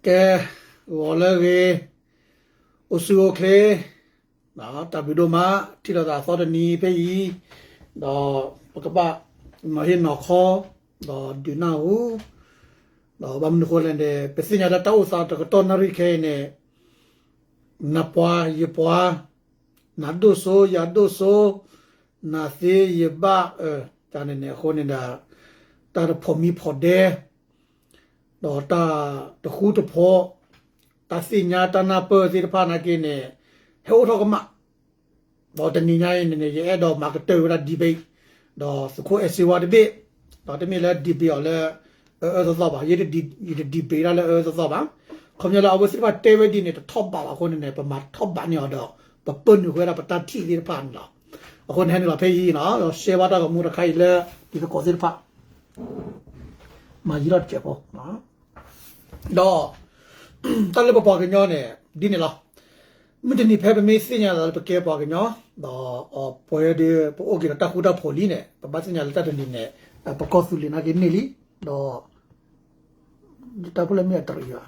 ကဲ, ဂီၤလၢအဂ့ၤ, အိၣ်ဆူၣ်အိၣ်ချ့, တၢ်ဘျုးဒိၣ်မး ထံၣ်လိာ်သးအသီတနံၤဖဲအံၤ, ဒီးပကဘၣ်မၤဟ့ၣ်နီၤခီ, ဒီးဒုးနၢ်ဟူ, ဒီးဘၣ်မနုၤဃိလဲၣ်န့ၣ် ပသ့ၣ်ညါလၢတၢ်အိၣ်သးတကတီၢ်နၣ်ရံၣ်ခဲအံၤန့ၣ် နပှၤယပှၤ, နဒိၣ်စိယဒိၣ်စိ, နသ့ယဘၣ်, တၢ်န့ၣ်န့ၣ်အဃိန့ၣ်ဒီး တၢ်တဖိးမံဖိးဒဲ, ဒီးတၢ်တဃူတဖိး, တၢ်သ့ၣ်ညါတၢ်နၢ်ပၢၢ်သ့ၣ်တဖၣ်နာ်က့န့ၣ် ဟဲအိၣ်ထီၣ်ကမၣ် ဒီးတနံၤညါအံၤန့ၣ်န့ၣ် ယအဲၣ်ဒိးမၤကတၢၢ်ဝဲဒၣ် debate ဒီးသုးခိၣ်အဲၣ်စ့ဝါတဘ့ၣ်, ဒီးတမ့ၢ်လၢ debate အီၤလၢ အအၢသီသီဘၣ်, ယတ debate ဒၣ်လၢအအၢသီသီဘၣ်. ခီပညီလၢအဝဲသ့ၣ်တဖၣ်တဲဝဲဒ်န့ၣ် တထီၣ်ဘးဘၣ်အဃိန့ၣ်န့ၣ် ပမၤထီၣ်ဘးန့ၢ်အီၤဒီး ပပၢနုာ်ဃုာ်ဝဲဒၣ်ပတၢ်ထံၣ်သ့ၣ်တဖၣ်န့ၣ်လီၤ. အဃိန့ၣ်ဟဲနုာ်လီၤဖဲအံၤနီၤ, ဒီး share ဘၣ်တၢ်ဂီၤမူတခါအံၤလၢ တံၤသကိးသ့ၣ်တဖၣ် မၤယံၤထီၣ်တစဲးဖိ ဒီး တၢ်လၢပပှၤကညီန့ၣ် ဒ်န့ၣ်လီၤ. မုၢ်တနံၤဖဲပမ့ၢ်သ့ၣ်ညါသးလၢပကဲပှၤကညီ, ဒီးပဝဲဒီး ပအိၣ်က့ၤဒီးတၢ်ဃူတၢ်ဖိးလံန့ၣ် ပဘၣ်သ့ၣ်ညါလၢတၢ်တနံၤန့ၣ် ပကီၢ်သူလ့ၤနာ်က့န့ၢ်လံ, ဒီး တၢ်ဖိလၢမ့ၢ်အတရံး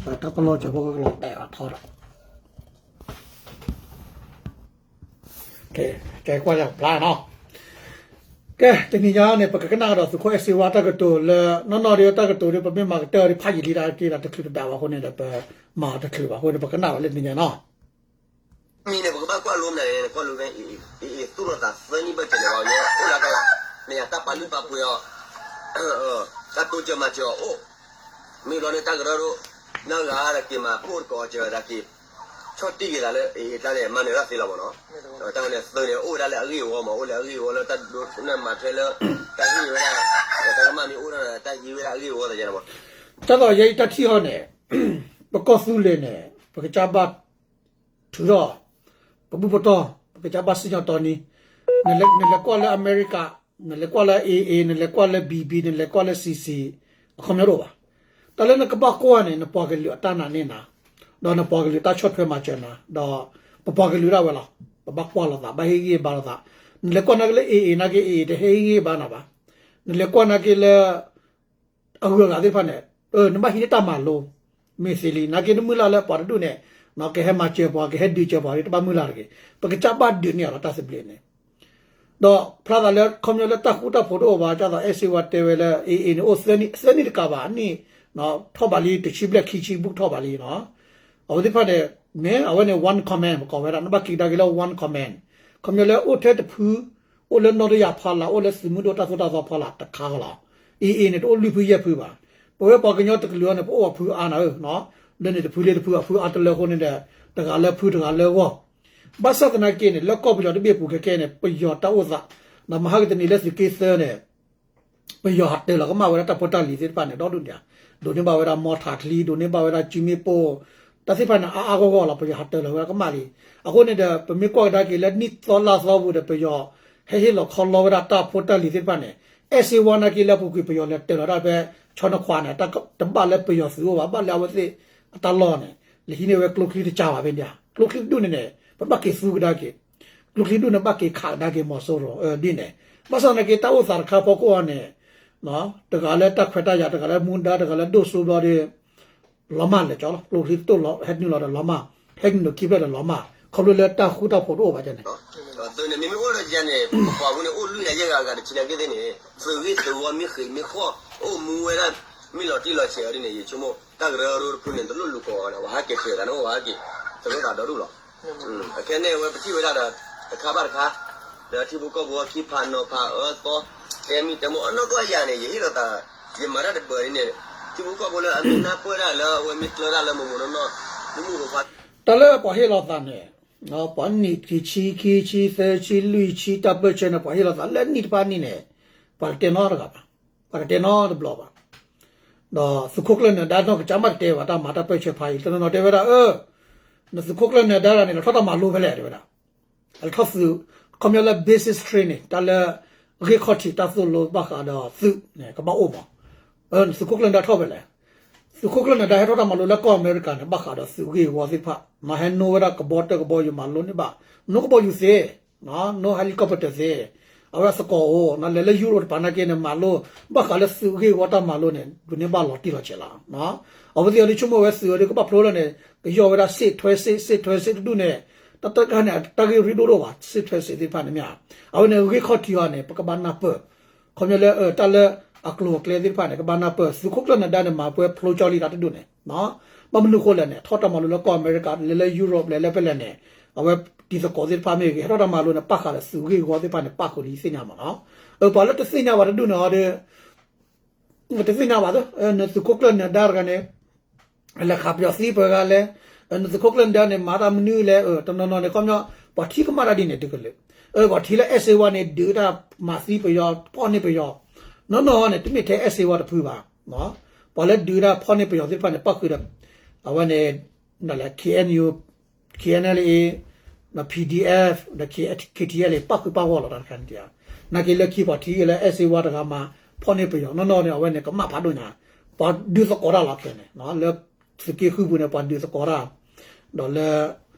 ဘၣ် တၢ်ပလီၢ်စၢၤဖိကလီၤတဲာ်အထီဒီး ကဲကွၢ်ယၤပျါနီၤ. ကဲ တနံၤညါန့ၣ် ပကကနၣ်ကဒီးသုးခိၣ်အဲၣ်စ့ဝါတၢ်ကတိၤလၢ နီၢ်နီၢ်ဒီးတၢ်ကတိၤဒီး ပမ့ၢ်မၤကတၢၢ်ဒီးဖးယံာ်လံတၢ်က့ဒီးတချုးတဒၣ်ဘၣ်အဃိန့ၣ်ဒီး ပမၤအီၤတချုးဘၣ်အဃိန့ၣ် ပကနၣ်ဝဲလၢတနံၤညါနီၤ. မံၤန့ၣ် ပကဘၣ်ကွၢ်လိမနုၤလဲၣ်န့ၣ် ကွၢ်လိမ့ၢ် အ့ၣ် အ့ၣ် သူၣ်ထီၣ်သးသၢနံၣ်ဘၣ်စၢၤန့ၣ် ပှၤကညီအိၣ်လၢတၢ်လီၢ် မ့ၢ်ယၤတၢ်ပာ်လုၢ်ပာ်ပှ့ၤအီၤ တၢ်တိစၢၤမၤစၢၤအီၤအိၣ် မ့ၢ်ဘျီန့ၣ် တၢ်ကရၢကရိ နၢ်ဂၤဒီးက့ၤမၤဖှိၣ်တကိးစၢၤဒၣ်က့ၤ ဆီၣ်တံၢ်က့ၤသးလၢ အ့ၣ် အ့ၣ် တၢ်န့ၣ် မၤနၢၤတၢ်သ့လီၤမးနီၤ. တၢ်ဝဲန့ၣ်သုးန့ၣ် အိၣ်ဝဲဒၣ်လၢအဂ့ၢ်အဝီမး အိၣ်လၢအဂ့ၢ်အဝီလၢတၢ်ဒိကနၣ်မၤထွဲလၢ တၢ်ဟ့ၣ်ဝဲဒၣ် တၢ်ကမၣ်မ့ၢ်အိၣ်ဒီး တၢ်ဟ့ၣ်ဝဲဒၣ်အဂ့ၢ်အဝီသးယဲန့ၣ်မး. တၢ်သိးယဲအံၤတၢ်ထံၣ်ဟီန့ၣ် ပကီၢ်သူလ့ၤန့ၣ် ပကစၢ်ဘၣ် ထုးထီၣ် ပဘူၣ်ပတီၢ် ပကစၢ်ဘၣ်စံၣ်ညီၣ်တီနံၤ, နလဲၤကွၢ်လၢအမဲရကၤ, နလဲၤကွၢ်လၢ အ့ၣ် အ့ၣ် နလဲၤကွၢ်လၢ ဘံၣ်ဘံၣ် နလဲၤကွၢ်လၢ စံၣ်စံၣ် အခီပညီတအိၣ်ဘၣ်. တၢ်လၢနကဘၣ်ကွၢ်န့ၣ် နပှၤကလုာ်အတၢ်နာ်န့ၢ်နၤ, ဒီးနပှၤကလုာ်တၢ်ဆီၣ်ထွဲမၤစၢၤနၤ, ဒီးပပှၤကလုာ်ဒၣ်ဝဲလီၤ. ပဘၣ်ကွၢ်လိာ်သး ဘၣ်ဟ့ၣ်ဂံၢ်ဘါလိာ်သး. နလဲၤကွၢ်နာ်က့လၢ အ့ၣ် အ့ၣ် နာ်က့ အ့ၣ် အ့ၣ် တဟ့ၣ်ဂံၢ်ဘါနၤဘၣ်. နလဲၤကွၢ်နာ်က့လၢ အဂုၤအဂၤသ့ၣ်တဖၣ်န့ၣ် နဘၣ်ဟံးန့ၢ်တၢ်မၤလိ မ့ၢ်သ့လံ. နာ်က့နမုၢ်လၢ်လၢပှၤတဒူၣ်န့ၣ် ကဟဲမၤစၢၤပှၤ ကဟဲဒုးစၢၤပှၤ တဘၣ်မုၢ်လၢ်တဂ့ၤ. ပကစၢ်ဘၣ်ဒုးန့ၢ်အီၤလီၤ တၢ်သဘျ့န့ၣ်. ဒီးဖျါသးလၢ ခီပညီလၢတၢ်ဃူတၢ်ဖိးတအိၣ်ဘၣ် ဒ်သိးအဲၣ်စ့ဝါတဲဝဲလၢ အ့ၣ် အ့ၣ် န့ၣ် အိၣ်သၢနံၣ် သၢနံၣ်တကးဘၣ် အနံၣ် ထီၣ်ဘးလံ တဆံဘျဲၣ်ခံဆံ ဘူးထီၣ်ဘးလံနီၤ. အဝဲသ့ၣ်တဖၣ်န့ၣ် မ့ၢ်အဝဲန့ၣ် one command ပကိးဝဲဒၣ် နဘၣ်က့ၤကဒါက့ၤလၢ one command ခီပညီလၢအိၣ်ထဲတဖု အိၣ်လၢနီၣ်တယၢ်ဖီလာ် အိၣ်လၢသုးမုၢ်ဒိၣ်တၢ်သိၣ်တၢ်သီဖီလာ်တခါလီၤ. အ့ၣ် အ့ၣ် န့ၣ် တအိၣ်လွံၢ်ဖုယဲၢ်ဖုဘၣ်. ပဝဲပှၤကညီတကလုာ်အံၤန့ၣ် ပအိၣ်အဖုအါနၤဧၢ, လၢန့ၣ်တဖုလၢတဖု အဖုအါတလၢအဃိန့ၣ်ဒီး တဂၤလၢဖုတဂၤလၢဂီၢ်. ဘၣ်ဆၣ်သနာ်က့န့ၣ် လၢကီၢ်ပယီၤတဘ့ၣ်အပူၤခဲကဲန့ၣ် ပယီၤတၢ်အိၣ်သး ဒီးမဟါကတနံၤလၢသုးက့သၢန့ၣ် ပယီၤဟးတၢၤလီၤကမၣ်ဝဲဒၣ်တၢ်ဖိတၢ်လံၤသ့ၣ်တဖၣ်န့ၣ် ဒီဒူၣ်န့ၣ်ဧါ, ဒိးန့ၢ်ဘၣ်ဝဲဒၣ်မီထးချံ ဒိးန့ၢ်ဘၣ်ဝဲဒၣ်စုမ့ၣ်ပိၢ် တၢ်သ့ၣ်တဖၣ်န့ၣ် အါအါဂီၢ်ဂီၢ်လီၤ ပယီၤဟးတၢၤလီၤဝဲဒၣ်ကမၣ်လံ. အဃိန့ၣ်ဒီး ပမ့ၢ်ကွၢ်ကဒါက့ၤလၢနံၣ်သီလါသီပူၤဒီး ပယီၤဟဲဟ့ၣ်လီၤခီလီဝဲဒၣ်တၢ်ဖိတၢ်လံၤသ့ၣ်တဖၣ်န့ၣ် အဲၣ်စ့ဝါနာ်က့လၢအပူၤကွံာ် ပယီၤလဲၤတၢၤလီၤဒၣ်ဖဲ ဆီနခွါန့ၣ် တဘၣ်လၢပယီၤသုးအိၣ်ဘၣ် ဘၣ်လၢအဝဲသ့ၣ်အတၢ်လီၢ်န့ၣ် လဲၤဟံးန့ၢ်ဝဲကျိချံတကးဘၣ်ဖဲန့ၣ်ဧါ. ကျိချံတဒူၣ်န့ၣ်န့ၣ် ပဘၣ်က့ၤသူကဒါက့ၤ ကျိချံဒူၣ်န့ၣ် ဘၣ်က့ၤခးကဒါက့ၤမီၤစိရိၤဒ်န့ၣ်. ဘၣ်ဆၣ်သနာ်က့ တၢ်အိၣ်သးတခါဖီခိၣ်အံၤန့ၣ် တဂၤလၢတၢ်ခွဲးတၢ်ယာ် တဂၤလၢမူဒါ တဂၤလၢဒိၣ်စိဘျီဒီး လီၤမၢ်လဲၤကၠီလီၤ ကျိချံတဒူၣ်လီၤ ဟဲနုာ်လီၤဒီးလီၤမၢ် ဟဲနုာ်လီၤခံဖျၢၣ်ဒီးလီၤမၢ် ခီဖျိလၢတၢ်ဃူတၢ်ဖိးတအိၣ်ဘၣ်န့ၣ် သုးန့ၣ် မ့မ့ၢ်အိၣ်ဒီးယၤန့ၣ် ပပှၤဝဲန့ၣ် အိၣ်လွံၢ်ဂၤယဲၢ်ဂၤအဂၤတဆံနာ်က့သ့ၣ်န့ၣ် သုးဂ့ၢ်သုးဝီမ့ၢ်ဃ့ၢ်မ့ၢ်ဃီၣ် အိၣ်မူဝဲဒၣ် မ့ၢ်လီၤတံၢ်လီၤဆဲးအီၤဒ်န့ၣ် ယဆိကမိၣ် တၢ်ကရၢကရိတဖုန့ၣ် တလိၣ်လူၤကိးအီၤဒီး ပှၤဟးက့ၤဃ့ၢ်သးန့ၣ် အိၣ်ပှၤဟဲက့ၤ သရိာ်သးဒီဒူၣ်လီၤ. အခဲန့ၣ် အဝဲပထံၣ်ဝဲဒၣ်ဒီး တခါဘၣ်တခါ ဒီးထံဖိကီၢ်ဖိခံဖးနီၤဖးအၢသီ တဲမံၤတဲမိၢ်အနီၢ်ကီၢ်ယၤန့ၣ် ယဟ့ၣ်လီၤသး ယမၤတၢ်တပၢၤဒ်န့ၣ် ထံဖိကီၢ်ဖိလၢအမ့ၢ်နၢ်ပၢၢ်တၢ်လၢ အဝဲမ့ၢ်ကျၢၤတၢ်လၢမိၢ်မိၢ်နီၢ်နီၢ် မုၢ်မုၢ်ဖိဖး တၢ်လၢပှၤဟ့ၣ်လီၤသးန့ၣ် ပှၤနံၣ်ခံဆံ ခံဆံ သၢဆံ လွံၢ်ဆံ တၢ်ပၢၢ်ဆၢန့ၣ် ပှၤဟ့ၣ်လီၤသးလၢနံၣ်တဖၣ်နံၣ်န့ၣ် ပှၤတတဲနီတဂၤဘၣ်. ပှၤတတဲနီတဘျီဘၣ်. ဒီးသုးခိၣ်ကျၢၢ်နၢၤဒါနီၢ်ကစၢ်မးတတဲဘၣ် တၢ်မၤတၢ်ပၢၢ်ဆၢဖးအံၤ တနီၤနီၤတဲဝဲဒၣ် အၢ နသုးခိၣ်ကျၢၢ်နၢၤဒါတဂၤန့ၣ် လဲၤထီၣ်တၢ်မၤလိဖဲလဲၣ် တဲဝဲဒၣ်. လဲၤထီၣ်သုး ခီပညီလၢ basic training တၢ်လၢ ဂ့ၢ်ခီၣ်ထံးတၢ်သိၣ်လိဘၣ်ဃးဒီးသုးန့ၣ် ကဘၣ်အိၣ်မး. သုးခိၣ်ကျၢၢ်နၢၤဒါထီၣ်ဖဲလဲၣ်. သုးခိၣ်ကျၢၢ်နၢၤဒါဟဲထီၣ်တၢ်မၤလိလၢကီၢ်အမဲရကၤန့ၣ် ဘၣ်ဃးဒီးသုးဂ့ၢ်ဝီသ့ၣ်တဖၣ်, ဟဲနိၣ်ဝဲဒၣ်ကဘီတၢၢ်ကဘီယူၤမၤလိန့ၢ်ဘၣ်, နိၣ်ကဘီယူၤသ့, နိၣ် helicopter သ့, အဝဲသကိးအိၣ်, လဲၤလၢယူရိးတပၤနာ်က့န့ၣ် မၤလိ ဘၣ်ဃးလၢသုးဂ့ၢ်ဝီတၢ်မၤလိန့ၣ် ဒုးန့ၢ်ဘၣ်လီၤတံၢ်လီၤဆဲးလီၤ. အဝဲသ့ၣ်အီၤဒ်ဆိကမိၣ်ဝဲသုးအီၤဒ်ကဘၣ်ဖျိလၢန့ၣ် ကယီၢ်ဝဲဒၣ်စ့ၣ်ထွဲစ့ၣ် စ့ၣ်ထွဲစ့ၣ်တဒူၣ်န့ၣ်, တၢ်တခါန့ၣ် တၢ်ဂ့ၢ်ရ့ဒိၣ်ဒိၣ်ဘၣ် စ့ၣ်ထွဲစ့ၣ်သ့ၣ်တဖၣ်န့ၣ်မ့ၢ်ဧါ, အဝဲန့ၣ်ဂ့ၢ်ခီၣ်ထံးအီၤန့ၣ် ပကဘၣ်နၢ်ပၢၢ် ခီပညီလၢတၢ်လၢအကျိၤအကျဲသ့ၣ်တဖၣ်န့ၣ် ကဘၣ်နၢ်ပၢၢ် သုးခိၣ်ကျၢၢ်နၢၤဒါန့ၣ် မၤပှဲၤဖျိကၠီလံတၢ်တဒူၣ်န့ၣ်, ဘၣ်မနုၤဃိလဲၣ်န့ၣ် ထီၣ်တၢ်မၤလိလၢကီၢ်အမဲရကၤ လဲၤလၢယူရိး လဲၤလၢဖဲလဲၣ်န့ၣ်, အဝဲတံၤသကိးသ့ၣ်တဖၣ်မ့ၢ်ဂ့ၤ ဟဲထီၣ်တၢ်မၤလိန့ၣ် ပာ်ဃာ်ဒီးသုးဂ့ၢ်ဝီသ့ၣ်တဖၣ်န့ၣ် ပာ်ဃုာ်လံသ့ၣ်ညါမးနီၤ, ပှၤလၢတသ့ၣ်ညါဘၣ်တဒူၣ်န့ၣ်အီၤဒီး တသ့ၣ်ညါဘၣ်သ့, နသုးခိၣ်ကျၢၢ်နၢၤဒါတဂၤန့ၣ် လဲၤခးပယီၤသံပှဲၤဂၤလဲၣ်, နသုးခိၣ်ကျၢၢ်နၢၤဒါန့ၣ် မၤတၢ်မနုၤလဲၣ်, တနီၤနီၤန့ၣ် ခီပညီ ပှၤထံကမၣ်တၢ်ဒ်န့ၣ်တကလုာ်, ပှၤထံလၢအဲၣ်စ့ဝါန့ၣ် ဒုးတၢ်မၤသံပယီၤ ဖီၣ်န့ၢ်ပယီၤ, နီၢ်နီၢ်န့ၣ် တမ့ၢ်ထဲအဲၣ်စ့ဝါတဖုဘၣ်, ပှၤလၢဒုးတၢ်ဖီၣ်န့ၢ်ပယီၤသ့ၣ်တဖၣ်န့ၣ် ပာ်ဃုာ်ဒီး အဝဲန့ၣ် KNU, KNLA, PDF, ဒီး KTLA ပာ်ဃုာ်ပာ်ဂီၢ်လီၤတၢ်တခါန့ၣ်, နာ်က့လၢခံပှၤထံလၢအဲၣ်စ့ဝါတဂၤမၤဖီၣ်န့ၢ်ပယီၤနီၢ်နီၢ်န့ၣ် အဝဲန့ၣ် ကမၣ်ဖးဒိၣ်ညါ, ပှၤဒုးသကိးတၢ်လီၤခဲန့ၣ်, လၢသုးက့ဃုပူၤန့ၣ် ပှၤဒုးသကိးတၢ်, ဒီးလၢ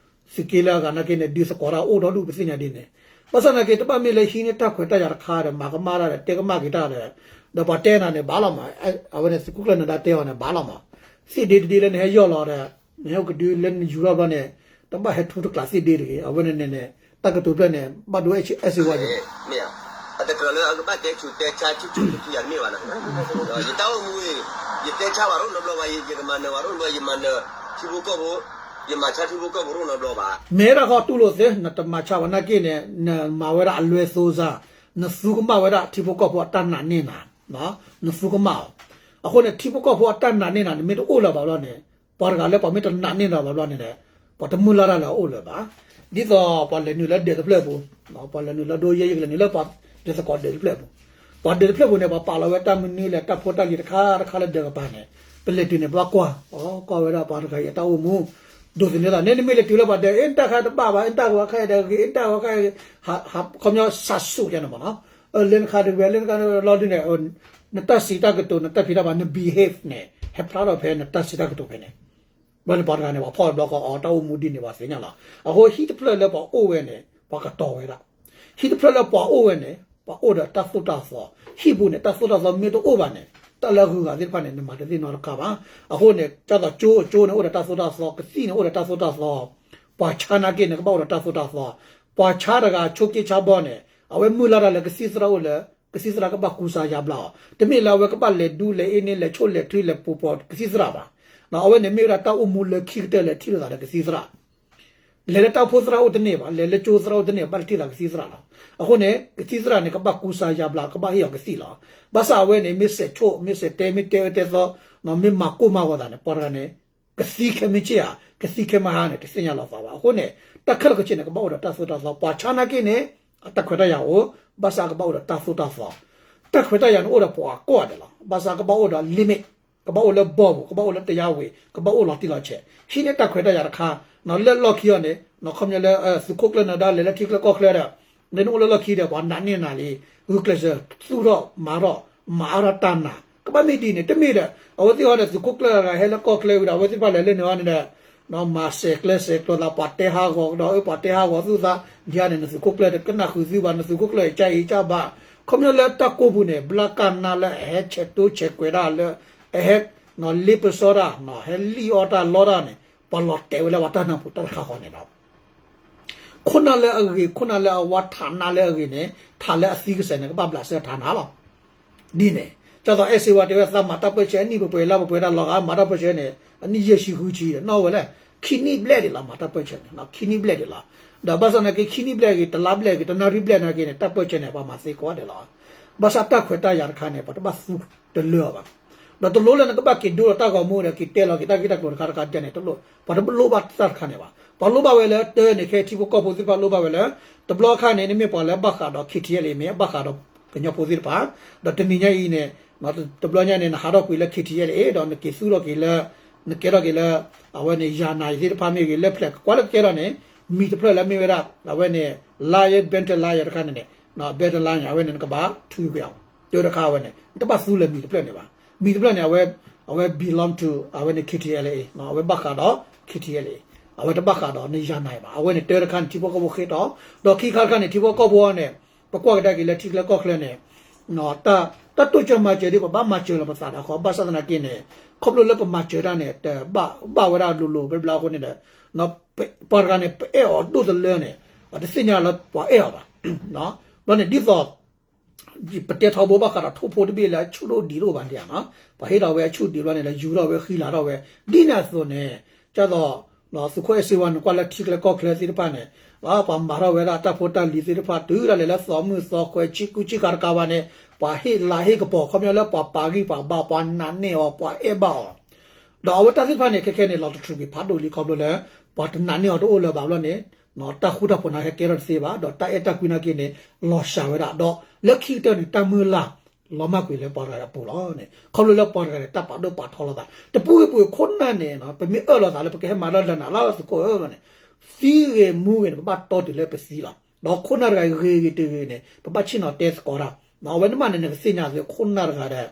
သုးက့လၢအဂၤနာ်က့န့ၣ် ဒုးသကိးတၢ်အိၣ်ဒီဒူၣ်ပသ့ၣ်ညါဒ်န့ၣ်, ဘၣ်ဆၣ်နာ်က့ တဘၣ်မ့ၢ်လၢဟံးန့ၢ်တၢ်ခွဲးတၢ်ယာ်တခါဒီး မၤကမၣ်တၢ်ဒီး တဲကမၣ်က့ၤတၢ်ဒီး, ဒီးပှၤတဲနၤန့ၣ် ဘၣ်လီၤမး, အဝဲန့ၣ်သုးခိၣ်ကျၢၢ်နၢၤဒါတဲအီၤန့ၣ် ဘၣ်လီၤမး, သ့ၣ်ဒ့တဒ့လၢနဟဲယီၢ်လီၤဒီး နဟဲအိၣ်ကဒုလၢနယူၤထီၣ်ဘျီန့ၣ် တဘၣ်ဟဲထူတကျးသ့ၣ်ဒ့တဂ့ၤ, အဝဲန့ၣ်န့ၣ် တၢ်ကတိၤဖျၢၣ်န့ၣ် ဘၣ်ဒိအဲၣ်စ့ဝါယဲန့ၣ် မ့ၢ်အတကြၢးလၢအကဘၣ်တဲဆူးတဲဆါဆူးဆူးဆူးဆူးယၤတမ့ၢ်ဘၣ်နီၤ, ယတၢ်အိၣ်မူအံၤ ယတဲဆါဘၣ်ရိၣ်နီတဘျီဘၣ်, ယကမၤနၢၤဘၣ်ရိၣ်နီတဘျီ, ယမၤနၢၤထံဖိကီၢ်ဖိ, ယမၤဆါထံဖိကီၢ်ဖိရိၣ်နီတဘျီဘၣ်. မ့ၢ်ဒၣ်ဃီတူၢ်လိာ်သ့ နတမၤဆါဘၣ်နာ်က့န့ၣ် နမၤဝဲဒၣ်အလွဲသိစါ, နသူကမၣ်ဝဲဒၣ်ထံဖိကီၢ်ဖိအတၢ်နာ်န့ၢ်နၤ, နသူကမၣ်အီၤ, အဃိန့ၣ် ထံဖိကီၢ်ဖိအတၢ်နာ်န့ၢ်နၤ နမ့ၢ်တအိၣ်လၢၤဘၣ်ဘျီန့ၣ် ပှၤတဂၤလၢပှၤမ့ၢ်တနာ်န့ၢ်နၤဘၣ်ဘျီန့ၣ်ဒီး ပှၤတမုၢ်လၢ်တၢ်လၢအအိၣ်လၢၤဘၣ်. ဒ်သိးပှၤလဲၤနုာ်လၢဒဲးတဖျၢၣ်ပူၤ, ပှၤလဲၤနုာ်လၢဒိယဲၢ်ယဲၢ်ကလဲၤနုာ်လၢပှၤ ဒဲးသကိးဒဲးတဖျၢၣ်ပူၤ, ပှၤဒဲးတဖျၢၣ်ပူၤန့ၣ် ပှၤပာ်လီၤဝဲတၢ်မနုၤလဲၣ် တၢ်ဖိတၢ်လံၤတခါတခါလၢဒဲးကပၤန့ၣ်, ပလဲၤတုၤန့ၣ် ပဘၣ်ကွၢ်, ကွၢ်ဝဲဒၣ်ပှၤတဂၤအံၤအတၢ်အိၣ်မူ, ဒိးသန့ၤသး နဲနမ့ၢ်လဲၤတုၤလၢပှၤဒဲး အ့ နတၢ်ခါတဘၣ်ဘၣ် အ့ နတၢ်ဂီၤခါအံၤဒီးဂ့ၤ အ့ နတၢ်ဂီၤခါအံၤဂ့ၤ, ခီပညီစးဆူၣ်ယဲန့ၣ်မးနီၤ, လၢနခါတဝဲ လၢနခါလီၤဒုးန့ၣ် နတၢ်စံးတၢ်ကတိၤ နတၢ်ဖံးတၢ်မၤ န behave န့ၣ် ဟဲဖျါထီၣ်ဖဲနတၢ်စံးတၢ်ကတိၤဖဲန့ၣ်, ဘျီန့ၣ်ပှၤတဂၤန့ၣ် ပှၤဖီၣ်ဘျီဃီအီၤ တၢ်အိၣ်မူဒ်န့ၣ်ပှၤသ့ၣ်ညါလီၤ. အဃိဟံၣ်တဖျၢၣ်လၢပှၤအိၣ်ဝဲန့ၣ် ပှၤကတီၤဝဲဒၣ်, ဟံၣ်တဖျၢၣ်လၢပှၤအိၣ်ဝဲန့ၣ် ပှၤအိၣ်ဒီးတၢ်သိၣ်တၢ်သီ, ဟံၣ်ပူၤန့ၣ် တၢ်သိၣ်တၢ်သီမ့ၢ်တအိၣ်ဘၣ်န့ၣ် တၢ်လၢအဂုၤအဂၤသ့ၣ်တဖၣ်န့ၣ် နမၤတသ့ၣ်နီတခါဘၣ်. အဃိန့ၣ် ဒ်သိးကၠိ ကၠိန့ၣ်အိၣ်ဒီးတၢ်သိၣ်တၢ်သီ, ကသံၣ်န့ၣ်အိၣ်ဒီးတၢ်သိၣ်တၢ်သီ, ပှၤဆါနာ်က့န့ၣ် ကဘၣ်အိၣ်ဒီးတၢ်သိၣ်တၢ်သီ, ပှၤဆါတဂၤဆိးက့ဆါဘီန့ၣ် အဝဲမုၢ်လၢ်တၢ်လၢကသံၣ်သရၣ်အိၣ်လၢ ကသံၣ်သရၣ်ကဘၣ်ကူစါယါဘျါအီၤ, တမ့ၢ်လၢအဝဲကဘၣ်လဲၤဒူလဲၤအ့န့ၣ် လဲၤဆိၣ်လဲၤထုလဲၤပိာ်ကသံၣ်သရၣ်ဘၣ်. အဝဲန့ၣ်မ့ၢ်ဝဲဒၣ်တၢ်အိၣ်မူလၢခံကတၢၢ်လၢထံၣ်လိာ်သးဒီးကသံၣ်သရၣ် လဲၤလၢတၢ်အိၣ်ဖှိၣ်သရၣ်အိၣ်တန့ၢ်ဘၣ်, လဲၤလၢကၠိသရၣ်အိၣ်တန့ၢ်ဘၣ် လဲၤထံၣ်သးကသံၣ်သရၣ်လီၤ. အဃိန့ၣ် ကသံၣ်သရၣ်န့ၣ် ကဘၣ်ကူစါယါဘျါ ကဘၣ်ဟ့ၣ်အီၤကသံၣ်လီၤ. ဘၣ်ဆၣ်အဝဲန့ၣ် မ့ၢ်စဲးဆိၣ် မ့ၢ်စဲးတဲ မ့ၢ်တဲအၢတဲသီ မ့ၢ်မၤကိၢ်မၤဂီၤသးန့ၣ် ပှၤတဂၤန့ၣ် ကသံခဲမုၢ်ဆ့ၣ်ဧါ ကသံခဲမုၢ်ဟါန့ၣ် တသ့ၣ်ညါလီၤသးဘၣ်. အဃိန့ၣ် တၢ်ခဲလၢာ်ခဲဆ့န့ၣ် ကဘၣ်အိၣ်ဒီးတၢ်သိၣ်တၢ်သီ, ပှၤဆါနာ်က့န့ၣ် အတၢ်ခွဲးတၢ်ယာ်အိၣ်, ဘၣ်ဆၣ်ကဘၣ်အိၣ်ဒီးတၢ်သိၣ်တၢ်သီ, တၢ်ခွဲးတၢ်ယာ်န့ၣ်အိၣ်ဒီးပှၤကိးဂၤဒဲးလီၤ. ဘၣ်ဆၣ်ကဘၣ်အိၣ်ဒီး limit, ကဘၣ်အိၣ်လၢဘီပူၤ, ကဘၣ်အိၣ်လၢတရားဝင်, ကဘၣ်အိၣ်လီၤတံၢ်လီၤဆဲး, ဟံးန့ၢ်တၢ်ခွဲးတၢ်ယာ်တခါ, လၢလီၢ်ခံအီၤန့ၣ် ခီပညီလၢ သုးခိၣ်ကျၢၢ်နၢၤဒါလဲၤလၢထံချၢကီၢ်ချၢဒီး လၢနအိၣ်လၢလီၢ်ခံဒီး ပှၤနာ်န့ၢ်နၤလံ, ဂုာ်ကျဲးစၢးသူၣ်ထီၣ်မၤထီၣ်, မၤအါထီၣ်တၢ်နာ်, ကဘၣ်မ့ၢ်ဒ်န့ၣ် တမ့ၢ်ဒီး အဝဲသ့ၣ်ဟီဒီး သုးခိၣ်ကျၢၢ်တဂၤဟဲလၢကီၢ်ချၢဝံၤဒီး အဝဲသ့ၣ်တဖၣ်လဲၤလၢန့ၣ်ဟီန့ၣ်ဒီး မၤစဲးကျၢစဲးကျိၤသး ပှၤတဲဟးဂီၤကဒီး အၢ ပှၤတဲဟးဂီၤသူၣ်သး, ဒ်န့ၣ် နသုးခိၣ်ကျၢၢ်တကနၣ်ဃုာ်သုဘၣ်, နသုးခိၣ်ကျၢၢ်အံၤကၢ်အံၤကၢ်ဘၣ်, ခီပညီလၢတၢ်ကိၢ်ပူၤန့ၣ် ဘျါကၢ်နါလၢအဟဲဆဲးတိဆဲးကွဲးတၢ်လၢ အဟဲ လ့ပစီတၢ်, ဟဲလံၣ်အီၣ်တၢ်လီတၢ်န့ၣ် ပှၤလီၤတဲာ်ဝဲလၢပှၤတၢ်နၢ်ပူၤတၢ်တခါဃီန့ၣ်ဒီး ခိၣ်နၢ်လၢအဂ့ၤ, ခိၣ်နၢ်လၢအဝါထးနးလၢအဂ့ၤန့ၣ် ထးလၢအသံကစဲးန့ၣ် ကဘၣ်ဘျးစၢၤထးနးလီၤ. ဒ်န့ၣ် ဒ်သိးအဲၣ်စ့ဝါတဲဝဲသးမၤတၢ်ပၢၢ်ဆၢ အနံၣ်ပှဲၤပှဲၤလါပှဲၤပှဲၤတၢ်လီၤဂာ် မၤတၢ်ပၢၢ်ဆၢန့ၣ် အနံၣ်ယဲၢ်ဆံဃုဆံဒီး နီၣ်ဝဲလဲၣ် ခံနံၣ်ဘျဲၣ်ဒံးလီၤ မၤတၢ်ပၢၢ်ဆၢန့ၣ် ခံနံၣ်ဘျဲၣ်ဒံးလီၤ. ဒီးဘၣ်ဆၣ်နာ်က့ ခံနံၣ်ဘျဲၣ်ဂ့ၤ တလါဘျဲၣ်ဂ့ၤ တနၣ်ရံၣ်ဘျဲၣ်နာ်က့န့ၣ် တၢ်ပၢၢ်ဆၢန့ၣ် ပှၤမၤသ့ကိးဂၤဒဲးလီၤ. ဘၣ်ဆၣ်တၢ်ခွဲးတၢ်ယာ်တခါန့ၣ် ပှၤတဘၣ်သူတလၢအီၤဘၣ်. ဒီးတလိၣ်လၢနကဘၣ်က့ၤဒိလီၤတၢ်ဂီၤမူဒီး က့ၤတဲလီၤက့ၤတၢ်ဂ့ၢ်တၢ်ကျိၤတခါတခါဒ်န့ၣ် တလိၣ်, ပှၤတလိၣ်ဘၣ်တၢ်တခါန့ၣ်ဘၣ်. ပှၤလိၣ်ဘၣ်ဝဲလၢတၢ်န့ၣ် ခဲထံဖိကီၢ်ဖိသ့ၣ်တဖၣ်လိၣ်ဘၣ်ဝဲလၢ တဘျီခါန့ၣ် နမ့ၢ်ပှၤလၢဘၣ်ဃးဒီး ခံထံၣ်အဲလ်အ့ မ့ၢ်ဘၣ်ဃးဒီးကညီဖိသ့ၣ်တဖၣ်, ဒီးတနံၤညါအံၤန့ၣ် တဘျီညါန့ၣ် နဟးထီၣ်ကွံာ်လၢ ခံထံၣ်အဲလ်အ့ ဒီးနက့ၤသူၣ်ထီၣ်က့ၤလၢ နကဲထီၣ်က့ၤလၢ အဝဲန့ၣ် ယၤနၤအံၤသ့ၣ်တဖၣ်မ့ၢ်ဂ့ၤ လၢဖျဲးကွၢ်လၢကဲထီၣ်န့ၣ် မံၤတဖျၢၣ်လၢမ့ၢ်ဝဲဒၣ် အဝဲန့ၣ် lion, battle lion တခါန့ၣ်န့ၣ် battle lion အဝဲန့ၣ် နကဘၣ်ထုးကွံာ်အီၤ တၢ်တခါအဝဲန့ၣ် နတဘၣ်သူလၢၤမံၤတဖျၢၣ်န့ၣ်ဘၣ်. မံၤတဖျၢၣ်န့ၣ် အဝဲ အဝဲ belong to အဝဲန့ၣ် K T L A အဝဲဘၣ်ဃးဒီး K T L A အဝဲတဘၣ်ဃးဒီးနယၤနၤဘၣ်. အဝဲန့ၣ်တၢတခါန့ၣ် ထံဖိကီၢ်ဖိဃ့ထီၣ်, ဒီးခံခါတခါန့ၣ် ထံဖိကီၢ်ဖိန့ၣ် ပကွၢ်ကဒါက့ၤလၢထံချၢကီၢ်ချၢန့ၣ် တၢ်တိစၢၤမၤစၢၤဒ်ပဘၣ်မၤစၢၤလီၤပသးဒီးဃီ ဘၣ်ဆၣ်သနာ်က့န့ၣ် ခီဖျိလၢပမၤစၢၤတၢ်န့ၣ် တဘၣ်ဘၣ်ဝဲဒၣ်လိၤလိၤဘျီဘျီအဃိန့ၣ်ဒီး ပှၤတဂၤန့ၣ် ပအဲၣ်အီၤဒိၣ်တလၢန့ၣ် အတသ့ၣ်ညါလၢပှၤအဲၣ်အီၤဘၣ်. ဘျီန့ၣ်ဒ်သိး ပတဲထီဘိဘၣ်ဃးဒီးထိၣ်ဖိတဘ့ၣ်လၢအဆူၣ်ဒိၣ်ဒံးတအိၣ်ဘၣ်ဒံးဧါနီၤ, ပှၤဟ့ၣ်ထီၣ်ဝဲအဆူၣ်ဒံးဘျီန့ၣ်ဒီး ယူၤထီၣ်ဝဲဃံလၤထီၣ်ဝဲ ဒ်န့ၣ်အသိးန့ၣ် ကၢ်သိး သုးခိၣ်အဲၣ်စ့ဝါန့ၣ် ကွၢ်လၢထံချၢကီၢ်ချၢသ့ၣ်တဖၣ်န့ၣ် ပှၤမၤထီၣ်ဝဲဒၣ်တၢ်ဖိတၢ်လံၤသ့ၣ်တဖၣ် တုၤဒၣ်လဲာ်လၢသီမုၢ်သီခွဲး ဆံကူဆံကၤတကးဘၣ်န့ၣ် ပှၤဟ့ၣ်လၤဟ့ၣ်ကပီၤ ခီပညီလၢပှၤပာ်ဂံၢ်ပာ်ဘါ ပှၤနာ်န့ၢ်အီၤ ပှၤအဲၣ်ဘၣ်အီၤ ဒီးအဝဲတၢ်သ့ၣ်တဖၣ်န့ၣ် ခဲခဲန့ၣ် လီၤတတြူာ်ကွံာ်ဖးဒိၣ်လံ ခီဖျိလၢ ပှၤတနာ်န့ၢ်အီၤတအိၣ်လၢၤဘၣ်ဘျီန့ၣ် တၢ်ဃူတၢ်ဖိးန့ၣ် ဟဲကဲထီၣ်တသ့ဘၣ် ဒီးတၢ်အဲၣ်တၢ်ကွံနာ်က့န့ၣ် လီၤစှၤဝဲဒၣ် ဒီးလၢခံကတၢၢ်န့ၣ် တၢ်မုၢ်လၢ် လီၤမၢ်ကွံာ်လၢပှၤတဂၤအပူၤလီၤန့ၣ် ခီဖျိလၢပှၤတဂၤန့ၣ် တၢ်ပာ်ဒိၣ်ပာ်ထီလိာ်သး တပူၤဂ့ၤပူၤဂ့ၤခိၣ်နၢ်န့ၣ် ပမ့ၢ်အၢၣ်လီၤသးလၢပကဟဲမၤတၢ်လၢနၤလၢသုးခိၣ်ဧၢန့ၣ် သံဂ့ၤမူဂ့ၤန့ၣ် ပဘၣ်တီတုၤလၢပသံလီၤ ဒီးခိၣ်နၢ်တဂၤဂ့ၤဂ့ၤတဂ့ၤန့ၣ် ပဘၣ်ဆ့ၣ်နီၤတဲသကိးတၢ် အဝဲန့ၣ်မးန့ၣ် နကသ့ၣ်ညါသုးခိၣ်နၢ်တဂၤဒီး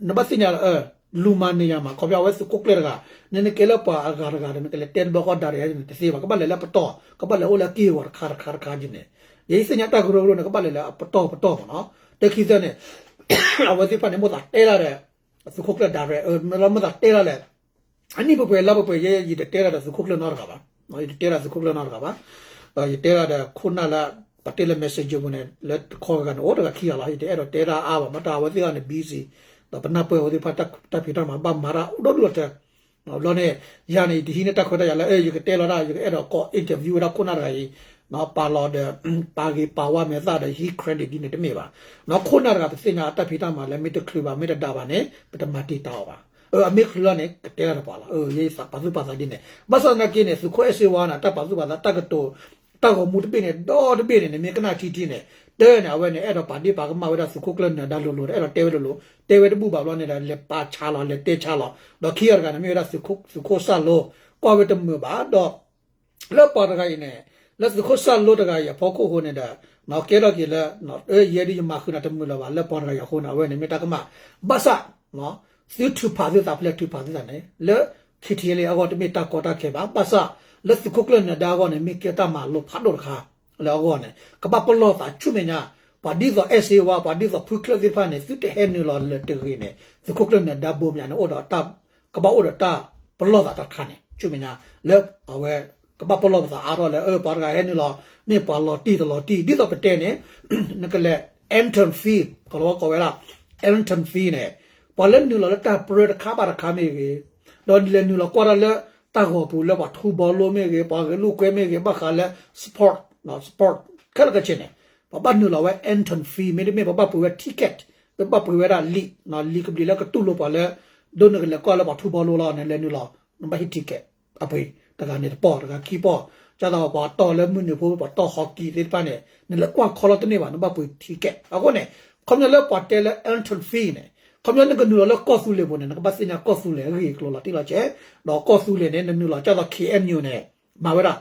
နဘၣ်သ့ၣ်ညါလၢ လူၤမၤန့ၢ်ယၤမး ခီပညီအဝဲသုးခိၣ်ကျၢၢ်တဂၤ နနကဲလၢပှၤအဂၤတဂၤဒီး နကလဲၤတဲတဘျီဃီ direct န့ၣ် တသ့ဘၣ် ကဘၣ်လဲၤလၢပတီၢ် ကဘၣ်လဲၤအိၣ်လၢအက့ၢ်အဂီၤတခါတခါတခါက့န့ၣ် ယဲယသ့ၣ်ညါတၢ်ကရၢကရိန့ၣ် ကဘၣ်လဲၤလၢအပတီၢ်ပတီၢ်မးနီၤ တၢခံသၢန့ၣ် အဝဲသ့ၣ်တဖၣ်န့ၣ် မိၣ်သးတဲတၢ်ဒီး သုးခိၣ်ကျၢၢ် direct မ့ၢ်လၢမိၣ်သးတဲတၢ်လဲၣ် အနံၣ်ပှဲၤပှဲၤလါပှဲၤပှဲၤ ယဲယတတဲတၢ်ဒီးသုးခိၣ်ကျၢၢ်နီတဂၤဘၣ်, ယတတဲတၢ်သုးခိၣ်ကျၢၢ်နီတဂၤဘၣ်, ယတဲတၢ်ဒီးခိၣ်နၢ်လၢ ပတဲလၢ messenger ပူၤန့ၣ် လၢတခီဂၤန့ၣ် အိၣ်တဂၤခံဂၤလီၤ ယတအဲၣ်ဒိးတဲတၢ်အါဘၣ် မ့ၢ်တၢ်အဝဲသ့ၣ်အံၤန့ၣ် busy ဒီးပနၢ်ပၢၢ်အဝဲသ့ၣ်တဖၣ်တၢ်ဖံးတၢ်မၤဘၣ်မၤတၢ်အိၣ်ဒီဒူၣ်လီၤတဲာ် ဘျီန့ၣ် ယၤန့ၣ် ယတဟံးန့ၢ်တၢ်ခွဲးတၢ်ယာ်လၢ ယကတဲလီၤတၢ် ယကအဲၣ်ဒိးကိး interview ဝဲဒၣ်ခိၣ်နၢ်တဂၤအံၤ ပာ်လီၤဒီး ပာ်ဂ့ၤပာ်ဝါမဲာ်သၣ်ဒီး ဟံး credit ဒ်န့ၣ်တမ့ၢ်ဘၣ်, ခိၣ်နၢ်တဂၤပသ့ၣ်ညါအတၢ်ဖံးတၢ်မၤလၢမ့ၢ်တချုးဘၣ် မ့ၢ်တဒါဘၣ်န့ၣ် ပတမၤတံာ်တာ်အီၤဘၣ်, အမ့ၢ်ချုးလီၤန့ၣ် ကတဲတၢ်တပှၤလီၤ, ယပာ်သူၣ်ပာ်သးဒ်န့ၣ်, ဘၣ်ဆၣ်သနာ်က့န့ၣ် သုးခိၣ်အဲၣ်စ့ဝါန့ၣ် တၢ်ပာ်သူၣ်ပာ်သး တၢ်ကတိၤ တၢ်ဂီၤမူတဘ့ၣ်န့ၣ် ဒီတဘ့ၣ်န့ၣ် နမ့ၢ်ကနၣ်ထံထံန့ၣ် တၢ်န့ၣ် အဝဲန့ၣ် အဲၣ်ဒိးပာ်ဒ့ၣ်ပာ်ကမၣ်ဝဲဒၣ်သုးခိၣ်ကျၢၢ်နၢၤဒါလိၤလိၤ အဲၣ်ဒိးတဲဝဲလိၤလိၤ တဲဝဲတဘူၣ်ဘၣ်ဘျီန့ၣ်ဒီး လဲၤပာ်ဆါလီၤ လဲၤတဲဆါလီၤ, ဒီးခံဂၤတဂၤန့ၣ် မ့ၢ်ဝဲဒၣ်သုးခိၣ်စၢ်လိ ကွၢ်ဝဲတမုာ်ဘၣ်ဒီး လၢပှၤတဂၤအံၤန့ၣ် လၢသုးခိၣ်စၢ်လိတဂၤအံၤအဖီခိၣ်အဃိန့ၣ်ဒီး ကဲထီၣ်က့ၤလၢ ယဲဒၣ်ယမၤဃုာ်နၤတမုာ်လၢၤဘၣ် လၢပှၤတဂၤအံၤအဃိန့ၣ် အဝဲန့ၣ်မ့ၢ်တၢ်ကမၣ်, ဘၣ်ဆၣ် သုထုးဖးသုသးဖဲလဲၣ်ထုးဖးသုသးန့ၣ် လၢ K T L A အဂီၢ်တမ့ၢ်တၢ်ကီတၢ်ခဲဘၣ်, ဘၣ်ဆၣ် လၢသုးခိၣ်ကျၢၢ်နၢၤဒါအဂီၢ်န့ၣ် မ့ၢ်ကဲတၢ်မၤလိဖးဒိၣ်တခါ လၢအဂီၢ်န့ၣ် ကဘၣ်ပလီၢ်သးဆူမဲာ်ညါ, ပှၤဒ်သိးအဲၣ်စ့ဝါ ပှၤဒ်သိးဖုချၢၣ်သ့ၣ်တဖၣ်န့ၣ် သုတဟဲနုာ်လီၤလၢၤတဂ့ၤန့ၣ် သုးခိၣ်ကျၢၢ်နၢၤဒါဘိမ့ၢ်န့ၣ် အိၣ်ဒီးတၢ် ကဘၣ်အိၣ်ဒီးတၢ်ပလီၢ်သးတၢ်တခါန့ၣ် ဆူမဲာ်ညါ လၢအဝဲ ကဘၣ်ပလီၢ်ပသးအါထီၣ်လၢ အၢ ပှၤတဂၤဟဲနုာ်လီၤ မ့ၢ်ပှၤလီၤတံၢ်တလီၤတံၢ် ဒ်သိးပတဲန့ၣ် နကလဲၤ entrance fee ကလီၤဝဲကိးဝဲဒၣ် entrance fee န့ၣ် ပှၤလၢနုာ်လီၤလၢတၢ်ပြၢတခါဘၣ်တခါမ့ၢ်ဂ့ၤ, ဒီးလဲၤနုာ်လီၤကွၢ်တၢ်လၢတၢ်ဂီၤပူၤလၢပှၤထူဘီလိမ့ၢ်ဂ့ၤ, ပှၤဂဲၤလိာ်ကွဲမ့ၢ်ဂ့ၤ, ဘၣ်ဃးလၢ sport, sport ခဲလၢာ်ခဲဆ့န့ၣ် ပှၤဘၣ်နုာ်လီၤဝဲ entrance fee မ့တမ့ၢ် ပှၤဘၣ်ပှ့ၤဝဲ ticket, ပဘၣ်ပှ့ၤဝဲဒၣ်လံာ်, လံာ်ကဘျံးလၢကတူၢ်လိာ်ပှၤလၢ ဒိးနုာ်ကလဲၤကွၢ်လၢပှၤထူဘီလိလီၤန့ၣ် လဲၤနုာ်လီၤ နဘၣ်ဟံး ticket အပှ့ၤ တဂၤန့ၣ်တပီၢ် တဂၤခံပီၢ်, ကၢ်သိးပှၤတီၢ်လၢမုၢ်နုာ်ဖိ ပှၤတီၢ် hockey သ့ၣ်တဖၣ်န့ၣ် နလဲၤကွၢ်ခီလီၤတန့ၢ်ဘၣ် နဘၣ်ပှ့ၤ ticket အဃိန့ၣ် ခီပညီလၢပှၤတဲလၢ entrance fee န့ၣ် ခီပညီနကနုာ်လီၤလၢကီၢ်သူလ့ၤပူၤန့ၣ် နကဘၣ်သ့ၣ်ညါကီၢ်သူလ့ၤအဂ့ၢ်အကျိၤလီၤတံၢ်လီၤဆဲး, ဒီးကီၢ်သူလ့ၤန့ၣ် နနုာ်လီၤကၢ်သိး K N U န့ၣ် မၤဝဲဒၣ်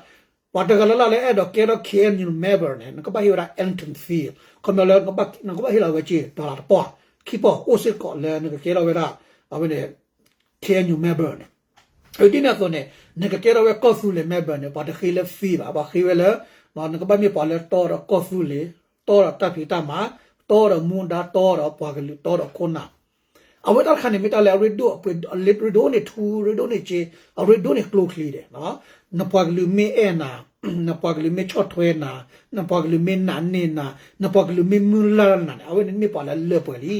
ပှၤတဂၤလၢ်လၢ်လၢအဲၣ်ဒိးကဲထီၣ် K N U member န့ၣ် နကဘၣ်ဟ့ၣ်ဝဲဒၣ် entrance fee, ခီပညီလၢ နကဘၣ်ဟ့ၣ်လီၤဝဲက့ၤ dollar တပီၢ် ခံပီၢ် အိၣ်စ့ၢ်ကီးလၢနကကဲထီၣ်ဝဲဒၣ် အဝဲန့ၣ် K N U member န့ၣ်, ဒ်န့ၣ်အသိးန့ၣ် နကကဲထီၣ်ဝဲကီၢ်သူလ့ၤ member န့ၣ် ပှၤတဃ့လၢ fee ဘၣ် ပှၤဃ့ဝဲလၢ နကဘၣ်မ့ၢ်ပှၤလၢတီဒီးကီၢ်သူလ့ၤ, တီဒီးတၢ်ဖံးတၢ်မၤ, တီဒီးမူဒါ, တီဒီးပှၤကလုာ်, တီဒီးခိၣ်နၢ် အဝဲတၢ်တခါန့ၣ် မ့ၢ်တၢ်လၢအရ့ဒိၣ်န့ၢ်ထူ ရ့ဒိၣ်န့ၢ်စ့, အရ့ဒိၣ်န့ၢ်ကျိချံဒီး နပှၤကလုာ်မ့ၢ်အဲၣ်နၤ, နပှၤကလုာ်မ့ၢ်ဆီၣ်ထွဲနၤ, နပှၤကလုာ်မ့ၢ်နာ်န့ၢ်နၤ, နပှၤကလုာ်မ့ၢ်မုၢ်လၢ်နၤန့ၣ် အဝဲန့ၣ်မ့ၢ်ပှၤလၢလၢပှဲၤလံ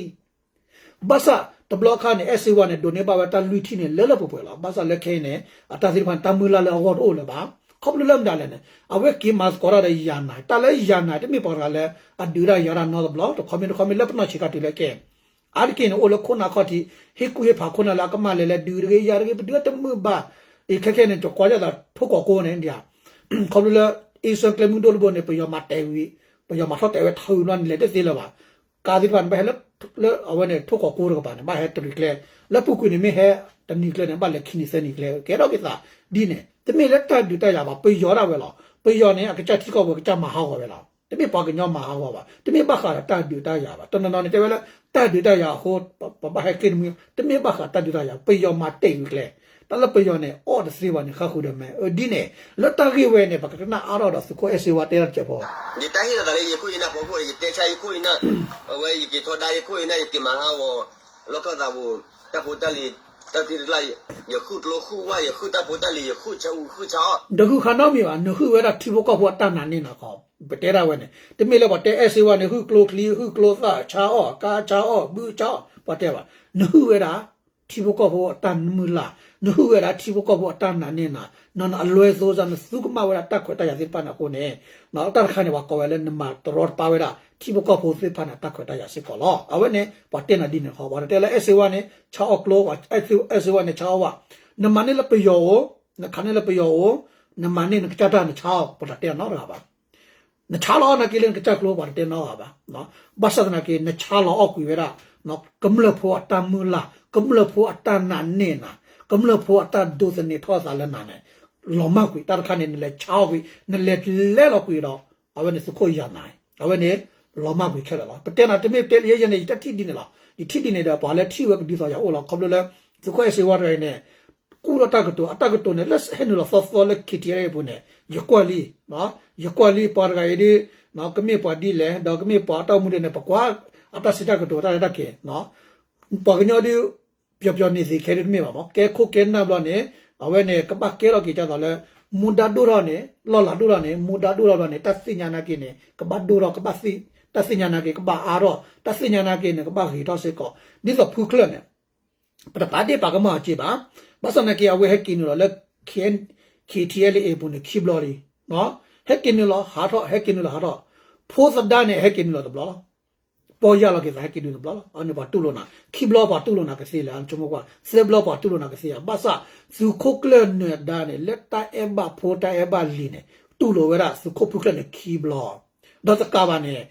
ဘၣ်ဆၣ်တဘျီခါန့ၣ် အဲၣ်စ့ဝါန့ၣ် ဒိးန့ၢ်ဘၣ်ဝဲတၢ်လွံၢ်ထံၣ်န့ၣ် လၢလၢပှဲၤပှဲၤလီၤ. ဘၣ်ဆၣ်လၢခဲအံၤန့ၣ် အတၢ်သ့ၣ်တဖၣ်န့ၣ် တၢ်မုၢ်လၢ်လၢအဂီၢ်တအိၣ်လၢၤဘၣ်. ခီဖျိလၢမတၤလဲၣ်န့ၣ် အဝဲက့ၤမၤသကိးတၢ်ဒီးယၤနၤ, တၢ်လၢယၤနၤ တမ့ၢ်ပှၤတဂၤလၢအဒုးတၢ်ယၤတၢ်နီတဘျီ, တခီမ့ၢ်တခီမ့ၢ်လၢပနီၢ်ဆံးခါတုၤလၢခဲ အါတက့ၢ်န့ၣ် အိၣ်လၢခိၣ်နၢ်ခီၣ်ထံး ဟ့ၣ်ကူၣ်ဟ့ၣ်ဖးခိၣ်နၢ်လၢအကမၣ်လဲၤလဲၤဒုးတဂ့ၤ ယၤတဂ့ၤ ပဒုးတမုာ်ဘၣ်. အခဲခဲန့ၣ် တကွၢ်ယသးထိၣ်ကီးကိန့ၣ်ဒ် ခီဖျိလၢ အ့စၢၣ်ကျဲမုၢ်ဒိၣ်တဘိန့ၣ် ပယီၤမၤတဲာ်ဝံၤ ပယီၤမၤထီၣ်တဲာ်ဝဲထၢၣ်လွံၢ်န့ၣ် လဲၤတသ့လၢၤဘၣ်. ကါသ့ၣ်တဖၣ်န့ၣ် ဘၣ်ဟဲလၢ လၢအဝဲန့ၣ် ထိၣ်ကီးကိတကပၤန့ၣ် ဘၣ်ဟဲတနံၤကျဲ, လၢပူၤကွံာ်န့ၣ် မ့ၢ်ဟဲတနံၤကျဲန့ၣ် ဘၣ်လဲၤခံနံၤသၢနံၤကျဲ ကဲထီၣ်က့ၤသးဒ်န့ၣ် တမ့ၢ်လၢတၢ်ဒုးတၢ်ယၤဘၣ် ပယီၤဒၣ်ဝဲလီၤ. ပယီၤန့ၣ် အကစၢ်ထံကီၢ်ပူၤ အကစၢ်မၤဟးဂီၤဝဲလီၤ. တမ့ၢ်ပှၤကညီမၤဟးဂီၤဘၣ်, တမ့ၢ်ဘၣ်ဃးဒီးတၢ်ဒုးတၢ်ယၤဘၣ်. တနီၤနီၤန့ၣ် တဲဝဲလၢ တၢ်ဒုးတၢ်ယၤအဃိ ပဘၣ်ဟဲက့ၢ်တမုၢ်, တမ့ၢ်ဘၣ်ဃးတၢ်ဒုးတၢ်ယၤ, ပယီၤမၤတဲာ်ဝံၤကျဲ, တၢ်လၢပယီၤန့ၣ် အီၣ်တသ့ဘၣ်န့ၣ် ဃၣ်ဃုာ်ဒီးမဲာ်အၢဒ်န့ၣ်, လၢတၢ်ဂ့ၢ်ဝဲန့ၣ် ပကကနၣ်အါထီၣ်ဒီးသုးခိၣ်အဲၣ်စ့ဝါတဲတၢ်တစဲးဖိ ယတၢ်ဟ့ၣ်လီၤသးလၢယခိၣ်ယနၢ်ဖီခိၣ်န့ၣ် ယတဲဆါယခိၣ်ယနၢ်, အဝဲယက့ၤထီဒါယခိၣ်ယနၢ် ယက့ၤမၤဟးဂီၤ လီၢ်ခၢၣ်သးပူၤ တၢ်ဖိတၢ်လံၤ တၢ်သံတၢ်ကျါ, ယဃုကျိဃုဝၣ် ယဃုတၢ်ဖိတၢ်လံၤ ယဃုဆၢအူဃုဆၢအီၣ်, တဃုခါနီတမံၤဘၣ်, နဃုဝဲဒၣ်ထံဖိကီၢ်ဖိအတၢ်နာ်န့ၢ်နၤခီ, ပတဲဒၣ်ဝဲန့ၣ် တမ့ၢ်လၢပှၤတဲအဲၣ်စ့ဝါန့ၣ် ဃုကျိချံ ဃုကျိသၣ် ဆါအီၣ် ကါဆါအီၣ် ဘုဆါအီၣ် ပှၤတဲဘၣ်, နဃုဝဲဒၣ် ထံဖိကီၢ်ဖိအတၢ်မုၢ်လၢ်, နဃုဝဲဒၣ်ထံဖိကီၢ်ဖိအတၢ်နာ်န့ၢ်နၤ, နအလွဲသိစါ နသူကမၣ်ဝဲဒၣ်တၢ်ခွဲးတၢ်ယာ်သ့ၣ်တဖၣ်န့ၣ်အဃိန့ၣ်, တၢ်တခါန့ၣ် ပှၤကိးဝဲလၢနမၤတရီတပါဝဲဒၣ် ထံဖိကီၢ်ဖိသ့ၣ်တဖၣ်န့ၣ် တၢ်ခွဲးတၢ်ယာ်စ့ၢ်ကီးလီၤ. အဝဲန့ၣ် ပှၤတဲနၤဒ်န့ၣ်ဃီ, ပှၤတတဲလၢအဲၣ်စ့ဝါန့ၣ် ဆါအီၣ်ကျိ, အဲၣ်စ့ဝါန့ၣ် ဆါအီၣ်ဝၣ်, နမၤန့ၢ်လၢပယီၤအိၣ်, နခးန့ၢ်လၢပယီၤအိၣ်, နမၤန့ၢ်နကစၢ်တၢ်နဆါအီၣ် ပှၤတတဲနီတဂၤဘၣ်. နဆါလီၤအီၣ်နာ်က့လၢနကစၢ်ကျိ ပှၤတတဲနီတဂၤဘၣ်. ဘၣ်ဆၣ်သနာ်က့ နဆါလီၤအီၣ်ကွံာ်ဝဲဒၣ် ကမျၢၢ်ဖိအတၢ်မုၢ်လၢ်, ကမျၢၢ်ဖိအတၢ်နာ်န့ၢ်နၤ, ကမျၢၢ်ဖိအတၢ်ဒိးသန့ၤထီၣ်အသးလၢနၤန့ၣ် လီၤမၢ်ကွံာ် တၢ်တခါန့ၣ် နလဲၤဆါအီၣ်ကွံာ် နလဲၤလဲလီၤကွံာ်ဒီး အဝဲန့ၣ်သုးခိၣ်ယၤနၤ, အဝဲန့ၣ် လီၤမၢ်ကွံာ်ခဲလၢာ်လီၤ. ပတဲနၤတမ့ၢ်တဲလၢယဲယဲန့ၣ် ယတၢ်ထံၣ်ဒ်န့ၣ်လီၤ. ယထံၣ်ဒ်န့ၣ်ဒီး ပှၤလၢထံၣ်ဝဲကဒ်သိးယၤအိၣ်လီၤ. ခီဖျိလၢ သုးခိၣ်အဲၣ်စ့ဝါတဂၤအံၤန့ၣ် ကူၣ်ထီၣ်တၢ်ကတိၤ, အတၢ်ကတိၤန့ၣ် လၢဟဲနုာ်လီၤသီသီလၢ ခံထံၣ်အဲၣ်အပူၤန့ၣ် ယကွၢ်လံ, ယကွၢ်လံ ပှၤတဂၤအံၤဒ် ကမ့ၢ်ပှၤဒ်လဲၣ် ဒီးကမ့ၢ်ပှၤအတၢ်အိၣ်မူဒ်လဲၣ်န့ၣ် ပကွၢ်အတၢ်စံးတၢ်ကတိၤ တၢ်လဲၤတၢ်က့ၤ, ပှၤကညီဒ် ပျီပျီန့ၢ်သ့ခဲဒ်တမ့ၢ်ဘၣ်မး ကဲခိၣ်ကဲနၢ်ဘျီန့ၣ် အဝဲန့ၣ် ကဘၣ်ကဲထီၣ်က့ၤဒ်သိးလၢ မူဒါဒိၣ်ထီၣ်န့ၣ် လီၢ်လၤဒိၣ်ထီၣ်န့ၣ် မူဒါဒိၣ်ထီၣ်ဘျီန့ၣ် တၢ်သ့ၣ်ညါနာ်က့န့ၣ် ကဘၣ်ဒိၣ်ထီၣ် ကဘၣ်သ့ၣ်, တၢ်သ့ၣ်ညါနာ်က့ ကဘၣ်အါထီၣ် တၢ်သ့ၣ်ညါနာ်က့န့ၣ် ကဘၣ်ဂ့ၤထီၣ်စ့ၢ်ကီး ဒ်သိးဖုချၢၣ်န့ၣ် ပတပာ်ဒ့ၣ်ပာ်ကမၣ်အီၤက့ဘၣ်. ဘၣ်ဆၣ်သနာ်က့ အဝဲဟဲက့ၤနုာ်လီၤလၢ K T L A အပူၤန့ၣ် ခံဘျီလံ, ဟဲက့ၤနုာ်လီၤဟးထီၣ် ဟဲက့ၤနုာ်လီၤဟးထီၣ်, ဖိသဒါန့ၣ် ဟဲက့ၤနုာ်လီၤတဘျီလီၤ. ပီၢ်ယၢ်လီၤက့ၤသး ဟဲက့ၤနုာ်တဘျီလီၤ. အန့ၣ်ပှၤတူၢ်လိာ်နၤ, ခံဘျီပှၤတူၢ်လိာ်နၤကသ့လၢၤ ဆိကမိၣ်ကွၢ်, သၢဘျီပှၤတူၢ်လိာ်နၤကသ့ဧါ. ဘၣ်ဆၣ် သုးခိၣ်ကျၢၢ်နၢၤဒါန့ၣ် လၢတၢ်အဲၣ်ဘၣ်ဖိတၢ်အဲၣ်ဘၣ်လံၤန့ၣ် တူၢ်လိာ်ဝဲဒၣ်သုးခိၣ်ဖုချၢၣ်န့ၣ်ခံဘျီ ဒီးတကးဘၣ်န့ၣ်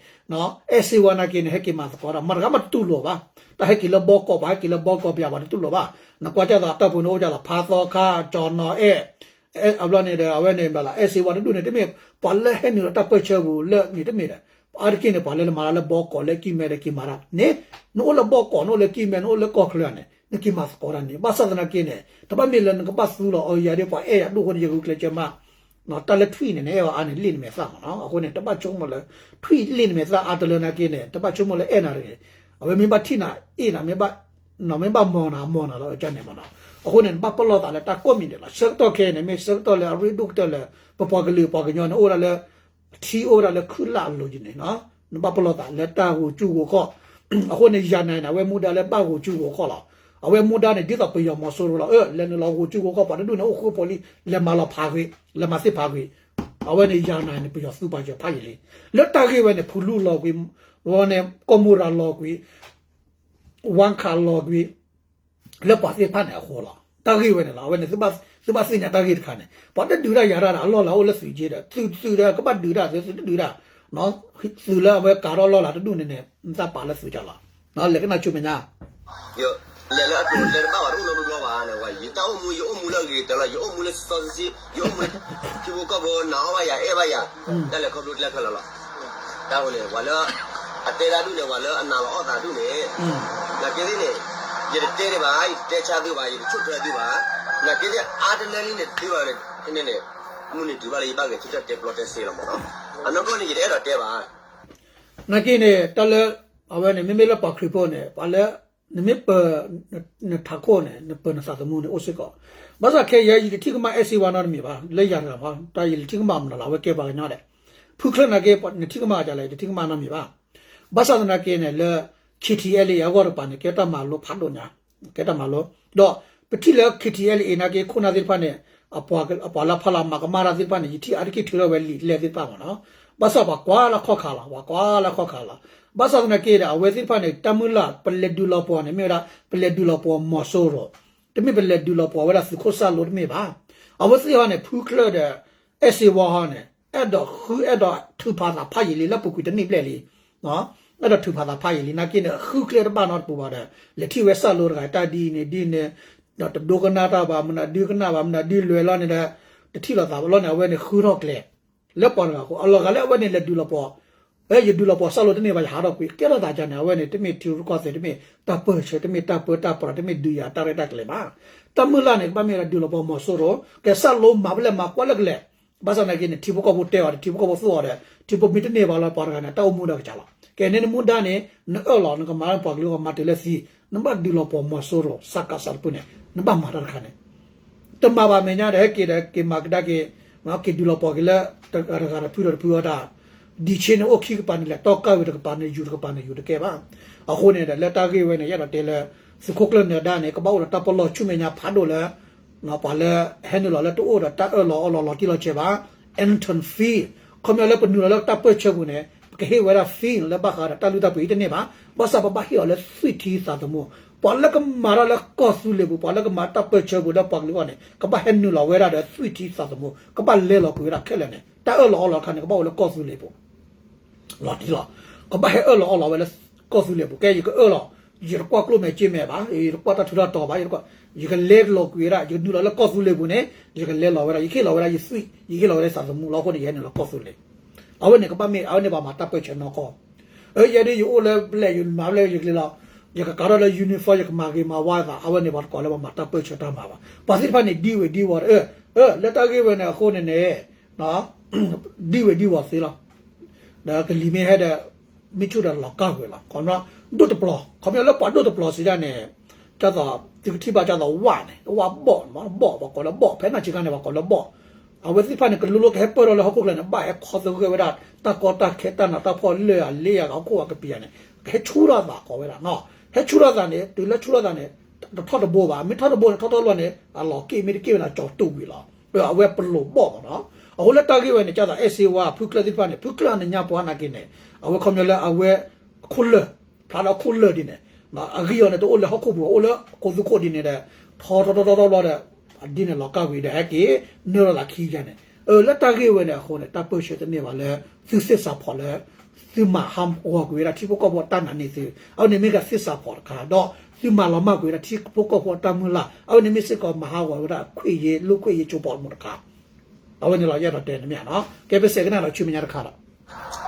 အဲၣ်စ့ဝါနာ်က့န့ၣ် ဟဲက့ၤမၤသကိးတၢ် မတၤတဂၤမးတတူၢ်လိာ်ဘၣ်. တၢ်ဟဲက့ၤလၢဘီကီး ပှၤဟဲက့ၤလၢဘီကီး ပယၤပှၤတတူၢ်လိာ်ဘၣ်. နကွၢ်ကၢ်သိးတၢ်ပူၤန့ၣ် အိၣ်ကၢ်လီၤ ဖါသီခါ ကၠီၤနီၤအဲၣ် အဘျီန့ၣ်ဒီး အဝဲန့ၣ်ဘျီလီၤ အဲၣ်စ့ဝါတဒူၣ်န့ၣ် တမ့ၢ် ပှၤလၢဟဲနုာ်လီၤတၢ်ပၢၢ်ဆၢပူၤလၢန့ၣ်တမ့ၢ်ဒီး အါတက့ၢ်န့ၣ် ပှၤလၢနမၤတၢ်လၢဘီကီးလၢကံၢ်မဲဒီးက့ၤမၤတၢ်န့ၣ် နအိၣ်လၢဘီကီး နအိၣ်လၢကံၢ်မဲ နအိၣ်လၢကီၢ်ချၢန့ၣ် နက့ၤမၤသကိးတၢ်န့ၣ် ဘၣ်ဆၣ်သနာ်က့န့ၣ် တဘၣ်မ့ၢ်လၢနကဘၣ်သူလီၤအီၤယၤဒ်ပှၤအဲၣ်ယၤဒိၣ်အဃိန့ၣ် ယဂုာ်ကျဲးစၢးမး တၢ်လၢထွံၣ်န့ၣ် နအဲၣ်အီၤအါန့ၣ် လ့ၣ်နမဲာ်သၣ်မးနီၤ. အဃိန့ၣ် တဘၣ်ဆိကမိၣ်လၢ ထွံၣ်လ့ၣ်နမဲာ်သၣ်အါတလၢနာ်က့န့ၣ် တဘၣ်ဆိကမိၣ်လၢအဲၣ်နၤတဂ့ၤ. အဝဲမ့ၢ်ဘၣ်ထံၣ်နၤအ့ၣ်နၤ မ့ၢ်ဘၣ် မ့ၢ်ဘၣ်မီၤနၤ မီၤနၤလီၤ ကန့ၣ်မးနီၤ. အဃိန့ၣ် နဘၣ်ပလီၢ်သးလၢတၢ်ကိးမံၤဒဲးလီၤ. ဆၢကတီၢ်ခဲအံၤန့ၣ် မ့ၢ်ဆၢကတီၢ်လၢအရ့ဒိၣ်ကတၢၢ်လၢ ပပှၤကလုာ်ပှၤကညီန့ၣ် အိၣ်ဝဲဒၣ်လၢ ထံအိၣ်ဝဲဒၣ်လၢခုၣ်လၢ်အလိၤကန့ၣ်နီၤ. နဘၣ်ပလီၢ်သးလၢတၢ်ဂိာ်စုဂိာ်ခီၣ် အဃိန့ၣ် ယၤနၤန့ၣ် အဝဲမူဒါလၢဘၣ်ဂိာ်စုဂိာ်ခီၣ်လီၤ. အဝဲမူဒါန့ၣ် ဒ်သိးပယီၤမီၤစိရိၤလီၤ. အၢ လဲၤနုာ်လီၤဂိာ်စုဂိာ်ခီၣ် ပှၤတဒူၣ်န့ၣ် အိၣ်ဃုဖိလံ လဲၤမၤလီၤဖးကွံာ် လဲၤမၤသ့ၣ်ဖးကွံာ်. အဝဲန့ၣ်ယၤနၤန့ၣ် ပယီၤသူပှၤယီၤဖးယံာ်လံ. လၢတၢ်ဂ့ၢ်ဝဲန့ၣ် ဖူလူလီၤကွံာ် ဝဲန့ၣ် ကီၢ်မိရၤလီၤကွံာ် ဝါခးလီၤကွံာ် လၢပှၤသ့ၣ်တဖၣ်န့ၣ်အဃိလီၤ. တၢ်ဂ့ၢ်ဝဲန့ၣ်လီၤ. အဝဲန့ၣ် သုဘၣ်သ့ၣ်ညါတၢ်ဂ့ၢ်တခါန့ၣ် ပှၤတဒုးတၢ်ယၤတၢ်ဒီး အလီၢ်လၤအိၣ်လၢသုးက့ဒီး သုးသုးဒီးကဘၣ်ဒုးတၢ် သုသုတဒုးတၢ် သုးလၢအဝဲကၤထီၣ်လီၢ်လၤတဒူၣ်န့ၣ်န့ၣ် နတၢ်ပာ်လၢသုးကလီၤ. လဲၤကနၣ်ဆူမဲာ်ညါ လဲၤလၢအကျိၤလဲၤတဘၣ်ဘၣ် တအိၣ်နီတဘျီဘၣ်န့ၣ် ဝဲ ယတၢ်အိၣ်မူ ယအိၣ်မူလၢအဂ့ၤကတၢၢ်လီၤ ယအိၣ်မူလၢစီစီဆှံဆှံ ယအိၣ်မူလၢ ထံဖိကီၢ်ဖိနာ်အီၣ်ဘၣ်ယၤ အဲၣ်ဘၣ်ယၤ တၢ်လဲၤခီဖျိတၢ်ခဲလၢာ်လီၤ. တၢ်ဝဲန့ၣ် ပှၤလၢ အတဲတၢ်ဒူၣ်န့ၣ် ပှၤလၢအနာ်လီၤအီၣ်သးဒူၣ်န့ၣ် နာ်က့သ့ၣ်န့ၣ် ယတတဲဒံးဘၣ် ယတတဲဆါသုဘၣ် ယတဆိၣ်ထွဲသုဘၣ် နာ်က့သ့ၣ်အါတလၢလံန့ၣ် တသ့ဘၣ်န့ၣ်န့ၣ် မုၢ်နံၤတုၤဘၣ်လၢယဘၣ်ဂဲၤဆၢထၢၣ်တဲပျီတဲစ့လီၤမးနီၤ အနီၢ်ကီၢ်န့ၣ် ယတအဲၣ်ဒိးတဲဘၣ် နာ်က့န့ၣ် တၢ်လၢ အဝဲန့ၣ် မ့မ့ၢ်လၢပှၤခရံာ်ဖိန့ၣ် ပှၤလၢ နမ့ၢ်ပၢၤ နထးခိၣ်န့ၣ် နပၢၤနသးသမူန့ၣ် အိၣ်စ့ၢ်ကီး ဘၣ်ဆၣ်ခဲအံၤ ယတထံၣ်ကမၣ်အဲၣ်စ့ဝါနီတမံၤဘၣ် လၢယၤတဂၤမး တၢ်ယတထံၣ်ကမၣ်မနုၤလီၤ အဝဲကဲပှၤကညီဒဲး ဖုချၢၣ်နာ်က့ နထံၣ်ကမၣ်ဒ်လဲၣ် ယတထံၣ်ကမၣ်နီတမံၤဘၣ် ဘၣ်ဆၣ်သနာ်က့န့ၣ် လၢ K T L A အဂီၢ်တပၤန့ၣ် ကဲတၢ်မၤလိဖးဒိၣ်ညါ ကဲတၢ်မၤလိ ဒီးပထံၣ်လၢ K T L A နာ်က့ ခိၣ်နၢ်သ့ၣ်တဖၣ်န့ၣ် အပှၤလၢဖီလာ်မၤကမၣ်တၢ်သ့ၣ်တဖၣ်န့ၣ် ယထံၣ်အါတက့ၢ်ထုးထီၣ်ဝဲလံာ်လဲၢ်သ့ၣ်တဖၣ်မးနီၤ ဘၣ်ဆၣ်ပှၤကွၢ်လၢခီၣ်ခါလီၤ ပှၤကွၢ်လၢခီၣ်ခါလီၤ ဘၣ်ဆၣ်သနာ်က့ဒီး အဝဲသ့ၣ်တဖၣ်န့ၣ် တၢ်မုၢ်လၢ် ပလဲၤဒုးလီၤပှီၤန့ၣ် မ့ၢ်ဝဲဒၣ် ပလဲၤဒုးလီၤပှီၤမီၤစိရိၤ တမ့ၢ်ပလဲၤဒုးလီၤပှီၤဝဲဒၣ်သုးခိၣ်စၢ်လိတမ့ၢ်ဘၣ် အဝဲသ့ၣ်ဟီန့ၣ် ဖုချၢၣ်ဒီး အဲၣ်စ့ဝါဟီန့ၣ် အဲၣ်ဒိးဃု အဲၣ်ဒိးထုးဖးသးဖးယံာ်လံ လၢပူၤကွံာ်တနံၣ်ဘျဲၣ်လံ အဲၣ်ဒိးထုးဖးသးဖးယံာ်လံ နာ်က့န့ၣ် ဃုကျဲတဘၣ်နီတပူၤဘၣ်ဒီး လဲၤထံၣ်ဝဲစၢ်လိတဂၤ တၢ်ဒ်န့ၣ်ဒ်န့ၣ် ဒီးတဒိကနၣ်တၢ်ဘၣ် မနုၤဒုကနၣ်ဘၣ် မနုၤဒုလဲၤလီၤန့ၣ်ဒီး တထံၣ်လိာ်သးဘၣ်လီၤန့ၣ် အဝဲန့ၣ်ဃုထီၣ်ကျဲ လၢပှၤတဂၤအဃိ အလီၤဂာ်လၢအဝဲန့ၣ်လဲၤဒုးလီၤပှီၤ ယဒုးလီၤပှီၢ်စၢ်လိတန့ၢ်ဘၣ် ယဟးထီၣ်ကွံာ် ကဲထီၣ်သးဒ်န့ၣ် အဝဲန့ၣ် တမ့ၢ်ထံရူၢ်ကီၢ်သဲး တမ့ၢ်တၢ်ပၢၢ်ဆၢ တမ့ၢ်တၢ်ပၢတၢ်ပြး တမ့ၢ်ဒုးယၤတၢ်ရဲၣ်တၢ်ကျဲၤဘၣ်. တၢ်မုၢ်လၢ်န့ၣ် ကဘၣ်မ့ၢ်ဝဲဒၣ်ဒုးလီၤပှီၢ်မီၤစိရိၤ ကဲစၢ်လိမၤဖဲလဲၣ်မၤကွၢ်လၢကလဲၤ ဘၣ်ဆၣ်သနာ်က့န့ၣ် ထံဖိကီၢ်ဖိတဲအီၤဒီး ထံဖိကီၢ်ဖိသူၣ်အီၤဒီး ထံဖိမ့ၢ်တန့ၢ်ဘၣ်လီၤ ပှၤတဂၤန့ၣ် တၢ်အိၣ်မူဒီးကစၢ်လီၤ. ကဲန့ၣ်နမူဒါန့ၣ် နအၢၣ်လီၤ နကမၤလၢပှၤကလုာ်အဂီၢ် မၤတုၤလၢသံ နဘၣ်ဒုးလီၤပှီၢ်မီၤစိရိၤ စကစ တဖုန့ၣ် နဘၣ်မၤတၢ်တခါန့ၣ် တမၤဘၣ်မဲာ်ညါဒီး ဟဲက့ၤဒီးက့ၤမၤကဒါက့ၤ က့ၤဒုးလီၤပှီၢ်က့ၤလၢ တဂၤတဖုဒီးတဖုအီၣ်တၢ် ဒံးဆ့န့ၣ်အိၣ်ခံကပၤန့ၣ် လဲၤတီကၢ်ဝံၤတကပၤန့ၣ် ယူၤတကပၤန့ၣ် ယူၤတကဲဘၣ်. အဃိန့ၣ်ဒီး လၢတၢ်ဂ့ၢ်ဝဲန့ၣ် ယအဲၣ်ဒိးတဲလၢ သုးခိၣ်ကျၢၢ်နၢၤဒါန့ၣ် ကဘၣ်အိၣ်ဒီးတၢ်ပလီၢ်ဆူမဲာ်ညါဖးဒိၣ်လၢ ပှၤလၢဟဲနုာ်လီၤလၢတအိၣ်ဒီးတၢ်အၢၣ်လီၤအီလီၤလီၤတံၢ်လီၤဆဲးဘၣ် Anton Fee ခီပညီလၢပနုာ်လီၤလၢတၢ်ပၢၢ်ဆၢပူၤန့ၣ် ပကဟ့ၣ်ဝဲဒၣ် Fee လၢဘၣ်ဃးဒီးတၢ်လုၢ်တၢ်ပှ့ၤအံၤတန့ၢ်ဘၣ်. ဘၣ်ဆၣ်ပဘၣ်ဟ့ၣ်အီၤလၢသွံၣ်ထံသးသမူ ပှၤလၢကမၤတၢ်လၢကီၢ်သူလ့ၤပူၤ ပှၤလၢကမၤတၢ်ပၢၢ်ဆၢပူၤလၢပှၤကလုာ်အဂီၢ်န့ၣ် ကဘၣ်ဟဲနုာ်လီၤဝဲဒၣ်ဒီးသွံၣ်ထံသးသမူ ကဘၣ်လဲလီၤကွံာ်ဝဲဒၣ်ခဲလၢာ်န့ၣ် တၢ်အၢၣ်လီၤအီလီၤတခါန့ၣ် ကဘၣ်အိၣ်လၢကီၢ်သူလ့ၤပူၤ လီၤတံၢ်လီၤ. ကဘၣ်ဟဲအၢၣ်လီၤအီလီၤဝဲလၢကီၢ်သူလ့ၤပူၤ ကဲယကအၢၣ်လီၤ ယတကွၢ်ကျိၣ်မဲာ်စ့မဲာ်ဘၣ် ယတကွၢ်တၢ်ထူးတၢ်တီၤဘၣ် ယတကွၢ် ယကလဲလီၤကွံာ်ဝဲဒၣ် ယကနုာ်လီၤလၢကီၢ်သူလ့ၤပူၤန့ၣ် ယကလဲလီၤဝဲဒၣ် ယကဟ့ၣ်လီၤဝဲဒၣ်ယသွံၣ် ယကဟ့ၣ်လီၤဝဲဒၣ်သးသမူလီၤ. အဃိန့ၣ် ယဟဲနုာ်လီၤကီၢ်သူလ့ၤ အဝဲန့ၣ်ကဘၣ်မ့ၢ် အဝဲန့ၣ်ဘၣ်မၤတၢ်ပၢၢ်ဆၢနီၢ်ကီၢ် အၢ ယဲဒၣ်ယအိၣ်လၢပျဲၢ် ယမၤပျဲၢ်ယကလဲၤလီၤ ယကကးထီၣ်လၢ uniform ယကမၤဂ့ၤမၤဝါသး အဝဲန့ၣ်ပှၤတကိးလၢပှၤမၤတၢ်ပၢၢ်ဆၢတၢ်မၤဘၣ်. ပှၤသ့ၣ်တဖၣ်န့ၣ် ဒံဝ့ၤဒံဝီၤ အၢ လၢတၢ်ဂ့ၢ်ဝဲန့ၣ်အဃိန့ၣ်န့ၣ် ဒံဝ့ၤဒံဝီၤသ့လီၤ. ဒီးကလံၤမ့ၢ်ဟဲဒီး မ့ၢ်ဆူၣ်ဒီးလီၤကၢ်ကွံာ်လီၤ. ခီပညီ ဒိၣ်တပျီၤ ခီပညီလၢပှၤဒိၣ်တပျီၤစံးဒၣ်န့ၣ် ဒ်သိး သုကထံၣ်ဘၣ်ဒ်သိးဝၣ်န့ၣ် ဝၣ်ဘီၣ် ဘီၣ် ပှၤကိးလၢဘီၣ် ဖဲနၤဆံးခါန့ၣ် ပှၤကိးလၢဘီၣ် အဝဲသ့ၣ်တဖၣ်န့ၣ် ကလိလိကဟဲပၢၢ်ထီၣ်လၢဟီၣ်ခိၣ်ချၢန့ၣ် ဘၣ်ဟဲခီသဂၢၢ်ဝဲဒၣ် တၢ်ကီတၢ်ခဲတၢ်နးတၢ်ဖှီၣ်လၢအလ့အကဟီၣ်ခိၣ်အကပံာ်န့ၣ် ကဟဲဆူၣ်ထီၣ်သးကိးဝဲဒၣ်နီၤ ဟဲဆူၣ်ထီၣ်သးန့ၣ် တုၤလၢဆူၣ်ထီၣ်သးန့ၣ် တထီၣ်တဘိဘၣ် မ့ၢ်ထီၣ်တဘိန့ၣ် ထီၣ်ထီၣ်လီၤန့ၣ် အလီၤက့ၣ်မ့ၢ်တက့ၣ်ဝဲန့ၣ် ကၠီၤတူာ်ဝံၤလီၤ. အဝဲပလိာ်ဘီၣ်မးနီၤ အဃိလၢတၢ်ဂ့ၢ်ဝဲန့ၣ် ဒ်သိးအဲၣ်စ့ဝါ ဖုကျၢၢ်သ့ၣ်တဖၣ်န့ၣ် ဖုကျၢၢ်အနညါပှၤနာ်က့န့ၣ် အဝဲခီပညီလၢအဝဲ ခိၣ်လၢၢ် ဖျါဒီးခိၣ်လၢၢ်ဒ်န့ၣ် အဂံၢ်အီၤန့ၣ် တအိၣ်လၢဟီၣ်ခိၣ်ပူၤ အိၣ်လၢကိးသူခိၣ်ဒ်န့ၣ်ဒီး ထီထီထီထီထီဘျီဒီး အဒ်န့ၣ်လီၤကၢ်ဝံၤဒီး ဟဲက့ၤ နုာ်လီၤသးခံယါန့ၣ် အၢ လၢတၢ်ဂ့ၢ်ဝဲန့ၣ်အဃိန့ၣ် တၢ်ပၢၢ်ဆၢတန့ၢ်ဘၣ်လၢ သုသ့ၣ်စးဖီၣ်လၢ သုမၤဟးဂီၤကွံာ်ဝဲဒၣ်ထံဖိကီၢ်ဖိအတၢ်နာ်န့ၢ်သု အဝဲန့ၣ်မ့ၢ်ကသ့ၣ်စးဖီၣ်တခါ ဒီးသုမၤလီၤမၢ်ကွံာ်ဝဲဒၣ်ထံဖိကီၢ်ဖိအတၢ်မုၢ်လၢ် အဝဲန့ၣ်မ့ၢ်စ့ၢ်ကီးမၤဟးဂီၤဝဲဒၣ်ခွင့်ရေး လူ့အခွင့်အရေးချိုးဖောက်မှုတခါ အဝဲန့ၣ်လီၤ ယအဲၣ်ဒိးတဲန့ၣ်မ့ၢ်ဧါနီၤ ကဲပစဲးကနၣ်ဒီးဆူမဲာ်ညါတခါဒီး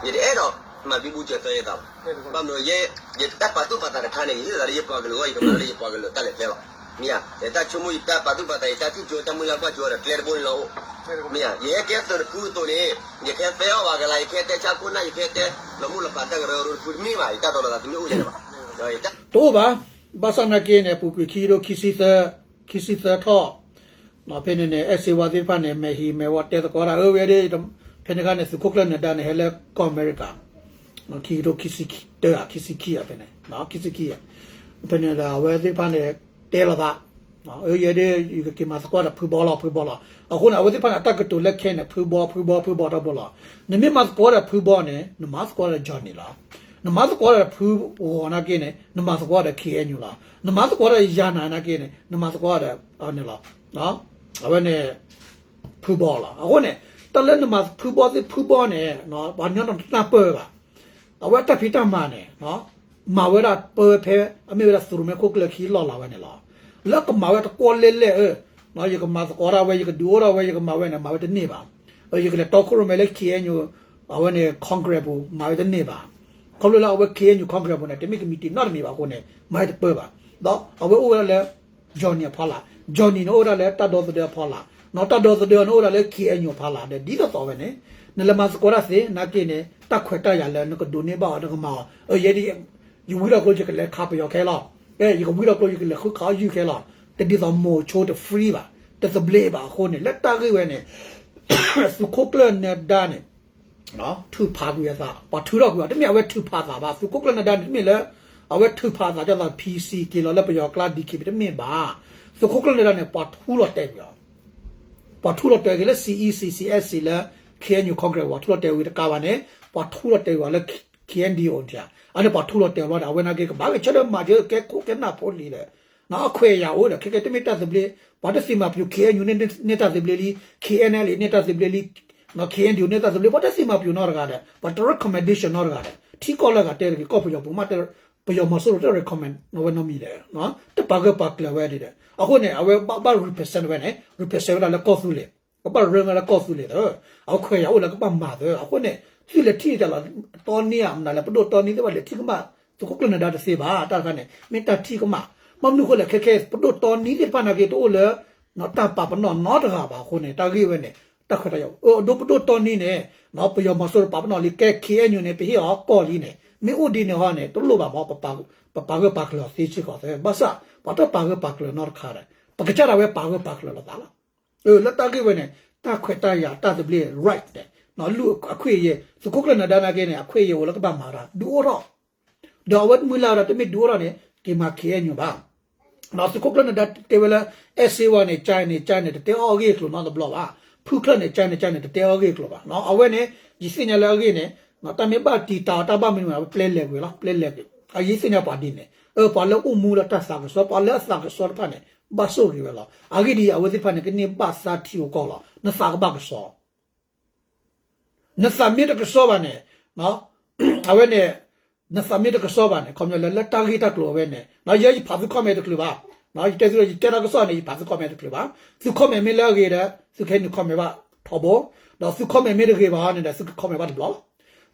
ယတအဲၣ်ဒိးမၤဘံဘူစၢၤသၢယသးဘၣ်. ဘၣ်မနုၤ ယတၢ်ပာ်သူၣ်ပာ်သးတခါန့ၣ် ယဟ့ၣ်သးလၢယပှၤကလုာ်အဂီၢ် ယကမၤလၢယပှၤကလုာ်တၢ်လဲၤကျဲလီၤ. မ့ၢ်ဧါ, ယတၢ်ဆိကမိၣ် ယတၢ်ပာ်သူၣ်ပာ်သး ယတၢ်ထံၣ်ကၠိတၢ်မုၢ်လၢ်ကွၢ်ကၠိဒီးကျဲတဘိန့ၣ်လီၤအိၣ်. မ့ၢ်ဧါ, ယဟဲကဲသုးတဖုအသိးန့ၣ် ယကဟဲသဲအီၣ်ပှၤကလၤ ယကဟဲတဲဆါခိၣ်နၢ် ယကဟဲတဲလီၤမုၢ်လီၤဖးတၢ်ကရၢကရိတဖုတမ့ၢ်ဘၣ် ယတၢ်တီလိာ်သးတမ့ၢ်အိၣ်ယဲၢ်ဘၣ်. တအိၣ်ဘၣ်. ဘၣ်ဆၣ်နာ်က့န့ၣ် အပူၤကွံာ်ခံကထိခံဆံသၢ ခံဆံသၢထီၣ် ဖဲန့ၣ်န့ၣ် အဲၣ်စ့ဝါသ့ၣ်တဖၣ်န့ၣ် မဲာ်ဟံးမဲာ်ဝီတဲသကိးတၢ် အၢဝဲဒၣ် ဖဲန့ၣ်ခါန့ၣ် သုးခိၣ်ကျၢၢ်နၢၤဒါန့ၣ် ဟဲလၢကီၢ်အမဲရကၤ ခံကထိခံဆံတၢ ခံဆံခံ ဖဲန့ၣ် ခံဆံခံ ဖဲန့ၣ်ဒီး အဝဲသ့ၣ်တဖၣ်န့ၣ် တဲလိာ်သး အၢ ယဲဒၣ် ယကက့ၤမၤသကိးဒီးဖုဘီလီၤ ဖုဘီလီၤ. အဃိန့ၣ် အဝဲသ့ၣ်တဖၣ်န့ၣ် အတၢ်ကတိၤလၢခဲန့ၣ် ဖုဘီ ဖုဘီ ဖုဘီတၢ်ဘိလီၤ. နမ့ၢ်မၤသကိးဒီးဖုဘီန့ၣ် နမၤသကိးဒီး Johnny လီၤ. နမၤသကိးဒီးဖုဂီၤနာ်က့န့ၣ် နမၤသကိးဒီး K N U လီၤ. နမၤသကိးဒီးယၤနၤနာ်က့န့ၣ် နမၤသကိးဒီး န့ၣ်လီၤ. အဝဲန့ၣ် ဖုဘီလီၤ. အဃိန့ၣ် တၢ်လၢနမၤဖုဘီသ့ၣ်ဖုဘီန့ၣ် ပှၤကညီတနၢ်ပၢၢ်ဘၣ်. အဝဲတၢ်ဖံးတၢ်မၤန့ၣ် မၤဝဲဒၣ်ပၢဖဲ အမ့ၢ်ဝဲဒၣ်သုးရိၣ်မဲခိၣ်ကျၢၢ်ခံလီၢ်လၤဝဲန့ၣ်လီၤ. လၢကမၤဝဲတကွီၢ်လဲၢ်လဲၢ် အၢ ယကမၤသကိးတၢ်ဝဲ ယကဒုးအိၣ်ထီၣ်ဝဲ ယကမၤဝဲန့ၣ် မၤဝဲတန့ၢ်ဘၣ်. ယကလဲၤတီခိၣ်ရိၣ်မဲလၢ K N U အဝဲန့ၣ် Congress ပူၤ မၤဝဲတန့ၢ်ဘၣ်. ခီဖျိလၢအဝဲ K N U Congress ပူၤန့ၣ် တမ့ၢ်ကမံးတံာ်နီတမံၤဘၣ်အဃိန့ၣ် မၤဝဲတပၢဘၣ်. ဒီးအဝဲအိၣ်ဝဲဒၣ်လၢ Johnny အဖီလာ်, Johnny န့ၣ်အိၣ်ဝဲဒၣ်လၢတၢ်ဒီသဒၢအဖီလာ်, တၢ်ဒီသဒၢန့ၣ်အိၣ်ဝဲဒၣ်လၢ K N U အဖီလာ်ဒီး ဒ်သိးသိးဝဲန့ၣ် နလဲၤမၤသကိးတၢ်သ့နာ်က့န့ၣ် တၢ်ခွဲးတၢ်ယာ်လၢနကဒိးန့ၢ်ဘၣ်အီၤ နကမၤအီၤ ယဲဒၣ် ယဝံထီၣ်ကျိ ယကလဲၤခးပယီၤခဲလီၤ, ယကဝံထီၣ်ကျိ ယကလဲၤဃုခးအီၣ်ယုၢ်ခဲလီၤ, တဒ်သိးမိၤဆိတ free ဘၣ်, တသဘျ့ဘၣ်အဃိန့ၣ် လၢတၢ်ဂ့ၢ်ဝဲန့ၣ် သုးခိၣ်ကျၢၢ်နၢၤဒါန့ၣ် ထုးဖးကွံာ်အသး ပှၤထုးထီၣ်ကွံာ်အီၤ တမ့ၢ်အဝဲထုးဖးအသးဘၣ်. သုးခိၣ်ကျၢၢ်နၢၤဒါန့ၣ် တမ့ၢ်လၢ အဝဲထုးဖးအသးဒ်သိး P C က့ၤလီၤလၢပယီၤကျါ D K B တမ့ၢ်ဘၣ်. သုးခိၣ်ကျၢၢ်နၢၤဒါန့ၣ် ပှၤထူလီၤတဲာ်ကွံာ်အီၤ ပှၤထူလီၤတဲာ်က့ၤလၢ C E C, C S C လၢ K N U Congress ပှၤထူလီၤတဲာ်ဝံၤတကးဘၣ်န့ၣ် ပှၤထူလီၤတဲာ်ဝံၤအီၤလၢ K N D O န့ၣ် အန့ၣ်ပှၤထူလီၤတဲာ်လီၤဒီး အဝဲနာ်က့ကဘၣ်ဂဲၤဆၢထၢၣ်မၤက့ၤကဲခိၣ်ကဲနၢ်ဖိလံဒီး အခွဲးယာ်အိၣ်ဒီး ခဲကဲတမ့ၢ်တၢ်သဘျ့, ပှၤတသ့ၣ်မၤပျူၤ K N U န့ၣ်တၢ်သဘျ့လံ, K N L A န့ၣ်တၢ်သဘျ့လံ, K N D O န့ၣ်တၢ်သဘျ့ ပှၤတသ့ၣ်မၤပျူၤနီတဂၤဒီး ပှၤတ recommendation နီတဂၤဒီး ထံကီၢ်လၢအဂၤတဲတဂ့ၤ ကီၢ်ပယီၤပူၤမး ပယီၤမီၤစိရိၤတ recommend ဝဲနီတမံၤဒီး တပာ်ဂၢၢ်ပာ်ကျၢၤဝဲဒ်ဒီး အဃိန့ၣ် အဝဲဘၣ် represent ဝဲန့ၣ် represent ဝဲဒၣ်လၢကီၢ်သူလ့ၤ, ကဘၣ်ရၢလၢကီၢ်သူလ့ၤသၢ, အခွဲးယာ်အိၣ်လၢကဘၣ်မၤသၢ, အဃိန့ၣ် သုလဲၤထံၣ်တၢ်လီၤ တီနံဧါ မနုၤလဲၣ် ပဒိၣ်တီနံသ့ၣ်တဖၣ်လဲၤထံၣ်ကမၣ် သုးခိၣ်ကျၢၢ်နၢၤဒါတသ့ဘၣ် တၢ်တခါန့ၣ် မ့ၢ်တၢ်ထံၣ်ကမၣ် ဘၣ်မနုၤအဃိလဲၣ် ခဲခဲ ပဒိၣ်တီနံသ့ၣ်တဖၣ်နာ်က့ တအိၣ်လၢ တၢ်ပာ်ပနီၣ်နီတဂၤဘၣ်အဃိန့ၣ် တၢ်ဂ့ၢ်ဝဲန့ၣ် တၢ်ခွဲးတၢ်ယာ် အဒိပဒိၣ်တီနံန့ၣ် ပယီၤမီၤစိရိၤပာ်ပနီၣ်လံ ကဲ ခ့ၣ်အဲၣ်ယူၣ်န့ၣ် ပဟ့ၣ်အီၤကီၢ်လံန့ၣ် မ့ၢ်အိၣ်ဒ်န့ၣ်ဟီန့ၣ် တလိၣ်ဘၣ်မး ပပာ်ဂၢၢ်ပာ်ကျၢၤသ့စ့ၢ်ကီးသ့ ဘၣ်ဆၣ် ပှၤတပာ်ဂၢၢ်ပာ်ကျၢၤနီတခါဒီး ပကစၢ်ဒၣ်ဝဲပာ်ဂၢၢ်ပာ်ကျၢၤလိာ်သးလီၤ လၢတၢ်ဂ့ၢ်ဝဲန့ၣ် တၢ်ခွဲးတၢ်ယာ်တၢ်သဘျ့ right န့ၣ် လူအခွင့်အရေး သုးခိၣ်ကျၢၢ်နၢၤဒါနာ်က့န့ၣ် အခွင့်အရေးအိၣ်လၢကဘၣ်မၤတၢ် ဒုးအိၣ်ထီၣ် ဒီးအဝဲမုၢ်လၢ်ဒီးတမ့ၢ်ဒုးအိၣ်ထီၣ်န့ၣ် က့ၤမၤ ခ့ၣ်အဲၣ်ယူၣ် ဘၣ် သုးခိၣ်ကျၢၢ်နၢၤဒါတဲဝဲလၢ အဲၣ်စ့ဝါန့ၣ် ကၠါန့ၣ် ကၠါန့ၣ် တတဲအီၣ်အဂ့ၢ်အကျိၤနီတဘျီဘၣ် ဖုခၢၣ်န့ၣ် ကၠါန့ၣ် ကၠါန့ၣ် တတဲအီၣ်အဂ့ၢ်အကျိၤဘၣ် အဝဲန့ၣ် ယသ့ၣ်ညါလၢအဂ့ၢ်န့ၣ် တၢ်မ့ၢ်ဘၣ်တံာ်တာ်အီၤတၢ်ဘၣ်မနုၤမး ပျဲလဲၤကွံာ်လီၤ ပျဲလဲၤကွံာ် အယသ့ၣ်ညါပှၤဒ်န့ၣ် ပှၤလၢအိၣ်မူလၢတၢ်သးကစီၣ် ပှၤလၢအသးကစီၣ်တဖၣ်န့ၣ် ဘၣ်ဆိၣ်ဂ့ၤဝဲလီၤ အဂ့ၢ်ဒ်အံၤ အဝဲသ့ၣ်တဖၣ်န့ၣ် ကန့ၢ်ဘၣ်သါထံဧိၤကီၢ်လီၤ နသးကဘၣ်ကစီၣ် နသးမ့ၢ်တကစီၣ်ဘၣ်န့ၣ် အဝဲန့ၣ် နသးမ့ၢ်တကစီၣ်ဘၣ်န့ၣ် ခီပညီလၢ လၢတၢ်ဂ့ၢ်တၢ်ကျိၤအဝဲန့ၣ် ယဲယဖးသု comment တချုးဘၣ် ယတဲသု ယတဲတၢ်ကစီၣ်န့ၣ် ယဖးသု comment တချုးဘၣ် သု comment မ့ၢ်လၢအဂ့ၤဒီး သုကဟဲနုာ် comment ဘၣ်ထီဘိ ဒီးသု comment မ့ၢ်တဂ့ၤဘၣ်န့ၣ်ဒီး သုက comment ဘၣ်တဘျီလီၤ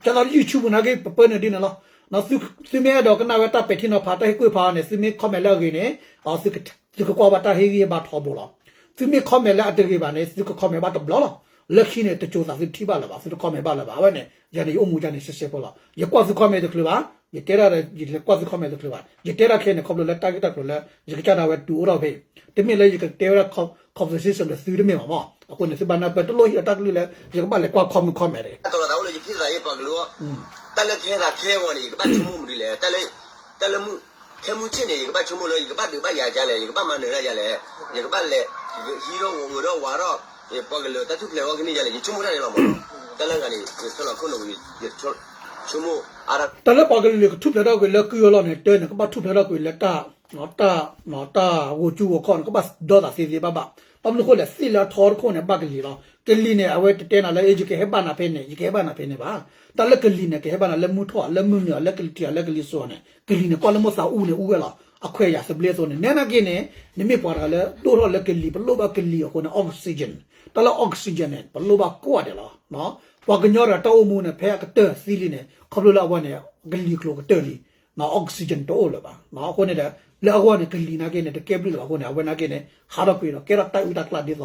ကသိးလၢ YouTube ပူၤနာ်က့ ပပၢနုာ်ဒ်န့ၣ်လီၤ သုမ့ၢ်အဲၣ်ဒိးကနၣ်ဝဲတၢ်ပဲာ်ထံနီၤဖး တၢ်ဟ့ၣ်ကူၣ်ဖးန့ၣ် သုမ့ၢ် comment လၢအဂ့ၤန့ၣ် သုကကွၢ်ဘၣ်တၢ်ဟ့ၣ်ဂံၢ်ဟ့ၣ်ဘါထီဘိလီၤ သုမ့ၢ် comment လၢအတဂ့ၤဘၣ်န့ၣ် သုက comment ဘၣ်တဘျီလီၤ လၢခံန့ၣ် တစိၤသးသုထံၣ်ဘၣ်လၢၤဘၣ် သုတ comment ဘၣ်လၢၤဘၣ် အဝဲန့ၣ် ယၤန့ၣ် ယအိၣ်မူယၤန့ၣ် စဲးစဲးဖိလီၤ ယကွၢ်သု comment တချုးဘၣ် ယတဲဒၣ်ဒီး ယလဲၤကွၢ်သု comment တချုးဘၣ် ယတဲဒၣ်ခဲန့ၣ် ခီဖျိလၢတၢ်ဂ့ၢ်တၢ်ကျိၤလၢ ယကစၢ်ဒၣ်ဝဲတုၤအိၣ်ထီၣ်ဖဲ တမ့ၢ်လၢယကတဲဝဲဒၣ် conversation ဒီးသုတမ့ၢ်ဘၣ်မး အဃိန့ၣ် သုဘၣ်နၢ်ပၢၢ် တလိၣ်ဟံးဒီးတၢ်ကလုၢ်လၢ ယကဘၣ်လဲၤကွၢ် comment comment တဂ့ၤ တၢ်လၢယဖံသးအံၤပှၤကလုာ် တၢ်လၢကဟဲသးခဲအဂီၢ်န့ၣ် ယကဘၣ်ဆိကမိၣ်မနုၤလဲၣ် တၢ်လၢမုၢ် ခဲမုၢ်ဆ့ၣ်န့ၣ် ယကဘၣ်ဆိကမိၣ်လၢ ယကဘၣ်ဒုးဘၣ်ယၤဒ်လဲၣ် ယကဘၣ်မၤနၢၤဒ်လဲၣ် ယကဘၣ်လဲၤ ဟံးထီၣ်ဂီၤဂုၤထီၣ်ဝးထီၣ် ပှၤကလုာ်တၢ်ထူၣ်ဖျဲးဝဲကန့ၢ်ဒ်လဲၣ် ယဆိကမိၣ်တၢ်န့ၣ်လီၤမး တၢ်လၢဂၤန့ၣ် ယဆၢလီၤခိၣ်နူာ်ဝံၤ ယဆိကမိၣ် တၢ်လၢပှၤကလုာ်ကထူၣ်ဖျဲးထီၣ်ကွံာ်လၢကုၢ်အလီၢ်န့ၣ် တၢ်န့ၣ် ကဘၣ်ထူၣ်ဖျဲးထီၣ်ကွံာ်လၢတၢ် တၢ်ဂိၤကၠူဂီၤခီၣ်န့ၣ် ကဘၣ်ဒီသးသ့သ့ဘၣ်ဘၣ် ဘၣ်မနုၤအဃိလဲၣ် သ့ၣ်လၢအထီတခိၣ်န့ၣ် ဘၣ်ကလံၤလီၤ ကလံၤန့ၣ် အဝဲတတဲနၤလၢ ယကဟဲဘၣ်နၤဖဲန့ၣ် ယကဟဲဘၣ်နၤဖဲန့ၣ်ဘၣ် တၢ်လၢကလံၤန့ၣ် ကဟဲဘၣ်နၤလၢမုၢ်ထီၣ် လၢမုၢ်နုာ် လၢကလံၤထံး လၢကလံၤစိးန့ၣ် ကလံၤန့ၣ် ကွၢ်လၢမိၢ်သးအူန့ၣ် အူဝဲလီၤ အခွဲးယာ်သဘျ့အသိးန့ၣ် နဲနာ်က့န့ၣ် နမ့ၢ်ပှၤတဂၤလၢ ဒိၣ်ထီၣ်လၢကလံၤ ပလိၣ်ဘၣ်ကလံၤအဃိန့ၣ် oxygen တၢ်လၢ oxygen န့ၣ် ပလိၣ်ဘၣ်ကိးဂၤဒဲးလီၤ ပှၤကညီတၢ်အိၣ်မူန့ၣ် ဖဲအကတၢၢ်သံလံန့ၣ် ခီဖျိလၢအဝဲန့ၣ် ကလံၤကျိၤကတၢၢ်လံ oxygen တအိၣ်လၢၤဘၣ် အဃိန့ၣ်ဒီး လၢအဂီၢ်န့ၣ် ကလံၤနာ်က့န့ၣ် တကဲဘျုးလၢၤဘၣ်အဃိန့ၣ် အဝဲနာ်က့န့ၣ် ဟးထီၣ်ကွံာ်ဒီး ကဲထီၣ်တၢ်အုၣ်တၢ်ကျၢ်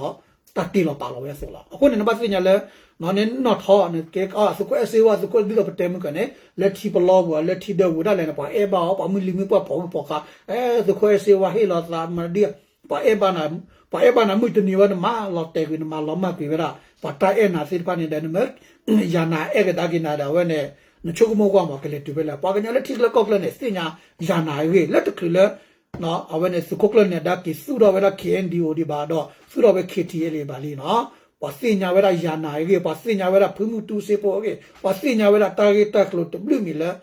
ဒ်သိး တၢ်တ့လီၤပာ်လီၤဝဲအသိးလီၤ အဃိန့ၣ် နဘၣ်သ့ၣ်ညါလၢ နနီၢ်ထီန့ၣ် ကဲအသုးခိၣ်အဲၣ်စ့ဝါ သုးခိၣ်ဒ်သိးပတဲမုၢ်ကၢန့ၣ် လၢထံပလီပူၤ လၢထံဒၢပူၤဒၣ်လဲာ်န့ၣ် ပှၤအဲၣ်ဘၣ်အီၤ ပှၤမုၢ်လံၤမုၢ်ပှၢ်ဖီၣ်မုၢ်ဖီၣ်ဃါ အဲ သုးခိၣ်အဲၣ်စ့ဝါဟ့ၣ်လီၤသးမၤဒ် ပှၤအဲၣ်ဘၣ်နၤ ပှၤအဲၣ်ဘၣ်နၤမုၢ်တနံၤဝဲ နမၤလီၤတဲာ်ကွံာ် နမၤလီၤမၢ်ကွံာ်ဝဲဒၣ် ပှၤတၢ်အဲၣ်နၤသ့ၣ်တဖၣ်န့ၣ်ဒီး နမ့ၢ် ယၤနၤအဲၣ်ကဒါက့ၤနၤဒီး အဝဲန့ၣ် နဆိကမိၣ်ကွၢ်မး ကလဲၤတုၤဖဲလဲၣ် ပှၤကညီလၢထံချၢကီၢ်ချၢန့ၣ် သ့ၣ်ညါယၤနၤအဂ့ၢ် လၢတချုးလၢ အဝဲန့ၣ် သုးခိၣ်ကျၢၢ်နၢၤဒါက့ၤသူၣ်ထီၣ်ဝဲဒၣ် ခ့ၣ်အဲၣ်ယူၣ် ဒံးဘၣ်ဒီး သူၣ်ထီၣ်ဝဲ ခ့ၣ်ထံၣ်အဲၣ်လ့ၣ် ဘၣ်လံနီၤ ပှၤသ့ၣ်ညါဝဲဒၣ်ယၤနၤအဂ့ၢ် ပှၤသ့ၣ်ညါဝဲဒၣ်ဖုမုၢ်တူစ့ဖိအဂ့ၢ် ပှၤသ့ၣ်ညါဝဲဒၣ်တၢ်ဂ့ၢ်တၢ်ကျိၤတဘျုးမံၤလၢ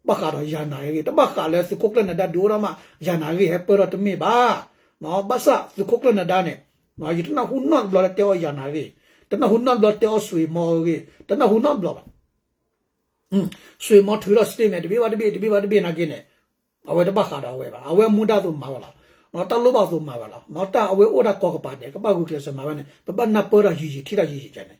ဘၣ်ဃးဒီးယၤနၤအဂ့ၢ် တဘၣ်ဃးလၢသုးခိၣ်ကျၢၢ်နၢၤဒါဒုးအိၣ်ထီၣ်မး ယၤနၤအဂ့ၢ်ဟဲပၢၢ်ထီၣ်တမ့ၢ်ဘၣ် ဘၣ်ဆၣ်သုးခိၣ်ကျၢၢ်နၢၤဒါန့ၣ် ယတနၢ်ဟူနီတဘျီလၢတဲအီၣ်ယၤနၤအဂ့ၢ် တနၢ်ဟူနီတဘျီတဲအီၣ်စွ့ၤမီအဂ့ၢ် တနၢ်ဟူနီတဘျီဘၣ် စွ့ၤမီထုးထီၣ် statement တဘ့ၣ်ဘၣ်တဘ့ၣ် တဘ့ၣ်ဘၣ်တဘ့ၣ်နာ်က့န့ၣ် အဝဲတဘၣ်ဃးဒီးအဝဲဘၣ် အဝဲမူဒါသိးမၤဝဲလီၤ တၢ်လိၣ်ဘၣ်သိးမၤဝဲလီၤ တၢ်အဝဲအိၣ်ဒၣ်ကိးကပၤဒဲး ကဘၣ်ဂုာ်ကျဲးစၢးမၤဝဲန့ၣ် ပဘၣ်နၢ်ပၢၢ်တၢ်ယံာ်ယံာ်ထံၣ်တၢ်ယံာ်ယံာ်န့ၣ်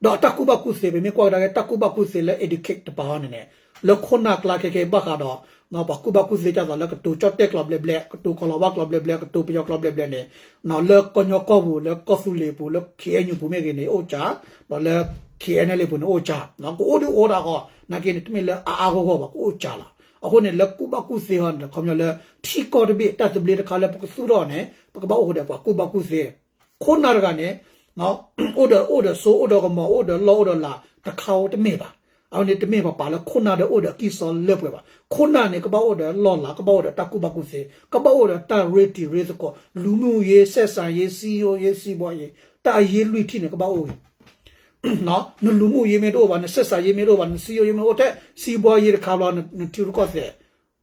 ဒီးအတၢ်ကူၣ်ဘၣ်ကူၣ်သ့ ပမ့ၢ်ကွၢ်ကဒါက့ၤ တၢ်ကူၣ်ဘၣ်ကူၣ်သ့လၢ educate တပၤအီၤန့ၣ်န့ၣ် လၢခိၣ်နၢ်ကျါခဲခဲဘၣ်ဃးဒီး ပှၤကူၣ်ဘၣ်ကူၣ်သ့ဒ်သိးလၢကတိၤကၠီၣ်တဲၣ်ကျိာ်ဘျဲၣ်ဘျဲၣ် ကတိၤကီၤလၤဝါကျိာ်ဘျဲၣ်ဘျဲၣ် ကတိၤပယီၤကျိာ်ဘျဲၣ်ဘျဲၣ်န့ၣ် လၢကညီကီၢ်ပူၤ လၢကီၢ်သူလ့ၤပူၤ လၢ ခ့ၣ်အဲၣ်ယူၣ် ပူၤမ့ၢ်ဂ့ၤန့ၣ် အိၣ်ကၢ် ဒီးလၢ ခ့ၣ်အဲၣ်အဲၣ်လ့ၣ် ပူၤန့ၣ်အိၣ်ကၢ် ကအိၣ်ဒုးအိၣ်ဒၣ်ဃီ နာ်က့န့ၣ် တမ့ၢ်လၢအါအါဂီၢ်ဂီၢ်ဘၣ် ကအိၣ်ကၢ်လီၤ အဃိန့ၣ် လၢကူၣ်ဘၣ်ကူၣ်သ့ဟီန့ၣ် ခီပညီလၢ ထံကီၢ်တဘ့ၣ် တၢ်သဘျ့တခါလၢပကသူၣ်ထီၣ်န့ၣ် ပကဘၣ်အိၣ်ဃုာ်ဒီးပှၤကူၣ်ဘၣ်ကူၣ်သ့ ခိၣ်နၢ်တဂၤန့ၣ် အိၣ်ဒီး အိၣ်ဒီးစိ အိၣ်ဒီးကမီၤ အိၣ်ဒီးလီၢ်အိၣ်ဒီးလၤ တခါဧိၤတမ့ၢ်ဘၣ်. အဝဲန့ၣ်တမ့ၢ်ပှၤပာ်လၢခိၣ်နၢ်ဒီးအိၣ်ဒီးအကံၢ်စီလၢပှဲၤဘၣ်. ခိၣ်နၢ်န့ၣ် ကဘၣ်အိၣ်ဒီးလီၢ်လၤ ကဘၣ်အိၣ်ဒီးတၢ်ကူၣ်ဘၣ်ကူၣ်သ့ ကဘၣ်အိၣ်ဒီးတၢ်ရ့တံၤရ့သကိး လူမှုရေး ဆက်ဆံရေး စည်းရုံးရေး စီးပွားရေး တၢ်အရေးလွံၢ်ထံၣ်န့ၣ် ကဘၣ်အိၣ်ဂ့ၤ နလူမှုရေးမ့ၢ်တအိၣ်ဘၣ် နဆက်ဆံရေးမ့ၢ်တအိၣ်ဘၣ် နစည်းရုံးရေးမ့ၢ်တအိၣ်ထဲ စီးပွားရေး တခါဘျီ နထံရူၢ်ကီၢ်သဲး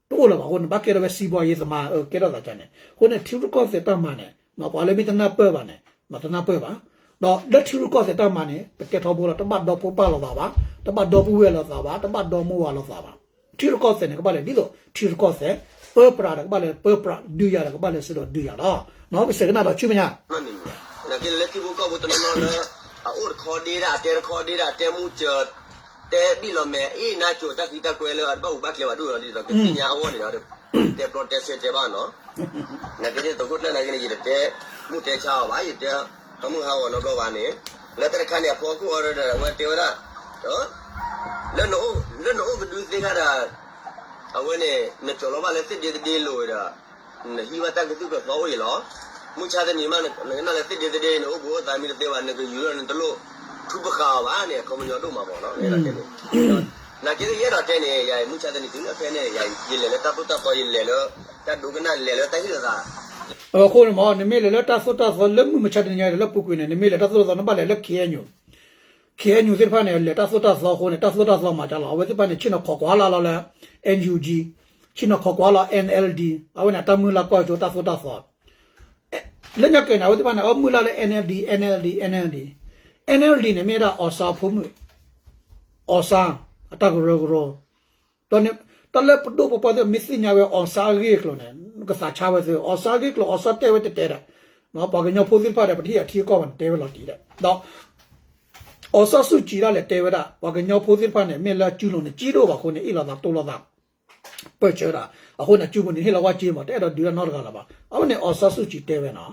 တအိၣ်လၢၤဘၣ်အဃိန့ၣ် ဘၣ်ကဲထီၣ်ဝဲ စီးပွားရေးသမား ကဲထီၣ်သးန့ၣ် အဃိန့ၣ် ထံရူၢ်ကီၢ်သဲးတၢ်မၤန့ၣ် ပှၤလၢမ့ၢ်တနၢ်ပၢၢ်ဘၣ်န့ၣ် တနၢ်ပၢၢ်ဘၣ် ဒီးလၢထံရူၢ်ကီၢ်သဲးတၢ်မၤန့ၣ် ပတဲထီဘိလီၤ တဘၣ်ဒီပုၢ်ပၢ်လိာ်သးဘၣ် တဘၣ်ဒီပုၢ်ဝဲၢ်လိာ်သးဘၣ် တဘၣ်ဒီမါဝၤလိာ်သးဘၣ်. ထံရူၢ်ကီၢ်သဲးန့ၣ် ကဘၣ်လဲၤဒ်သိး ထံရူၢ်ကီၢ်သဲး ပၢပြးဒီးကဘၣ်လဲၤပၢပြး ဒုးယၤဒီးကဘၣ်လဲၤစ့ဒီးဒုးယၤလီၤ. ကစဲးကနၣ်ဒီးဆူမဲာ်ညါ လၢထံဖိကီၢ်ဖိတနီၤနီၤလၢ အအိၣ်တခီဒ့ဒၣ် အတဲတခီဒ့ဒၣ် အတဲမူကၢၤ တဲဘံၣ်လီၤမဲာ် အ့ၣ်နါစိၤ တၢ်သံတၢ်ကွဲလၢအတဘၣ်ပူၤဘၣ်ကျဲဘၣ်ဒိၣ်လီၤ ဒ်သိးကသ့ၣ်ညါအဂီၢ်န့ၣ်ဒီး တဲပျီတဲဆဲးတဲဘၣ်နီၤ. နာ်က့သကိးကျၢၢ်နာ်က့န့ၣ် ယတတဲမုၢ်တဲဆါအီၤဘၣ် ယတဲ ဟးမုၢ်ဟးဂီၤနီတဘျီဘၣ်န့ၣ် လၢတၢ်တခါန့ၣ် အဖီခိၣ်အီၤဒီး အဝဲတဲဝဲဒၣ် လၢနအိၣ်ကဒုသ့ၣ်ခါဒီး အဝဲန့ၣ် နကၠီၤလီၤဘၣ်လၢသ့ၣ်ဒ့သဒ့လိၤဒီး နဟံးဘၣ်တၢ်ကသုၣ်ကသီအိၣ်အံၤလီၤ. မုၢ်ဆါတနံၤမး နကနၣ်လၢသ့ၣ်ဒ့သဒ့ နအိၣ်ဘှံးအိၣ်သါမ့ၢ်တသ့ဘၣ် နကယူၤဒီးနတလိၣ်ထူပဃာ်အီၤဘၣ်န့ၣ် အခီပညီဒိၣ်မးမးနီၤ မ့ၢ်ဒ်န့ၣ် နာ်က့ယအဲၣ်ဒိးတဲန့ၣ် ယမုၢ်ဆါတနံၤတုၤလၢဖဲန့ၣ် ယလဲၤလၢတၢ်သိၣ်တၢ်သီ ယလဲၤလၢ တၢ်ဒိကနၣ်လဲၤလၢတၢ်ဟ့ၣ်လီၤသး အဃိန့ၣ်မ့ၢ် နမ့ၢ်လဲၤလၢတၢ်သိၣ်တၢ်သီလၢမုၢ်မဆါတနံၤညါလၢပူၤကွံာ်န့ၣ် နမ့ၢ်လဲၤတၢ်သိၣ်တၢ်သီ နဘၣ်လဲၤလၢ ခ့ၣ်အဲၣ်ယူၣ် ခ့ၣ်အဲၣ်ယူၣ်သ့ၣ်တဖၣ်န့ၣ် လဲၤတၢ်သိၣ်တၢ်သီအဃိန့ၣ် တၢ်သိၣ်တၢ်သီမၤကလီၤ အဝဲသ့ၣ်တဖၣ်န့ၣ် ဆ့ၣ်နီၤခိးကွၢ်လၢ်လီၤလၢ NUG ဆ့ၣ်နီၤခိးကွၢ်လီၤ NLD အဝဲန့ၣ် တၢ်မုၢ်လၢ်ကွၢ်ကၠိတၢ်သိၣ်တၢ်သီ လၢညါက့ၤန့ၣ် အဝဲသ့ၣ်တဖၣ်န့ၣ် အမုၢ်လၢ်လၢ NLD NLD NLD NLD န့ၣ် မ့ၢ်ဒၣ်အီၣ်စါဖိမုၣ် အီၣ်စါ အတၢ်ကရၢကရိ ဒီးန့ၣ် တၢ်လၢပဒိၣ်ပပှၢ်သ့ၣ် မ့ၢ်သ့ၣ်ညါဝဲအီၣ်စါအဂ့ၢ်အကျိၤန့ၣ် ကသးဆါဝဲသ့ၣ် အီၣ်စါအဂ့ၢ်အကျိၤ အီၣ်စါတဲဝဲတတဲဒီး ပှၤကညီဖိသ့ၣ်တဖၣ်ဒီး ပတဟ့ၣ်အထံအကီၢ်ဘၣ်န့ၣ် တဲဝဲလီၤတံၢ်ဒီး ဒီး အီၣ်စါဆူၣ်ကံၤဒၣ်လဲာ်တဲဝဲဒၣ် ပှၤကညီဖိသ့ၣ်တဖၣ်န့ၣ် မ့ၢ်လၢအစုလိၤန့ၣ် ကံဒိၣ်ဘၣ်အဃိန့ၣ် အ့ၣ်လိာ်သးတိၢ်လိာ်သး ပၢၢ်ဆၢတၢ် အဃိန့ၣ် အစုပူၤန့ၣ် ဟ့ၣ်လီၤဝဲက့မး တအဲၣ်ဒိးဒုးတၢ်နီတဂၤလၢၤဘၣ်. အဝဲန့ၣ် အီၣ်စါဆူၣ်ကံၤတဲဝဲနီၤ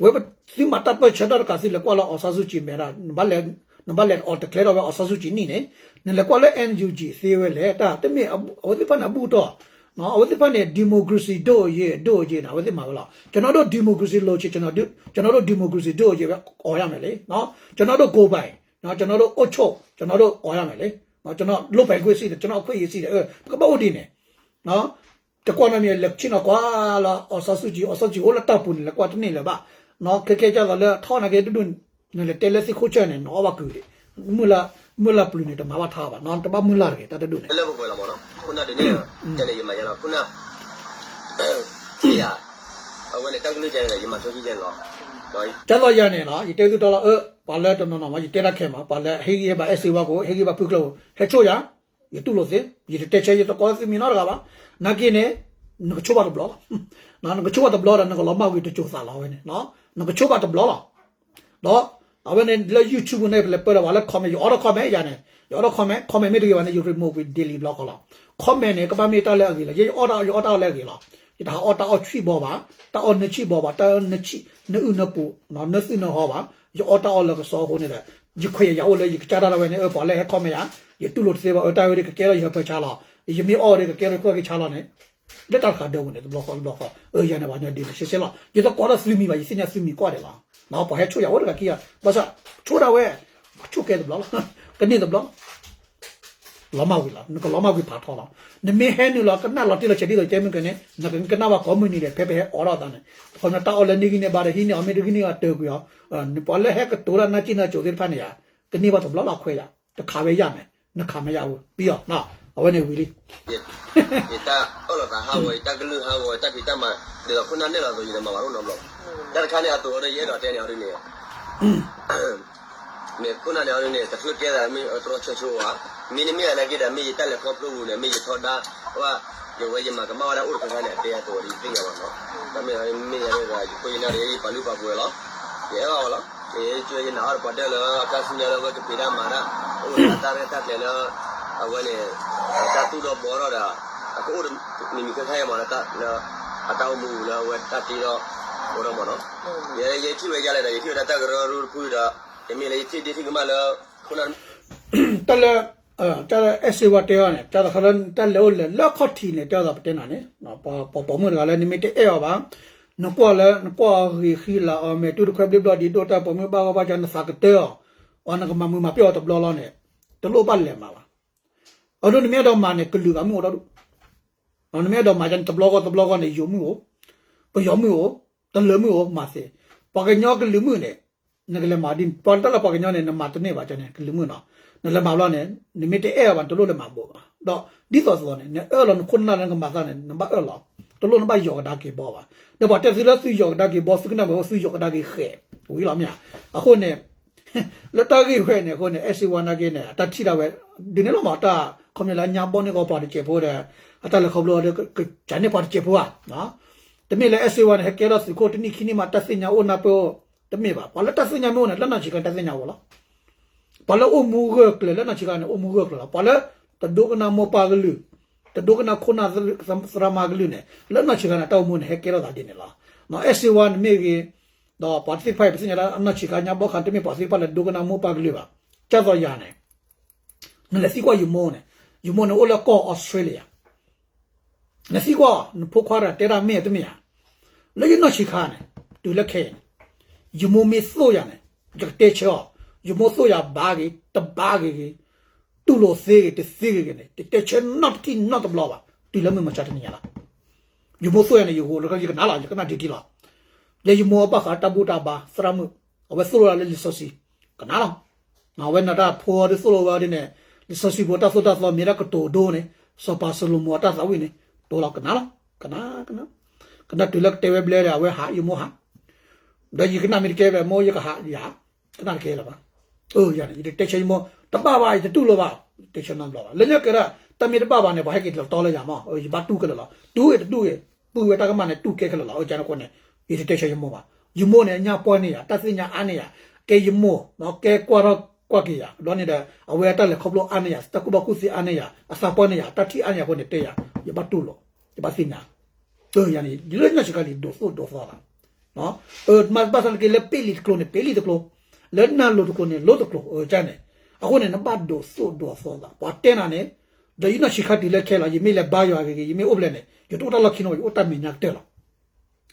ဝဲပသုမၤတၢ်ပၢၢ်ဆၢတၢ်တကးသုလဲၤကွၢ်လၢအီၣ်စါဆူၣ်ကံၤမဲာ်ဒၣ် နဘၣ်လဲၤအီၤတချဲထီၣ်ဝဲအီၣ်စါဆူၣ်ကံၤနံၣ်န့ၣ် နလဲၤကွၢ်လၢ NUG သ့ဝဲလဲၣ် တၢ်တမ့ၢ်အဝဲသ့ၣ်တဖၣ်န့ၣ်အဘူၣ်တီၢ် အဝဲသ့ၣ်တဖၣ်န့ၣ် democracy ဒိၣ်အယ့ၣ် ဒိၣ်အယ့ၣ်န့ၣ် အဝဲသ့ၣ်မၤဝဲလီၤ. ကျွန်တော်တို့ democracy လိုချင် ကျွန်တော်တို့ democracy ဒိၣ်အယ့ၣ်ဝဲ အီၣ်ရမယ်လေ ကျွန်တော်တို့ ကိုယ်ပိုင် ကျွန်တော်တို့ အုပ်ချုပ် ကျွန်တော်တို့ အီၣ်ရမယ်လေ ကျွန်တော် လုပ်ပိုင်ခွင့်ရှိတယ် ကျွန်တော် အခွင့်အရေးရှိတယ် ပကဘၣ်အိၣ်ဒ်န့ၣ် တကွၢ်နီတမံၤ လဲၤဆ့ၣ်နီၤကွၢ်လၢ အီၣ်စါဆူၣ်ကံၤ အီၣ်စါဆူၣ်ကံၤအိၣ်လၢတၢ်ပူၤန့ၣ် လဲၤကွၢ်တန့ၢ်လၢၤဘၣ်. ခဲခဲကၢ်သိးလၢထီၣ်နာ်က့တဒူၣ် နလဲၤတဲလၢသ့ၣ်ခိၣ်ဆၢၣ်န့ၣ် နအီၣ်ဘၣ်ကုာ်ဒံး မုၢ်လၢ်ပျုၤန့ၣ် တမၤဘၣ်ထါဘၣ် တဘၣ်မုၢ်လၢ်တဂ့ၤ တၢ်တဒူၣ်န့ၣ် လၢပကွဲးလီၤမးနီၤ ခိၣ်နၢ်ဒ်န့ၣ် ကဲန့ၣ် ယမၤယါလီၤ ခိၣ်နၢ် အဝဲန့ၣ် တၢ်ကလုၢ်ကဲန့ၣ် ယမၤဆိကံကဲန့ၣ်လီၤ ကၢ်သိးယၤန့ၣ်နီၤ ယတဲသုတီလီၤ အၢ ပှၤလၢတနီၤနီၤမး ယတဲတၢ်ခဲမး ပှၤလၢဟ့ၣ်ဂံၢ်ဟ့ၣ်ဘါ အဲၣ်စ့ဝါကိး ဟ့ၣ်ဂံၢ်ဘါဖုကျၢၢ် ဟဲဆိၣ်ယၤ ယတူၢ်လိာ်သ့ ယတတဲဆၢ ယတကိးသုမံၤနီတဂၤဘၣ်. နာ်က့န့ၣ် နကဆိၣ်ဘၣ်တဘျီလီၤ. နကဆိၣ်ဘၣ်တဘျီဒီး နကလီၤမၢ်ကွံာ်တစိၤသးလီၤဝဲန့ၣ် နကဆိၣ်ဘၣ်တဘျီလီၤ. ဒီး အဝဲန့ၣ်လၢ YouTube န့ၣ် ပလဲၤပၢၢ်ဒီးပှၤလၢ comment ယအီၣ်တၢ် comment ယၤန့ၣ် ယအီၣ်တၢ် comment comment မ့ၢ်တဂ့ၤဘၣ်န့ၣ် ယ remove ကွံာ် delete ဘျီဃီလီၤ. comment န့ၣ် ကဘၣ်မ့ၢ်တၢ်လၢအဂ့ၤလီၤ. ယအီၣ်တၢ် ယအီၣ်တၢ်အီၣ်လၢအဂ့ၤလီၤ. ယတဟးအီၣ်တၢ်အီၣ်ဆံၣ်ဘီဘၣ်, တၢ်အီၣ်နၢဆံၣ်ဘီဘၣ်, တၢ်နၢဆံၣ် နအုၣ်နပူၤ နသုနဟီဘၣ်, ယအီၣ်တၢ်အီၣ်လၢကစီအဃိန့ၣ်ဒီး ယခွဲးယယာ်အိၣ်လၢယကစၢ်တၢ်ဒၣ်ဝဲန့ၣ် အၢ ပှၤလၢဟဲ comment ယၤ ယတူၢ်လိာ်တသ့ဘၣ် အၢ တၢ်ဝဲဒၣ်ကကဲထီၣ်ယဟၢဖၢဆါလီၤ. ယမ့ၢ်အီၣ်ဒီးကကဲထီၣ်ယခိၣ်က့ဆါလီၤန့ၣ် လၢတၢ်တခါဒၢပူၤန့ၣ် တဘျီဃီတဘျီဃီ အၢ ယၤန့ၣ် ပှၤကညီဒ်န့ၣ် ရှဲရှဲလီၤ. ယသကိးဒီးသုမံၤဘၣ် ယသ့ၣ်ညါသုမံၤကွၢ်ဒဲးလီၤ. ပှၤဟဲဆိၣ်ယၤအိၣ်တဂၤခံဂၤ ဘၣ်ဆၣ် ဆိၣ်ဒၣ်ဝဲ ဆိၣ်ကဲတဘျီလီၤ. ကန့ၢ်တဘျီလီၤ. လီၤမၢ်ဝံၤလီၤ. နကလီၤမၢ်ကွံာ်ဖးထီလီၤ. နမ့ၢ်ဟဲနုာ်လီၤကနၣ်လီၤတံၢ်လီၤဆဲးဒ်သိးတဲမုၢ်ကန့ၣ် နကကနၣ်ဘၣ်ကိးမုၢ်နံၤဒဲး ဖဲပဟဲအီၣ်ထီၣ်သးန့ၣ် တခီပညီတၢ်အီၣ်လၢန့ၢ်ဂံၢ်န့ၢ်ဘါဒီးဟံးန့ၢ်အီၤ မ့ၢ်တဟံးန့ၢ်အီၤတၢ်ကွံာ်အီၤ နပှၤလၢဟဲကတိၤတၢ်နၢ်စံၣ်နၢ်စိၤသ့ၣ်တဖၣ်န့ၣ်ယၤ ကန့ၢ်ဘၣ်တဘျီလီၤခွဲးယၤ တခးဝဲယၤမဲာ် နခးမ့ၢ်ယၤဝဲ ပြီးတော့ အဝဲန့ၣ်ဝံၤလံ ယတၢ်အၢၣ်လီၤသးဟးဂီၤ ယတၢ်ကလုၢ်ဟးဂီၤ ယတၢ်ဖံးတၢ်မၤ ဒ်သိးခိၣ်နၢ်နဲၣ်လီၤအသိး ယတမၤဘၣ်အိၣ်နီတဘျီဘၣ်. တၢ်တခါန့ၣ် အသိးအီၤဒီး ယအဲၣ်ဒိးတဲန့ၣ်အီၤဒ်န့ၣ် မ့ၢ်ခိၣ်နၢ်န့ၣ်အီၤဒ်န့ၣ် တချုးကဲသးမ့ၢ်တြီဆၢဆိဘၣ် မ့ၢ်နမ့ၢ်အနာ်က့ဒီး မ့ၢ်ယတၢ်လဲၤခီဖျိပူၤန့ၣ် မ့ၢ်ယထီဒါ ဝဲ ယဝဲယမၤကမၣ်ဝဲဒၣ်အိၣ်တခါခါန့ၣ် အတဲအသိးအီၤဒ်ယသ့ၣ်ညါဘၣ်နီၤ. တၢ်မ့ၢ်မ့ၢ်ယၤဒီး ယခိၣ်ယနၢ်ဒီး ယပာ်လုၢ်ပာ်ပှ့ၤလီၤ. ယအဲၣ်ဘၣ်ဝဲလီၤ. ယနာ်အီၤဒီးပှၤဒၢလၢအတၢ်စူၢ်န့ၣ်လၢအဝဲကပံးတၢ်မၤတၢ် အိၣ်ဒီးအတၢ်ရဲၣ်တၢ်ကျဲၤလၢ အဝဲန့ၣ် တၢ်သူၣ်ထီၣ်ဘှီထီၣ်ဒီး အကအိၣ်မံၤမံၤခဲခါအံၤမး လၢအတၢ်အိၣ်မူလၢအဝဲတၢ်တ့ထီၣ်ဘှီထီၣ်မးနီၤ. ယထံၣ်ဝဲဒ်လဲၣ်ဒီး ယထံၣ်ဝဲဒၣ်တၢ်ကရၢကရိတဖုဒီး ယမ့ၢ်လၢယထံၣ်ဒ့ထံၣ်ကမၣ်လၢ ခိၣ်နၢ် တၢ်လၢ တၢ်အဲၣ်စ့ဝါတဲအီၤန့ၣ် တၢ်တခါလၢတၢ်လဲၤအိၣ်လဲၤလၢခီၣ်ထံးန့ၣ် တဲအီၤသးပတဲနၤန့ၣ် ပှၤပိာ်မုၣ်တဂၤလၢနမ့ၢ်တအဲၣ်အီၤဘၣ် နကွၢ်လၢ နကွၢ်အီၤဂ့ၤဃံလၤအီၤ မဲာ်တူၢ်တခွဲဘျ့ဘျီၣ်ဒံးဒိၣ်တၢ်ပိာ်မုၣ်ဘၣ်ဂီၢ်ဘၣ်ကၢ နသးကတၢၢ်အီၤ အီၤနကမၤမုာ်မၤပျီၢ်အီၤတဘျီလီၤန့ၣ် တလိၣ်ဘၣ်လဲၤမၤဘၣ်. အဒိနမ့ၢ်အဲၣ်ဒိးမၤန့ၣ် ကလုာ်ဂၤမုၣ်အိၣ်ဒီးဒူၣ် နမ့ၢ်အဲၣ်ဒိးမၤတဘျီဂီၢ်တဘျီဂီၢ်န့ၣ် ယိၤမုၣ်အိၣ် ပယီၤမုၣ်အိၣ် တလၢၤမုၣ်အိၣ် မၤသ့. ပှၤကညီကလုာ်မုၣ်န့ၣ် နကလဲၤမၤဒ် ပှၤတၢ်လၢပှၤကညီန့ၣ် နမၤတန့ၢ်ဘၣ်ကန့ၣ် ကလုာ်မုၣ်နီၤ နလဲၤမၤဘျီန့ၣ် နမ့ၢ်တအဲၣ်ဘၣ် နတလိၣ်လဲၤမၤဘိးဘၣ်. ဒီးဒ်သိးသိးန့ၣ် နအၢၣ်လီၤနခိၣ်နၢ်လၢနကမၤသးန့ၣ် နဘၣ်အၢၣ်လီၤ တလိၣ်နဘၣ်ယီၤကဒါက့ၤဘီဘၣ်. ဒီးပှၤတဲသုလၢသုယီၤကဒါက့ၤဘီ သုကနၣ်ဝဲအိၣ်သုယီၤကဒါက့ၤဃဲး ဝံၤလီၤမ့ၢ်ဧါ. အဃိန့ၣ် လၢတၢ်ဂ့ၢ်ဝဲန့ၣ် အဃိန့ၣ် အဲၣ်စ့ဝါနာ်က့န့ၣ် အတၢ်ထံၣ်ဒၣ်ဝဲ ဒ်န့ၣ်လီၤမး တၢ်ခီပညီလၢညါဘီန့ၢ်ကီးပှၤတစဲးဖိဒီး အတၢ်လဲၤခီဖျိဒီး ကစၢ်န့ၢ်ပှၤတစဲးဖိဧါ. တမ့ၢ်လၢအဲၣ်စ့ဝါန့ၣ် ဟဲကဲထီၣ်သုးခိၣ်တနံၣ်ခံနံၣ်မး တၢ်သ့ၣ်ညါအိၣ်နၢ်ပၢၢ်အိၣ် တမ့ၢ်ဘၣ်. ပှၤလၢတၢ်သ့ၣ်ညါမ့ၢ်အိၣ်န့ၣ် လၢနၤဆံးကတၢၢ်တၢ်သ့ၣ်ညါအိၣ်လီၤ. ပှၤလၢအိၣ်မူဂၢၢ်ကျၢၤလၢနီၢ်ဆံးခါန့ၣ် အိၣ်မူဂၢၢ်ကျၢၤလီၤ. ပှၤလၢတဒိကနၣ်မိၢ်ပၢ်ကလုၢ်, တဒိကနၣ်ခိၣ်နၢ်သရၣ်မါကလုၢ်န့ၣ် လၢနီၢ်ဆံးခါန့ၣ် တၢ်အိၣ်မူန့ၣ် ဟဲကဲထီၣ်သးဒ်န့ၣ်လီၤ. အဲၣ်စ့ဝါန့ၣ်မ့ၢ်ဂ့ၤ, ဒီးပှၤသ့ၣ်တဖၣ်အံၤ ပသ့ၣ်ညါလၢအနီၢ်ဆံးခါညါဘီခါ တမ့ၢ်ပှၤသ့ၣ်တဖၣ်လၢဒိကနၣ်မိၢ်ပၢ်ကလုၢ်ဘၣ်. ကၢ်သိးယၤန့ၣ် နလဲၤသံကွၢ်ယမိၢ်န့ၣ်, ယမိၢ်န့ၣ်အိၣ်လၢကီၢ် Australia နသံကွၢ် နဖိခွါတဂၤတဲဒၣ်မ့ၢ်တမ့ၢ်ဧါ. လၢယနီၢ်ဆံးခါန့ၣ် တုၤလၢခဲအံၤန့ၣ် ယမိၢ်မ့ၢ်သိၣ်ယၤန့ၣ် ယကတဲဆၢအီၤ, ယမိၢ်သိၣ်ယၤဘၣ်ဂ့ၤ တဘၣ်ဂ့ၤဂ့ၤ, တူၢ်လိာ်သ့ဂ့ၤ တသ့ဂ့ၤဂ့ၤန့ၣ် ယတဲဆၢနီတထံၣ်နီတဘျီဘၣ် တုၤလၢမုၢ်မဆါတနံၤညါလီၤ. ယမိၢ်သိၣ်ယၤန့ၣ် ယကနၣ်လီၤ ယကနၣ်ဒံးဒံးလီၤ. လၢယမိၢ်ဘၣ်ဃးတၢ်ဘူၣ်တၢ်ဘါ သရၣ်မုၣ် အဝဲသိၣ်လိဝဲဒၣ်လၢလံာ်စီဆှံ ကနၣ်လီၤ. အဝဲန့ၣ်တၢ်ဖိဒ်သိၣ်လိဝဲဒ်န့ၣ် လံာ်စီဆှံဖိတၢ်သိၣ်တၢ်သီမ့ၢ်ဒၣ်ကတိၤဒိန့ၣ် စီၤပၤၡလိၤမိၤအတၢ်သးဝံၣ်န့ၣ် တိၢ်လီၤကနၣ်လီၤ. ကနၣ် ကနၣ် ကနၣ်တုၤလၢကတဲဝဲဘျဲဒီး အဝဲဟး ယမိၢ်ဟး ဒီးယကနၣ်မ့ၢ်တကဲဘၣ် မိၢ်ယကဟးယၤ ကနၣ်တကဲလၢၤဘၣ်. အၢ ယၤန့ၣ် ယတတဲဆၢယမိၢ် တဘၣ်ဘၣ် ယတတူၢ်လိာ်ဘၣ် တဲဆၢနီတဘျီဘၣ်. လၢညါကဲဒၣ် တၢ်မ့ၢ်တဘၣ်ဘၣ်န့ၣ် ပှၤဟဲက့ၤတလီၤတီလၢယၤမး ယဘၣ်တူၢ်ခဲလၢာ်လီၤ. တူၢ်ဂ့ၤတတူၢ်ဂ့ၤ ပုၢ်ဝဲတၢ်ကမၣ်န့ၣ် တူၢ်ကဲခဲလၢာ်လီၤ. အၢ ကန့ၣ်အဃိန့ၣ် ယတတဲဆၢယမိၢ်ဘၣ်. ယမိၢ်န့ၣ် အညၣ်ပှၢ်န့ၢ်ယၤ တၢ်သ့ၣ်ညါအါန့ၢ်ယၤ ကဲယမိၢ် ကဲကွၢ်ထီၣ်ကွၢ်က့ၤယၤ ဒီးန့ၣ်ဒီး အဝဲအတၢ်လဲၤခီဖျိအါန့ၢ်ယၤ တၢ်ကူၣ်ဘၣ်ကူၣ်သ့အါန့ၢ်ယၤ အသးပှၢ်န့ၢ်ယၤ တၢ်ထံၣ်အါန့ၢ်ယၤအဃိန့ၣ်တဲယၤ ယဘၣ်တူၢ်လိာ် ယဘၣ်သ့ၣ်ညါ အၢ ယၤန့ၣ် လၢညါစှၤခါလံ ဒိးသိၣ်ဒိးသီလီၤ. မ့ၢ်ဘၣ်ဆၣ်သနာ်က့ လၢပ့လံာ်တကျိၤန့ၣ် ပ့လံာ်တကျိၤ, လၢနၢ်လိၤတကျိၤန့ၣ် လိၤတကျိၤ အၢ ကန့ၣ်. အဃိန့ၣ် နဘၣ်ဒိးသိၣ်ဒိးသီသး ပှၤတဲနၤန့ၣ် ဒီးယနီၢ်ဆံးခါတုၤလၢခဲလီၤ ယမ့ၢ်လဲၤဘါယွၤဂ့ၤဂ့ၤ ယမ့ၢ်အိၣ်ဖျဲၣ်န့ၣ် ယတအိၣ်တၢ်လီၢ်ခံနီၤ ယအိၣ်တၢ်မဲာ်ညါကတၢၢ်လီၤ.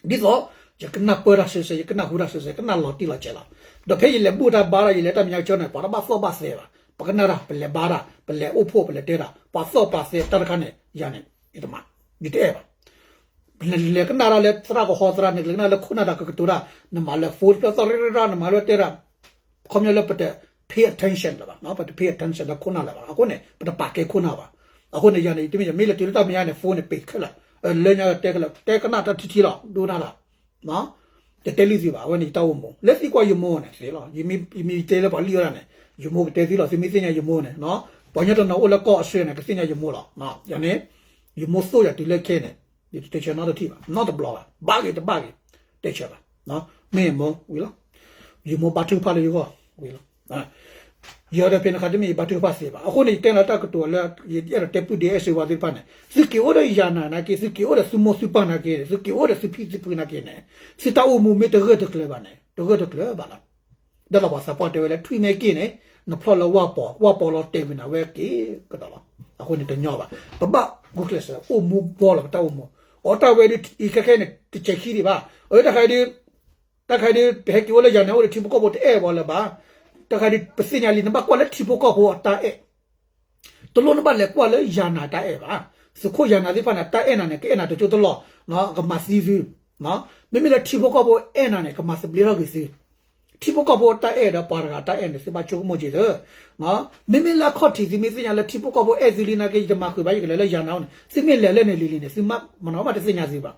ဒ်သိး ယကနၢ်ပၢၢ်တၢ်စဲစဲ ယကနၢ်ဟူတၢ်စဲစဲ ကနၢ်လီၤတံၢ်လီၤဆဲးလီၤ. ဒီးဖဲယလဲၤဘူၣ်တၢ်ဘါတၢ် ယလဲၤတၢ်မဲာ်ညါကတၢၢ်န့ၣ် ပှၤတဘၣ်သီၣ်ဘၣ်သဲဘၣ်. ပကနၣ်တၢ် ပလဲၤဘါတၢ် ပလဲၤအိၣ်ဖှိၣ် ပလဲၤတဲတၢ် ပှၤသီၣ်ပှၤသဲတၢ်တခါန့ၣ် ယၤန့ၣ် ယတမၤ ယတအဲၣ်ဘၣ်. နလဲၤကနၣ်တၢ်လၢသရၣ်ကဟီသရၣ် နလဲၤကနၣ်လၢခိၣ်နၢ်တၢ်ကကတိၤတၢ် နမၤလၢ phone တဖျၢၣ်သီၣ်ရ့ရ့ရၣ် နမၤလၢတဲတၢ် ခီပညီလၢပတ pay attention လၢၤဘၣ်, ပတ pay attention လၢခိၣ်နၢ်လၢၤဘၣ်. အဃိန့ၣ် ပတပာ်ကဲခိၣ်နၢ်ဘၣ်. အဃိန့ၣ် ယၤန့ၣ် တမ့ၢ်ယမ့ၢ်လဲၤတုၤလၢတၢ်မဲာ်ညါန့ၣ် phone န့ၣ် ပ့ၤခဲလၢာ်, လၢညါတဲခဲလၢာ် တဲကနၣ်တၢ်ထံထံလီၤ ဒိကနၣ်တၢ် ယတဲလံသုဘၣ် အဝဲန့ၣ်ယတၢ်အိၣ်မူ လၢသံကွၢ်ယမိၢ်န့ၣ်သ့လီၤ. ယမ့ၢ်တဲလၢပှၤလံၣ်ဝဲဒၣ်န့ၣ် ယမိၢ်ကတဲသုလီၤ. သုမ့ၢ်သ့ၣ်ညါယမိၢ်န့ၣ် ပှၤကညီတနီၤအိၣ်လၢကီၢ်အီစထြ့လယါန့ၣ် ကသ့ၣ်ညါယမိၢ်လီၤ. ယၤန့ၣ် ယမိၢ်သိၣ်ယၤတုၤလၢခဲန့ၣ် ယတတဲဆၢနီတထံၣ်ဘၣ် နီတဘျီဘၣ်. ဘၣ်ဂ့ၤတဘၣ်ဂ့ၤ တဲဆၢဘၣ်. မ့ၢ်မိၢ်ဝံၤလီၤ. ယမိၢ်ဘါထုကဖၣ်လၢယဂီၢ်ဝံၤလီၤ. ယဲဒီးဖဲန့ၣ်အခါ တမ့ၢ်ယဘါထုကဖၣ်သ့ဘၣ်. အဃိန့ၣ် ယတဲလီၤတၢ်ကတိၤလၢ ယအဲၣ်ဒိးတဲပုၢ်ဒ့အဲၣ်စ့ဝါသ့ၣ်တဖၣ်န့ၣ် သုက့ၤအိၣ်ဒီးယၤနၤနာ်က့ သုက့ၤအိၣ်ဒီးသုမိၢ်သုပၢ်နာ်က့ သုက့ၤအိၣ်ဒီးသုဖံသုဖုနာ်က့န့ၣ် သုတၢ်အိၣ်မူမ့ၢ်တဂၢၢ်တကျၢၤဘၣ်န့ၣ် တဂၢၢ်တကျၢၤဘၣ်လီၤ. ဒ်သိးပှၤသးပှၢ်တဲဝဲလၢ ထွံၣ်မ့ၢ်က့ၢ်န့ၣ် နဖျီၣ်လၢဝၣ်ပီၤ ဝၣ်ပီၤလီၤတဲာ်ဝံၤန့ၣ် အဝဲက့ၤကဒီးလီၤ. အဃိန့ၣ်တညီဘၣ်. ပဘၣ်ဂုာ်ကျဲးစၢး အိၣ်မူဘှီလီၤပတၢ်အိၣ်မူ. အီတၢ်ဝဲဒ်အံၤခဲခဲန့ၣ် တစဲးခံဒံးဘၣ်. အတၢ်ခါဒ် တၢ်ခါဒ် ပဟဲက့ၤအိၣ်လၢယၤန့ၣ် အိၣ်ဒီးထံဖိကီၢ်ဖိတအဲၣ်ဝဲလၢၤဘၣ်. တၢ်ခါဒ် ပသ့ၣ်ညါလံ နဘၣ်ကွၢ်လၢထံဖိကီၢ်ဖိအတၢ်အဲၣ် တလိၣ်နဘၣ်လဲၤကွၢ်လၢယၤနၤတၢ်အဲၣ်ဘၣ်. သုးခိၣ်ယၤနၤသ့ၣ်တဖၣ်န့ၣ် တၢ်အဲၣ်နၤန့ၣ် ကအဲၣ်နၤတကၠိတလီၢ်, ကမၤသံသု. မ့မ့ၢ်လၢထံဖိကီၢ်ဖိအဲၣ်နၤန့ၣ် ကမၤသဘျ့ထီၣ်က့ၤသု. ထံဖိကီၢ်ဖိတၢ်အဲၣ်ဒီးပှၤတဂၤတၢ်အဲၣ်န့ၣ် သုဘၣ်ဆိကမိၣ်က့ၤသု. မ့မ့ၢ်လၢအခီၣ်ထံး သုမ့ၢ်သ့ၣ်ညါလၢထံဖိကီၢ်ဖိအဲၣ်သုလံနာ်က့ ယတမၤဃုာ်ဘၣ် ယကလဲၤလၢယၤနၤန့ၣ် သုမ့ၢ်လဲၤလၢန့ၣ်လံလံန့ၣ် သုမၤနီၣ်မးတသ့ၣ်ညါသုဘၣ်.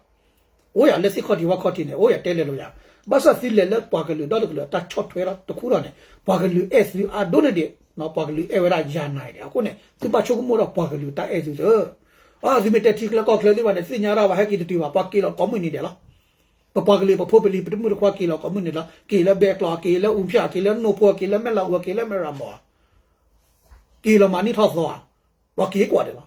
အိၣ်ယၤလၢသ့ၣ်ခီၣ်ထံးဝၣ်ခီၣ်ထံးန့ၣ် အိၣ်ယၤတဲလဲၤလိာ်ယၤ. ဘၣ်ဆၣ်သုလဲၤလၢပှၤကလုာ်ဒီတကလုာ်အတၢ်ဆီၣ်ထွဲဒီးတခူထီၣ်န့ၣ် ပှၤကလုာ်အဲၣ်သုအါဒိၣ်န့ၢ်ဒံး, ပှၤကလုာ်အဲၣ်ဝဲဒၣ်ယၤနၤအံၤန့ၣ် အဃိန့ၣ် သုဘၣ်ဆိကမိၣ်ဒီးပှၤကလုာ်တၢ်အဲၣ်သုသၢ. အသုမ့ၢ်တဲထံချၢကီၢ်ချၢသ့ၣ်တဖၣ်န့ၣ် သ့ၣ်ညါဒၣ်ဝဲဟဲက့ၤတတုၤဘၣ် ပှၤက့ၤလီၤကိးမုၢ်နံၤဒဲးလီၤ. ပပှၤကလုာ် ပဖိပလံၤ ပတမုၣ်တခွါက့ၤလီၤကိးမုၢ်နံၤလီၤ. က့ၤလၢဘဲကျိး က့ၤလၢအူဖၠၣ် က့ၤလၢနိၣ်ဖိ က့ၤလၢမဲၢ်လးအူ က့ၤလၢမဲၢ်ရၤမီၤ က့ၤလီၤမၤနံၣ်ထီၣ်သီဧါ, ပှၤက့ၤကွၢ်ဒဲးလီၤ.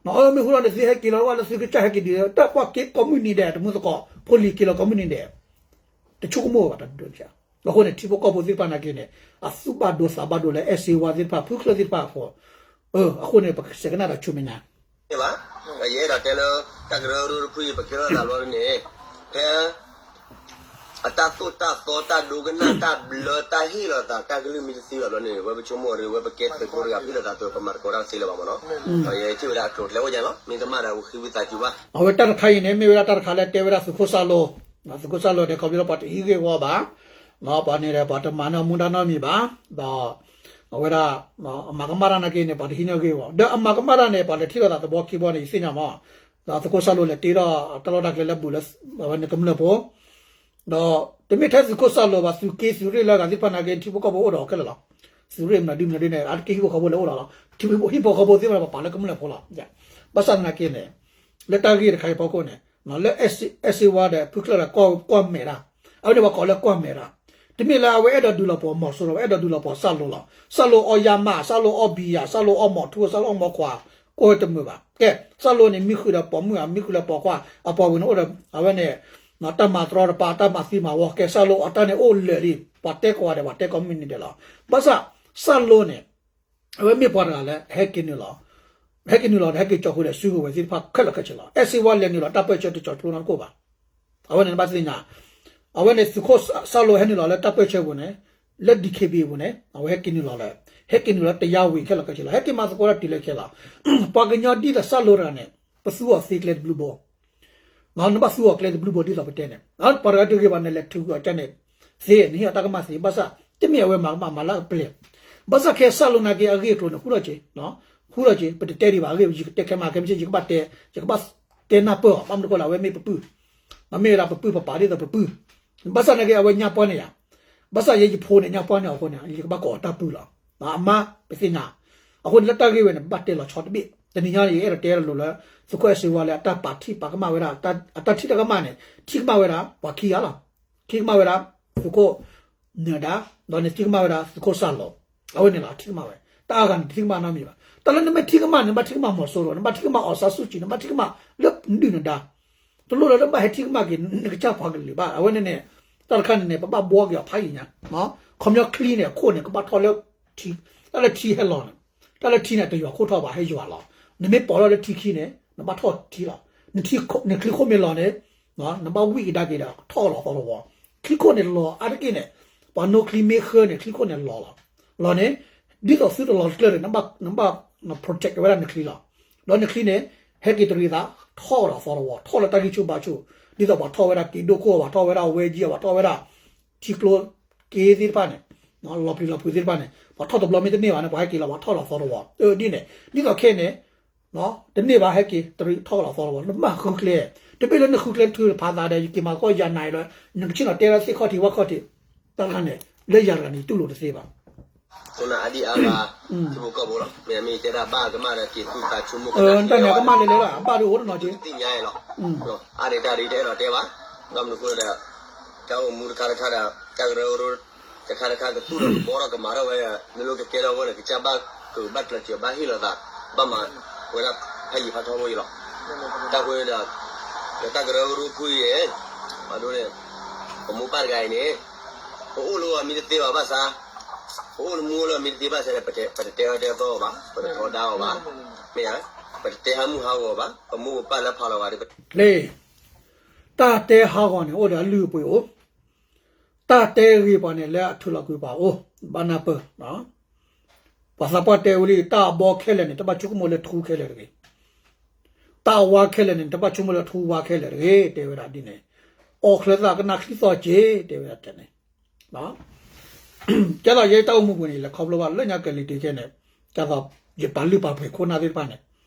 အမ့ၢ်ဟူထီၣ်န့ၣ် သုဟဲက့ၤလီၤဝဲလၢသုကစၢ်ဟဲက့ၤဒ် တၢ်ပှၤက့ၤကိးမုၢ်နံၤဒဲး တမုၢ်သကိး ဖိလံၤက့ၤလီၤကိးမုၢ်နံၤဒဲး တဆိကမိၣ်ဘၣ်တဒိးန့ၣ်. အဃိန့ၣ် ထံဖိကီၢ်ဖိသ့ၣ်တဖၣ်နာ်က့န့ၣ် အသူၣ်ဘၣ်ဒိသးဘၣ်ဒိလၢအဲၣ်စ့ဝါသ့ၣ်တဖၣ် ဖုချၢသ့ၣ်တဖၣ်အဃိ, အဃိန့ၣ် ပကစဲးကနၣ်ဒီးဆူမဲာ်ညါ ဘၣ်, ယအဲၣ်ဒိးတဲလၢ တၢ်ကရၢကရိတဖုအံၤ ပကဲထီၣ်သးဘျီန့ၣ် ဖဲ အတၢ်သိၣ်တၢ်သီ တၢ်ဒိကနၣ် တၢ်ဘျၢ တၢ်ဟ့ၣ်လီၤသး တၢ်ကလုၢ်မ့ၢ်တသ့ဘၣ်ဘျီန့ၣ် ဝဲပဆိကမိၣ်ဒီး ဝဲပကဲသုးဖိတဂၤဖံးလိာ်သးသုး ပမၤသကိးတၢ်တသ့လၢၤဘၣ်မ့ၢ်နီၤ. ယထံၣ်ဝဲဒၣ်အကျိၤအကျဲအိၣ်ယါလီၤ မ့ၢ်ကမၣ်ဒီးဝံၤဃံဝံသးစူၤဘၣ်. အဝဲတၢ်တခါအံၤန့ၣ် မ့ၢ်ဝဲဒၣ်တၢ်တခါလၢတဲဝဲဒၣ်သုးခိၣ်စၢ်လိၤ, သုးခိၣ်စၢ်လိၤန့ၣ် ခီဖျိလၢပှၤတဟံးဂ့ၢ်ဝီဘၣ်, ပှၤန့ၣ်ဒီး ပှၤတမၤန့ၢ်အမူဒါနီတမံၤဘၣ်, ဒီး အဝဲဒၣ် အမၤကမၣ်တၢ်နာ်က့န့ၣ် ပှၤတဟံးန့ၢ်ဂ့ၢ်ဝီ, ဒီးအမၤကမၣ်တၢ်န့ၣ် ပှၤလဲၤထံၣ်လိာ်သးသဘီခံဘီန့ၣ် ယသ့ၣ်ညါမး, ဒီးသုးခိၣ်စၢ်လိၤလဲၤတ့ထီၣ်တၢ်လီၢ်တၢ်ကျဲလၢဘူးလၢ အဝဲန့ၣ်ကမျၢၢ်ဖိ ဒီးတမ့ၢ်ထဲသုးခိၣ်စၢ်လိၤဘၣ် သုးက့သုးရ့ၣ်လၢအဂၤသ့ၣ်တဖၣ်နာ်က့ ထံဖိကီၢ်ဖိအိၣ်ဒီးအီၤခဲလၢာ်လီၤ. သုးရ့ၣ်မနုၤဒုမနုၤဒုန့ၣ် အါတက့ၢ်ဟံၣ်ဖိဃီဖိလၢအိၣ်ဒီးလီၤ. ထံဖိဟံၣ်ဖိဃီဖိသ့ၣ်တဖၣ်န့ၣ် ပပာ်လၢကမျၢၢ်ဖိလီၤ. ဘၣ်ဆၣ်သနာ်က့န့ၣ် လၢတၢ်ဂ့ၢ်တခါအံၤဖီခိၣ်န့ၣ် လၢအဲၣ်စ့ဝါဒီးဖုချၢဒီးကွၢ်မဲာ်တၢ်, အဝဲန့ၣ်ပှၤကိးလၢကွၢ်မဲာ်တၢ်, တမ့ၢ်လၢအဝဲအဲၣ်ဒိးဒုးလီၤပိာ်မီၤစိရိၤ, အဲၣ်ဒိးဒုးလီၤပိာ်စၢ်လိလီၤ. စၢ်လိအီၣ်ယါမး, စၢ်လိအီၣ်ဘံယၤ, စၢ်လိအီၣ်မီၤထူ, စၢ်လိအီၣ်မီၤခွါ, ကိၢ်ဝဲတမုာ်ဘၣ်. ကဲ, စၢ်လိန့ၣ် မံဃုာ်ဒီးပိာ်မုၣ်ဧါ, မံဃုာ်ဒီးပိာ်ခွါ, အပှၤဝံၤန့ၣ်အိၣ်ဒီး အဝဲန့ၣ် တၢ်မၤတရီတပါ, တၢ်မၤသံမၤဝီ, ကဲစၢ်လိအတၢ်န့ၣ်အိၣ်လၢာ်လံ, ပှၤတဲကိးဂၤဒဲး, ပှၤတဲကိးမုၢ်နံၤဒဲးလီၤ. ဘၣ်ဆၣ် စၢ်လိန့ၣ် အဝဲမ့ၢ်ပှၤတဂၤလၢ ဟဲက့ၤနုာ်လီၤ, ဟဲက့ၤနုာ်လီၤဒီး ဟဲက့ၤကၠီဃုာ်ဒီးစုကဝဲၤသ့ၣ်တဖၣ်ခဲလၢာ်ခဲဆ့လီၤ. အဲၣ်စ့ဝါလဲၤနုာ်လီၤတၢ်ပၢၢ်ဆၢတကီၤကျိနီတကိၣ်ဘၣ်. အဝဲန့ၣ်နဘၣ်သ့ၣ်ညါ, အဝဲန့ၣ်စၢ်လိဟဲနုာ်လီၤလၢတၢ်ပၢၢ်ဆၢပူၤန့ၣ်, လၢ DKBA ပူၤန့ၣ် အဝဲဟဲက့ၤနုာ်လီၤလၢ, ဟဲက့ၤနုာ်လီၤလၢတယါဝံၤခဲလၢာ်ခဲဆ့လီၤ. ဟဲက့ၤမၤသကိးတၢ်တုၤလၢခဲလီၤ. ပှၤကညီဒ်သိးစၢ်လိတဂၤန့ၣ် ပသူအီၤသ့ကျဲတဘျုးဘိ နဘၣ်သူအီၤကျဲတဘျုးဘိဒ်သိးပတဲန့ၣ်, ပှၤတဂၤတဂ့ၤဘၣ် နလဲၤထုးကွံာ်အီၤကန့ၣ်သ့, နဟ့ၣ်အီၤတၢ်ကမၣ်သ့, ဘၣ်ဆၣ် တမ့ၢ်အဝဲမၤကမၣ် မၤလၢအပျဲၢ်. ဘၣ်ဆၣ်ခဲစၢ်လိနာ်က့ အဂ့ၢ်အကျိၤန့ၣ် ဃူထီၣ်က့ၤ, ဃူထီၣ်က့ၤ, ပတတဲဒံးဘၣ်, အဂ့ၢ် ယကတဲခဲမး ခဲမုၢ်ဆ့ၣ် ယကဘၣ်တဲ, ယကဘၣ်တဲနၢ်ပၢၢ်အီၤ, ဘၣ်မနုၤအဃိလဲၣ် အဝဲမ့ၢ်ပပုၢ်, မ့မ့ၢ်ဝဲဒၣ်ပပုၢ်ပပၢ်ဒ်သိးပပုၢ်, ဘၣ်ဆၣ်နာ်က့ အဝဲညါပှၢ်န့ၢ်ယၤ, ဘၣ်ဆၣ်ယဲယဖိန့ၣ် ညါပှၢ်န့ၢ်အီၤအဃိန့ၣ် ယကဘၣ်ကိးအီၤတၢ်ပုၢ်လီၤ. အမါ ပသ့ၣ်ညါ, အဃိန့ၣ်လၢတၢ်ဂ့ၢ်ဝဲန့ၣ် ပဘၣ်တဲလီၤဆီတဘ့ၣ်, တနံၤညါန့ၣ် ယအဲၣ်ဒိးတဲလိၤလိၤလၢသုးခိၣ်အဲၣ်စ့ဝါလၢအတၢ်ပာ်ထံၣ်ပာ်ကမၣ်ဝဲဒၣ်, အတၢ်ထံၣ်တၢ်ကမၣ်န့ၣ် ထံၣ်ကမၣ်ဝဲဒၣ် ပှၤခံဂၤလီၤ. ထံၣ်ကမၣ်ဝဲဒၣ် သုးခိၣ်နၢၤဒါ, ဒီးန့ၣ်ထံၣ်ကမၣ်ဝဲဒၣ်သုးခိၣ်စၢ်လိ, အဝဲန့ၣ်လီၤ ထံၣ်ကမၣ်ဝဲ, တၢ်အါဂၤန့ၣ်တထံၣ်ကမၣ်နီတမံၤဘၣ်. တၢ်လၢနမ့ၢ်ထံၣ်ကမၣ်န့ၣ် နဘၣ်ထံၣ်ကမၣ်မီၤစိရိၤ, နဘၣ်ထံၣ်ကမၣ်အီၣ်ဆါဆူၣ်ကံ, နဘၣ်ထံၣ်ကမၣ်လၢနဒုၣ်နဒါ, တလိၣ်လၢနဘၣ်ဟဲထံၣ်ကမၣ်က့ၤ နကစၢ်ပှၤကလုာ်ဘၣ်. အဝဲန့ၣ်န့ၣ် တၢ်တခါန့ၣ်န့ၣ် ပဘၣ်ဘှီက့ၤအီၤဖးယံာ်ညါ, ခီပညီချံန့ၣ် အခိၣ်န့ၣ် ကဘၣ်ထီၣ်လၢထံ, တၢ်လၢထံဟဲလီၤန့ၣ်, တၢ်လၢထံန့ၣ် တယွၤခိၣ်ထီၣ်ဘၣ် ဟဲယွၤလီၤ. နမ့ၢ်ပိာ်ထီၣ်လၢထံခံန့ၣ် နဘၣ်ထီၣ်ထံလီၤ. နချံခိၣ်မ့ၢ်လီၤန့ၣ် နဘၣ်ဝံၣ်ကဒါက့ၤဒီး ထီၣ်လီၤသီတဝီ. ချံခိၣ်န့ၣ်လီၤအါတက့ၢ်န့ၣ် ပှၤနိချံမ့ၢ်ဃၢန့ၣ် ချံခိၣ်န့ၣ်လီၤလီၤ. လီၤန့ၣ် ဒ်သိးသုတလီၤတကျၢၢ်န့ၣ် နဘၣ် protect ဝဲဒၣ်နချံလီၤ. ဒီးနချံန့ၣ် ဟဲက့ၤတရံးသး ထီၣ်ဒီးသီတဝီ, ထီၣ်လၢတၢ်ဂံၢ်ဆူၣ်ဘါဆူၣ်, ဒ်သိးပှၤထီၣ်ဝဲဒၣ်က့ၤဒိၣ်ခိၣ်, ပှၤထီၣ်ဝဲဒၣ်ဝဲကၠံ, ပှၤထီၣ်ဝဲဒၣ် ထံကျိက့သ့ၣ်တဖၣ်န့ၣ်, လီၤပျံၤလီၤဖုးသ့ၣ်တဖၣ်န့ၣ် ပှၤထီၣ်တဘျီမ့ၢ်တန့ၢ်ဘၣ်န့ၣ် ပှၤဟဲက့ၤလီၤ ပှၤထီၣ်လီၤသီတဝီ. ဒ်န့ၣ် ဒ်သိးခဲအံၤန့ၣ် တန့ၢ်ဘၣ် ဟဲက့ၤတရံးထီၣ်လီၤသီတဝီ, နဘၣ်ဃုကျဲ, တမ့ၢ်လၢနဃုကျဲတထုးတဖးသးဒီး ယက့ၤမၤသကိးယၤနၤအံၤလၢ နကဆ့ၣ်နီၤတဲလၢသ့ၣ်ခီၣ်ထံးဝၣ်ခီၣ်ထံး, တၢ်တခါန့ၣ် လၢယၤတဂၤန့ၣ် ယတူၢ်လိာ်တသ့ဘၣ်. ခိၣ်နၢ်အါဒံအါဂၤ ထံဖိကီၢ်ဖိလီၤ. မ့ၢ်မ့ၢ်တဲဒၣ်ဘၣ်ကမၣ်ဒီး က့ၤသူၣ်သးဆိကမိၣ်ကနၣ် တၢ်န့ၣ် အကမၣ်လဲၤလဲၤလီၤ, အဘၣ်ဒုးအိၣ်တနီၤက့ၤ သ့ၣ်ညါလီၤ. အါန့ၣ်တၢ်ဒ်တအဲၣ်ဒိးတဲဘၣ်, ဘၣ်မနုၤအဃိဒီး တၢ်အိၣ်မူတခါတခါဒီး တၢ်ကရၢကရိ တခါတခါကသူၣ်ထီၣ်ကဘှီထီၣ်ကမၤထီၣ်ဝဲ, မ့ၢ်လၢကကဲထီၣ်အဂီၢ်န့ၣ် ကစၢ်ဘၣ်ကဘၣ်ကျၢၤစၢၤဘၣ်ဟ့ၣ်လီၤသး, ဘၣ်မၤဝဲဒၣ်ဖးယံၤဖးထီဘိအံၤလီၤ. တၢ်ဃိဒီး ဒီးတၢ်ကရၢကရိဖုအံၤန့ၣ် ပဒိန့ၣ် ပမိၢ်ပၢ်တဂၤအံၤန့ၣ် ပအိၣ်လၢအမံတသ့ဘၣ်ဘၣ်ဆၣ်, ပအိၣ်လၢမူလၢအမံတသ့ဘၣ်ဆၣ်န့ၣ် ပတတဲအီၤတဲသီအီၤဘၣ်, ပတထီဒါအီၤဘၣ်, မ့ၢ်ဧါ, ပတတဲဟးမုၢ်ဟးဂီၤဘၣ်, ပမိၢ်ပပၢ်လၢဖးလီၤဂာ်ဒီး လ့ၣ်, တၢ်တဲဟးဂီၤန့ၣ် အိၣ်ဒီးအလုၢ်အပှ့ၤအိၣ်, တၢ်တဲဂ့ၤပှၤန့ၣ် လၢအထုးလီၤကွံာ်ပှၤအိၣ်, ဘၣ်နၢ်ပၢၢ်, ပှၤသးပှၢ်တဲဝဲလံ တၢ်အဘီခဲလၢာ်န့ၣ် တဘၣ်ဆိကမိၣ်လၢထူခဲလၢာ်တဂ့ၤ, တၢ်အဝါခဲလၢာ်န့ၣ် တဘၣ်ဆိကမိၣ်လၢထူဝါခဲလၢာ်တဂ့ၤ တဲဝဲဒၣ်ဒ်န့ၣ်, အီၣ်ချၢသးကနၣ်ချံသီက့ၤ တဲဝဲဒၣ်န့ၣ် ကဲသိးယဲတၢ်အိၣ်မူပူၤန့ၣ် ယလဲၤခီဖျိဘၣ်လၢညါကလဲၤတုၤခဲန့ၣ်, ကဲသိး ယပာ်လုၢ်ပာ်ပှ့ၤခိၣ်နၢ်သ့ၣ်တဖၣ်န့ၣ်,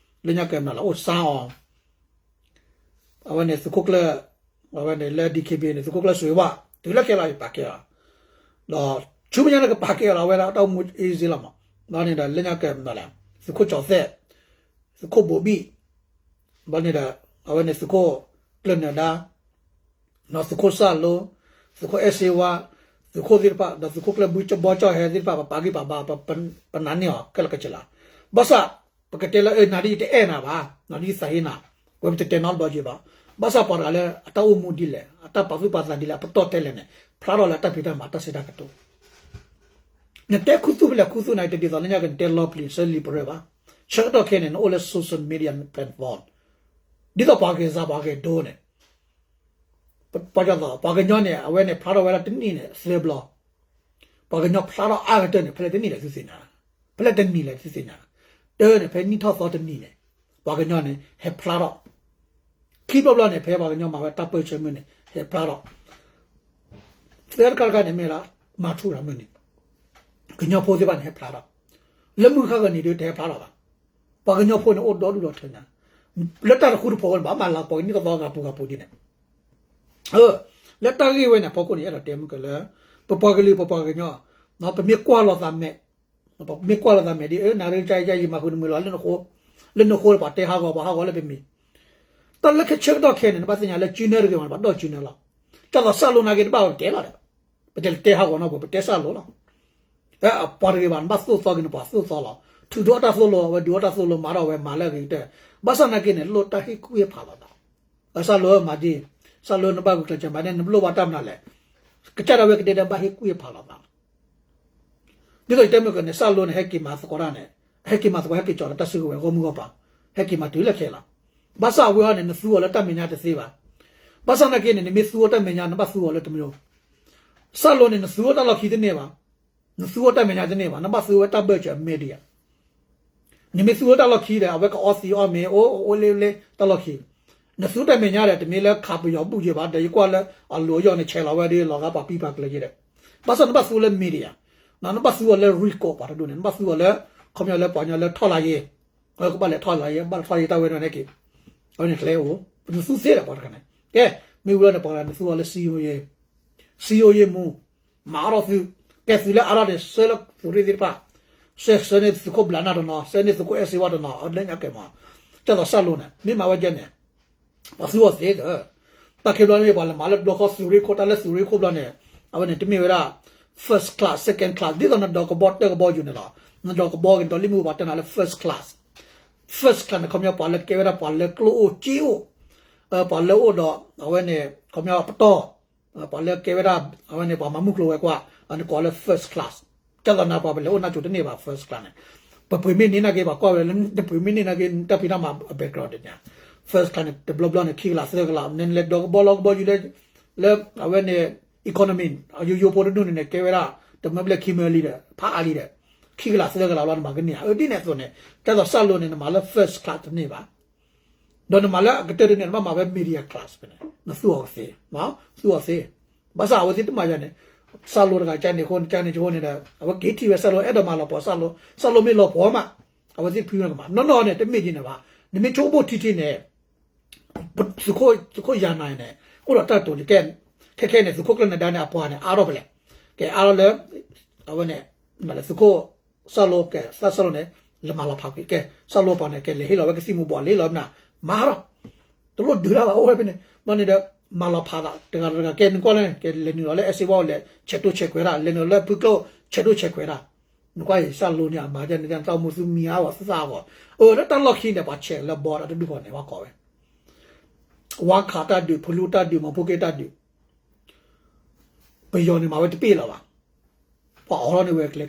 လၢညါကလဲၤမနုၤလဲၣ် အိၣ်စါအီၤ, အဝဲန့ၣ်သုးခိၣ်ကျၢၢ်, အဝဲန့ၣ်လၢ DKBA န့ၣ် သုးခိၣ်ကျၢၢ်စွ့ၤဝါ, တုၤလၢခဲလၢာ်ယပာ်ကဲအီၤ, ဒီးဆူမဲာ်ညါန့ၣ်ကပာ်ကဲအီၤလီၤ အဝဲဒၣ်တၢ်အိၣ်မူ easy လီၤမး, ဒီးန့ၣ်ဒီးလၢညါကလဲၤမနုၤလဲၣ်, သုးခိၣ်ကၠီၤသဲး, သုးခိၣ်ဘိးဘံၣ်, ဘၣ်န့ၣ်ဒီး အဝဲန့ၣ်သုးခိၣ်ကျၢၢ်နၢၤဒါ သုးခိၣ်စၢ်လိ, သုးခိၣ်အဲၣ်စ့ဝါ, သုးခိၣ်သ့ၣ်တဖၣ် ဒီးသုးခိၣ်ကျၢၢ်ဘုကဘီကၠီၣ်ဟဲသ့ၣ်တဖၣ် ပပာ်ဂံၢ်ပာ်ဘါ ပနာ်န့ၢ်အီၤခဲလၢာ်ခဲဆ့လီၤ. ဘၣ်ဆၣ် ပကတဲလၢအၢနၤဒ်ယတအဲၣ်နၤဘၣ်, နၤဒ်ယသးဟ့နၤ, ဝဲပတတဲနီတဘျီက့ၤဘၣ်. ဘၣ်ဆၣ်ပှၤတဂၤလၢအတၢ်အိၣ်မူဒ်လဲၣ် အတၢ်ပာ်သူၣ်ပာ်သးဒ်လဲၣ် အပတီၢ်တဲလဲၣ်န့ၣ် ဖျါထီၣ်လၢတၢ်ဖံးတၢ်မၤတၢ်ဆဲးတၢ်ကတိၤ နတဲခူသူၣ်ဖဲလဲၣ်ခူသူၣ်န့ၣ် တဒ်သိးလၢညါကနတဲလီပျံၤဆၢလံာ်ပရၢဘၣ်. ဆၢကတီၢ်ခဲအံၤန့ၣ် နအိၣ်လၢ social media platform ဒ်သိးပှၤက့ၤစးပှၤက့ၤဒိန့ၣ် ပှၤကညီန့ၣ် အဝဲန့ၣ်ဖျါထီၣ်ဝဲဒၣ်တနံၣ်န့ၣ်သၢဘျီ, ပှၤကညီဖျါထီၣ်အါကတၢၢ်န့ၣ် ဖဲလဲၣ်တနံၣ်လဲၣ်သုသ့ၣ်ညါ, ဖဲလဲၣ်တနံၣ်လဲၣ်သုသ့ၣ်ညါ, တၢ်န့ၣ် ဖဲနံၣ်ထီၣ်သီတနံၣ်န့ၣ် ပှၤကညီန့ၣ် ဟဲဖျါထီၣ်, ခံဘျီဘျီန့ၣ် ဖဲပှၤကညီမၤဝဲတၢ်ပၢၢ်ဆၢမုၢ်န့ၣ် ဟဲဖျါထီၣ် သၢတခါတခါန့ၣ် မ့ၢ်လၢ မၤထူရၤမုၢ်န့ၣ် ကညီဖိသ့ၣ်တဖၣ်န့ၣ် ဟဲဖျါထီၣ်, လၢမုၢ်ဃၣ်ဂီၤန့ၣ်ဒုးတဟဲဖျါထီၣ်ဘၣ်. ပှၤကညီဖိန့ၣ်အိၣ်ဒီဒူၣ်ဒီထၢညါ, လၢတၢ်တဃူတဖိးဝဲန့ၣ် ဘၣ်မၤလၤကပီၤကနံၣ်ကသီဂၤပူၤဂၤပူၤဒ်န့ၣ်, လၢတၢ်ဂ့ၢ်ဝဲန့ၣ် အဖီခိၣ်န့ၣ် အဲၣ်ဒိးတဲမုၢ်ကလၢ ပပှၤကလုာ်ပပှၤကညီ ပမ့ၢ်ကွၢ်လိာ်သးမဲာ်, ပမ့ၢ်ကွၢ်လိာ်သးမဲာ်ဒ် နၤရ့ကါယါယံၤမၤဃုာ်တမုာ်လီၤ လၢနဃိလၢပှၤတဲဟးဂီၤပှၤဟးဂီၤလၢပမံၤ, တၢ်လၢဆၢကတီၢ်ခဲအံၤန့ၣ် နဘၣ်သ့ၣ်ညါလၢကၠူနၢတဂ့ၤဘၣ်န့ၣ် ပှၤဒီးကၠူနၢလီၤ. တၢ်သိးစၢ်လိနာ်က့တဘၣ်ဝဲပတဲလီၤဒီး ပတဲလၢတဲဟးဂီၤနီၢ်ပူၤ ပတဲစၢ်လိၤလီၤ. ပှၤတဂ့ၤဘၣ် နဘၣ်သိၣ်သီက့ၤန့ၣ် ပှၤသိၣ်သီလီၤ. ထုးထီၣ်တၢ်သိၣ်လိ အဝဲဒုးအီၣ်တၢ်သိၣ်လိ မၤထီၣ်ဝဲမၤလၢအဂ့ၤကတၢၢ်. ဘၣ်ဆၣ်နာ်က့န့ၣ် လိၣ်တၢ်ဟ့ၣ်ကူၣ်ဟ့ၣ်ဖးလိာ်သး, စၢ်လိၤမၤဒ်, စၢ်လိၤနဘၣ်ဂုာ်ကျဲးစၢးမၤန့ၣ် နလိၣ်ဘၣ်တၢ်မနုၤလဲၣ်. ကစၢ်ဒၣ်ဝဲကဒဲဒၣ်ဘၣ်ဟ့ၣ်ကူၣ်ဟ့ၣ်ဖးလိာ်သးလီၤ. ဒ်သိးယတဲမုၢ်ကန့ၣ် စၢ်လိၤန့ၣ် ဟဲက့ၤမၤသကိးတၢ်န့ၣ် ဟဲက့ၤမၤသကိး ဟဲက့ၤကၠီၤလၢတၢ်စုကဝဲၤဂီၢ်မုၢ်ဂီၢ်ပၤ, ဟဲက့ၤမၤတုၤလၢခဲလီၤ. ဘၣ်ဆၣ်အဝဲအံၤန့ၣ် နသူအီၤလၢတၢ်မဲာ်ညါတသ့ဘၣ်. ဘၣ်ဆၣ်နာ်က့န့ၣ် နမ့ၢ်သူအီၤတၢ်မဲာ်ညါ နဘၣ်သူအီၤလၢတမံၤ စၢ်လိၤန့ၣ် နသူအီၤတၢ်လီၢ်ခံတန့ၢ်ဘၣ်, နသူအီၤတၢ်မဲာ်ညါတန့ၢ်ဘၣ်, နဘၣ်သူဝဲတၢ်ဘၢၣ်စၢၤအမဲာ်ဒံးဧါ. နမ့ၢ်သူဝဲတၢ်လီၢ်ခံဒီး အဝဲကအီသံးအီၣ်မ့ၤ အိၣ်အိၣ်လ့လ့တၢ်လီၢ်ခံ, နသူတၢ်မဲာ်ညါဒီး တမ့ၢ်လၢခးပယီၤဘူၣ်ယဲၢ်ဘၣ် ဒီးယကွၢ်လၢအလိၤအယီၣ်န့ၣ် ဆဲးလီၤဝဲဒီး လီၤဂာ်ပာ်ပံပာ်ကျၢၤယဲၢ်ဒီး, ဘၣ်ဆၣ်နဘၣ်သူလၢမဲာ်ဒံးဧါ, နဘၣ်သူအီၤလၢ record ပှၤတဒူၣ်န့ၣ် နဘၣ်သူအီၤလၢ ခီပညီလၢပှၤကညီလၢထီၣ်လၢယဲၢ်, ကဘၣ်လဲၤထီၣ်လၢယဲၢ် ဘၣ်ထီၣ်ယဲၢ်တၢ်ဝဲန့ၣ်က့ၤ, အဝဲန့ၣ်ကျဲအိၣ်, နသူသ့ဒီးပှၤတခါန့ၣ်, ကဲ, မ့ၢ်ဝံၤလီၤန့ၣ် ပှၤတဂၤန့ၣ် သူအီၤလၢ စံယိယဲၢ်, စံယိယဲၢ်မူ မၤအါထီၣ်သု, ကဲသုးလၢအါထီၣ်န့ၣ် ဆှၢလၢသုးရ့ၣ်သ့ၣ်တဖၣ်, ဆှၢဆှၢန့ၢ်သုးခိၣ်ဘျးနၢ်တနီၤ ဆှၢန့ၢ်သုးခိၣ်အဲၣ်စ့ဝါတနီၤ အဒဲညါကဲမး, ကၢ်သိးစၢ်လိၤန့ၣ် မ့ၢ်မၤဝဲဒ်န့ၣ်, ပှၤသူအီၤသ့ဒီး, တၢ်ခဲဘျီန့ၣ် ပှၤလဲၤမၤလၢဘျီခီသုးရ့ၣ်ခိၣ် တၢ်လၢသုးရ့ၣ်ခိၣ်ဘျီန့ၣ်, အဝဲန့ၣ် တမ့ၢ်ဝဲဒၣ် first class second class ဒ်သိးနဒိးကဘီတၢၢ်ကဘီယူၤန့ၣ်လီၤ. နဒိးကဘီက့ၤ နဒိးလံာ်မုၢ်ပှၤတဲနၤလၢ first class, first class န့ၣ် ခီပညီပှၤလၢကဲဝဲဒၣ်ပှၤလၢကျိၣ်အိၣ်စ့အိၣ်, ပှၤလၢအိၣ်ဒီး အဝဲန့ၣ် ခီပညီပတီၢ် ပှၤလၢကဲဝဲဒၣ် အဝဲန့ၣ် ပှၤမၤမုၢ်ကျိၤဝဲၤကွာ် အန့ၣ်ကိးလၢ first class, ကၢ်သိးနၤပှၤပလဲၤအိၣ်နၢ်စိၤတန့ၢ်ဘၣ် first class န့ၣ်, ပပှ့ၤမ့ၢ်န့ၢ်နာ်က့ ပှၤကွၢ်ဝဲလၢ နပှ့ၤမ့ၢ်န့ၢ်နာ်က့ တၢ်ဖံးတၢ်မၤအ background တညါ, first class န့ၣ် တဘျီဘျီန့ၣ် ခံကလးသၢကလး နလဲၤဒိးကဘီလီၤကဘီယူၤလၢ လၢ အဝဲန့ၣ် economy အယိယိဖိတဒူၣ်န့ၣ်န့ၣ် ကဲဝဲဒၣ် တမၢဘျဲၣ်ခံမၢလံဒီး ဖးအါလံဒီး ခံကလးသၢကလးဘျီ နမၤကန့ၢ်ဧါ. အဒ်န့ၣ်အသိးန့ၣ် ကၢ်သိးစၢ်လိၤန့ၣ် နမၤလၢ first class တန့ၢ်ဘၣ် ဒီးနမၤလၢအကတၢၢ်တန့ၣ် နဘၣ်မၤဝဲ medium class ဖဲန့ၣ် နသူအီၤကသ့, သူအီၤသ့, ဘၣ်ဆၣ်အဝဲသ့ၣ်တမၤယၤန့ၣ်, စၢ်လိၤတဂၤကန့ၣ်အဃိန့ၣ် ကန့ၣ်အဃိန့ၣ်ဒီး အဝဲက့ၤထံၣ်ဝဲစၢ်လိၤ အဲၣ်ဒိးမၤလီၤပှီၢ်စၢ်လိၤ, စၢ်လိၤမ့ၢ်လီၤပှီၢ်မး, အဝဲသ့ၣ်ဖုန့ၣ်ကမၤ နီၢ်နီၢ်န့ၣ် တမ့ၢ်ဒ်န့ၣ်ဘၣ်, နမ့ၢ်ဆိကမိၣ်ထံထံန့ၣ် သုးခိၣ်ယၤနၤန့ၣ် အိၣ်ဒီးတၢ်တိာ်လံ ကဲ, ခဲခဲန့ၣ် သုးခိၣ်ကျၢၢ်နဒါန့ၣ် အပှၤန့ၣ် အါထီၣ်ဖဲလဲၣ်, ကဲအါထီၣ်လၢ အဝဲန့ၣ် သုးခိၣ် စၢ်လိၤ ကဲ သးစၢ်လိၤန့ၣ် လဲၤမၤလီၤဖးကွံာ် ကဲ စၢ်လိၤပှၤန့ၣ် ကဲလဲၤဟ့ၣ်လီၤဝဲကသံၣ်မူၤဘှီးလ့လီၤမနၤ, မၤထီၣ်, တလိၣ်ဒုးတၢ်ဘၣ် အိၣ်ဝဲဖဲန့ၣ် ဘျီန့ၣ်ဒီး မၤလီၤဖးသး တဂၤတဂၤ ကဲနကွၢ်လၢ ကဲလဲၤနုာ်လီၤလၢ အဲၣ်စ့ဝါအိၣ်လဲၤ ဆဲးတိၢ်ဆဲးကွဲးတၢ် လဲၤနုာ်လီၤလၢဖုကျိၣ် ဆဲးတိၢ်ဆဲးကွဲးတၢ်, နကွၢ်အံၤ စၢ်လိၤန့ၣ် အမၤဒ်န့ၣ် တၢ်အိၣ်မူသုမံၤအါဂီၢ် သုသးအဂီၢ်, အၢ လၢတၢ်လီၢ်ခံန့ၣ် ပှၤဆဲးလၢဘီတၢ်တဒူၣ်ဃီန့ၣ် ပှၤကိးဝဲ ဝါခးတၢ်ဒုး ဖလူတၢ်ဒုး မီၤဖိက့တၢ်ဒုး ပယီၤန့ၣ်မၤဝဲတပ့ၢ်လၢၤဘၣ်, ပှၤအိးထီၣ်န့ၢ်ဝဲကျဲ,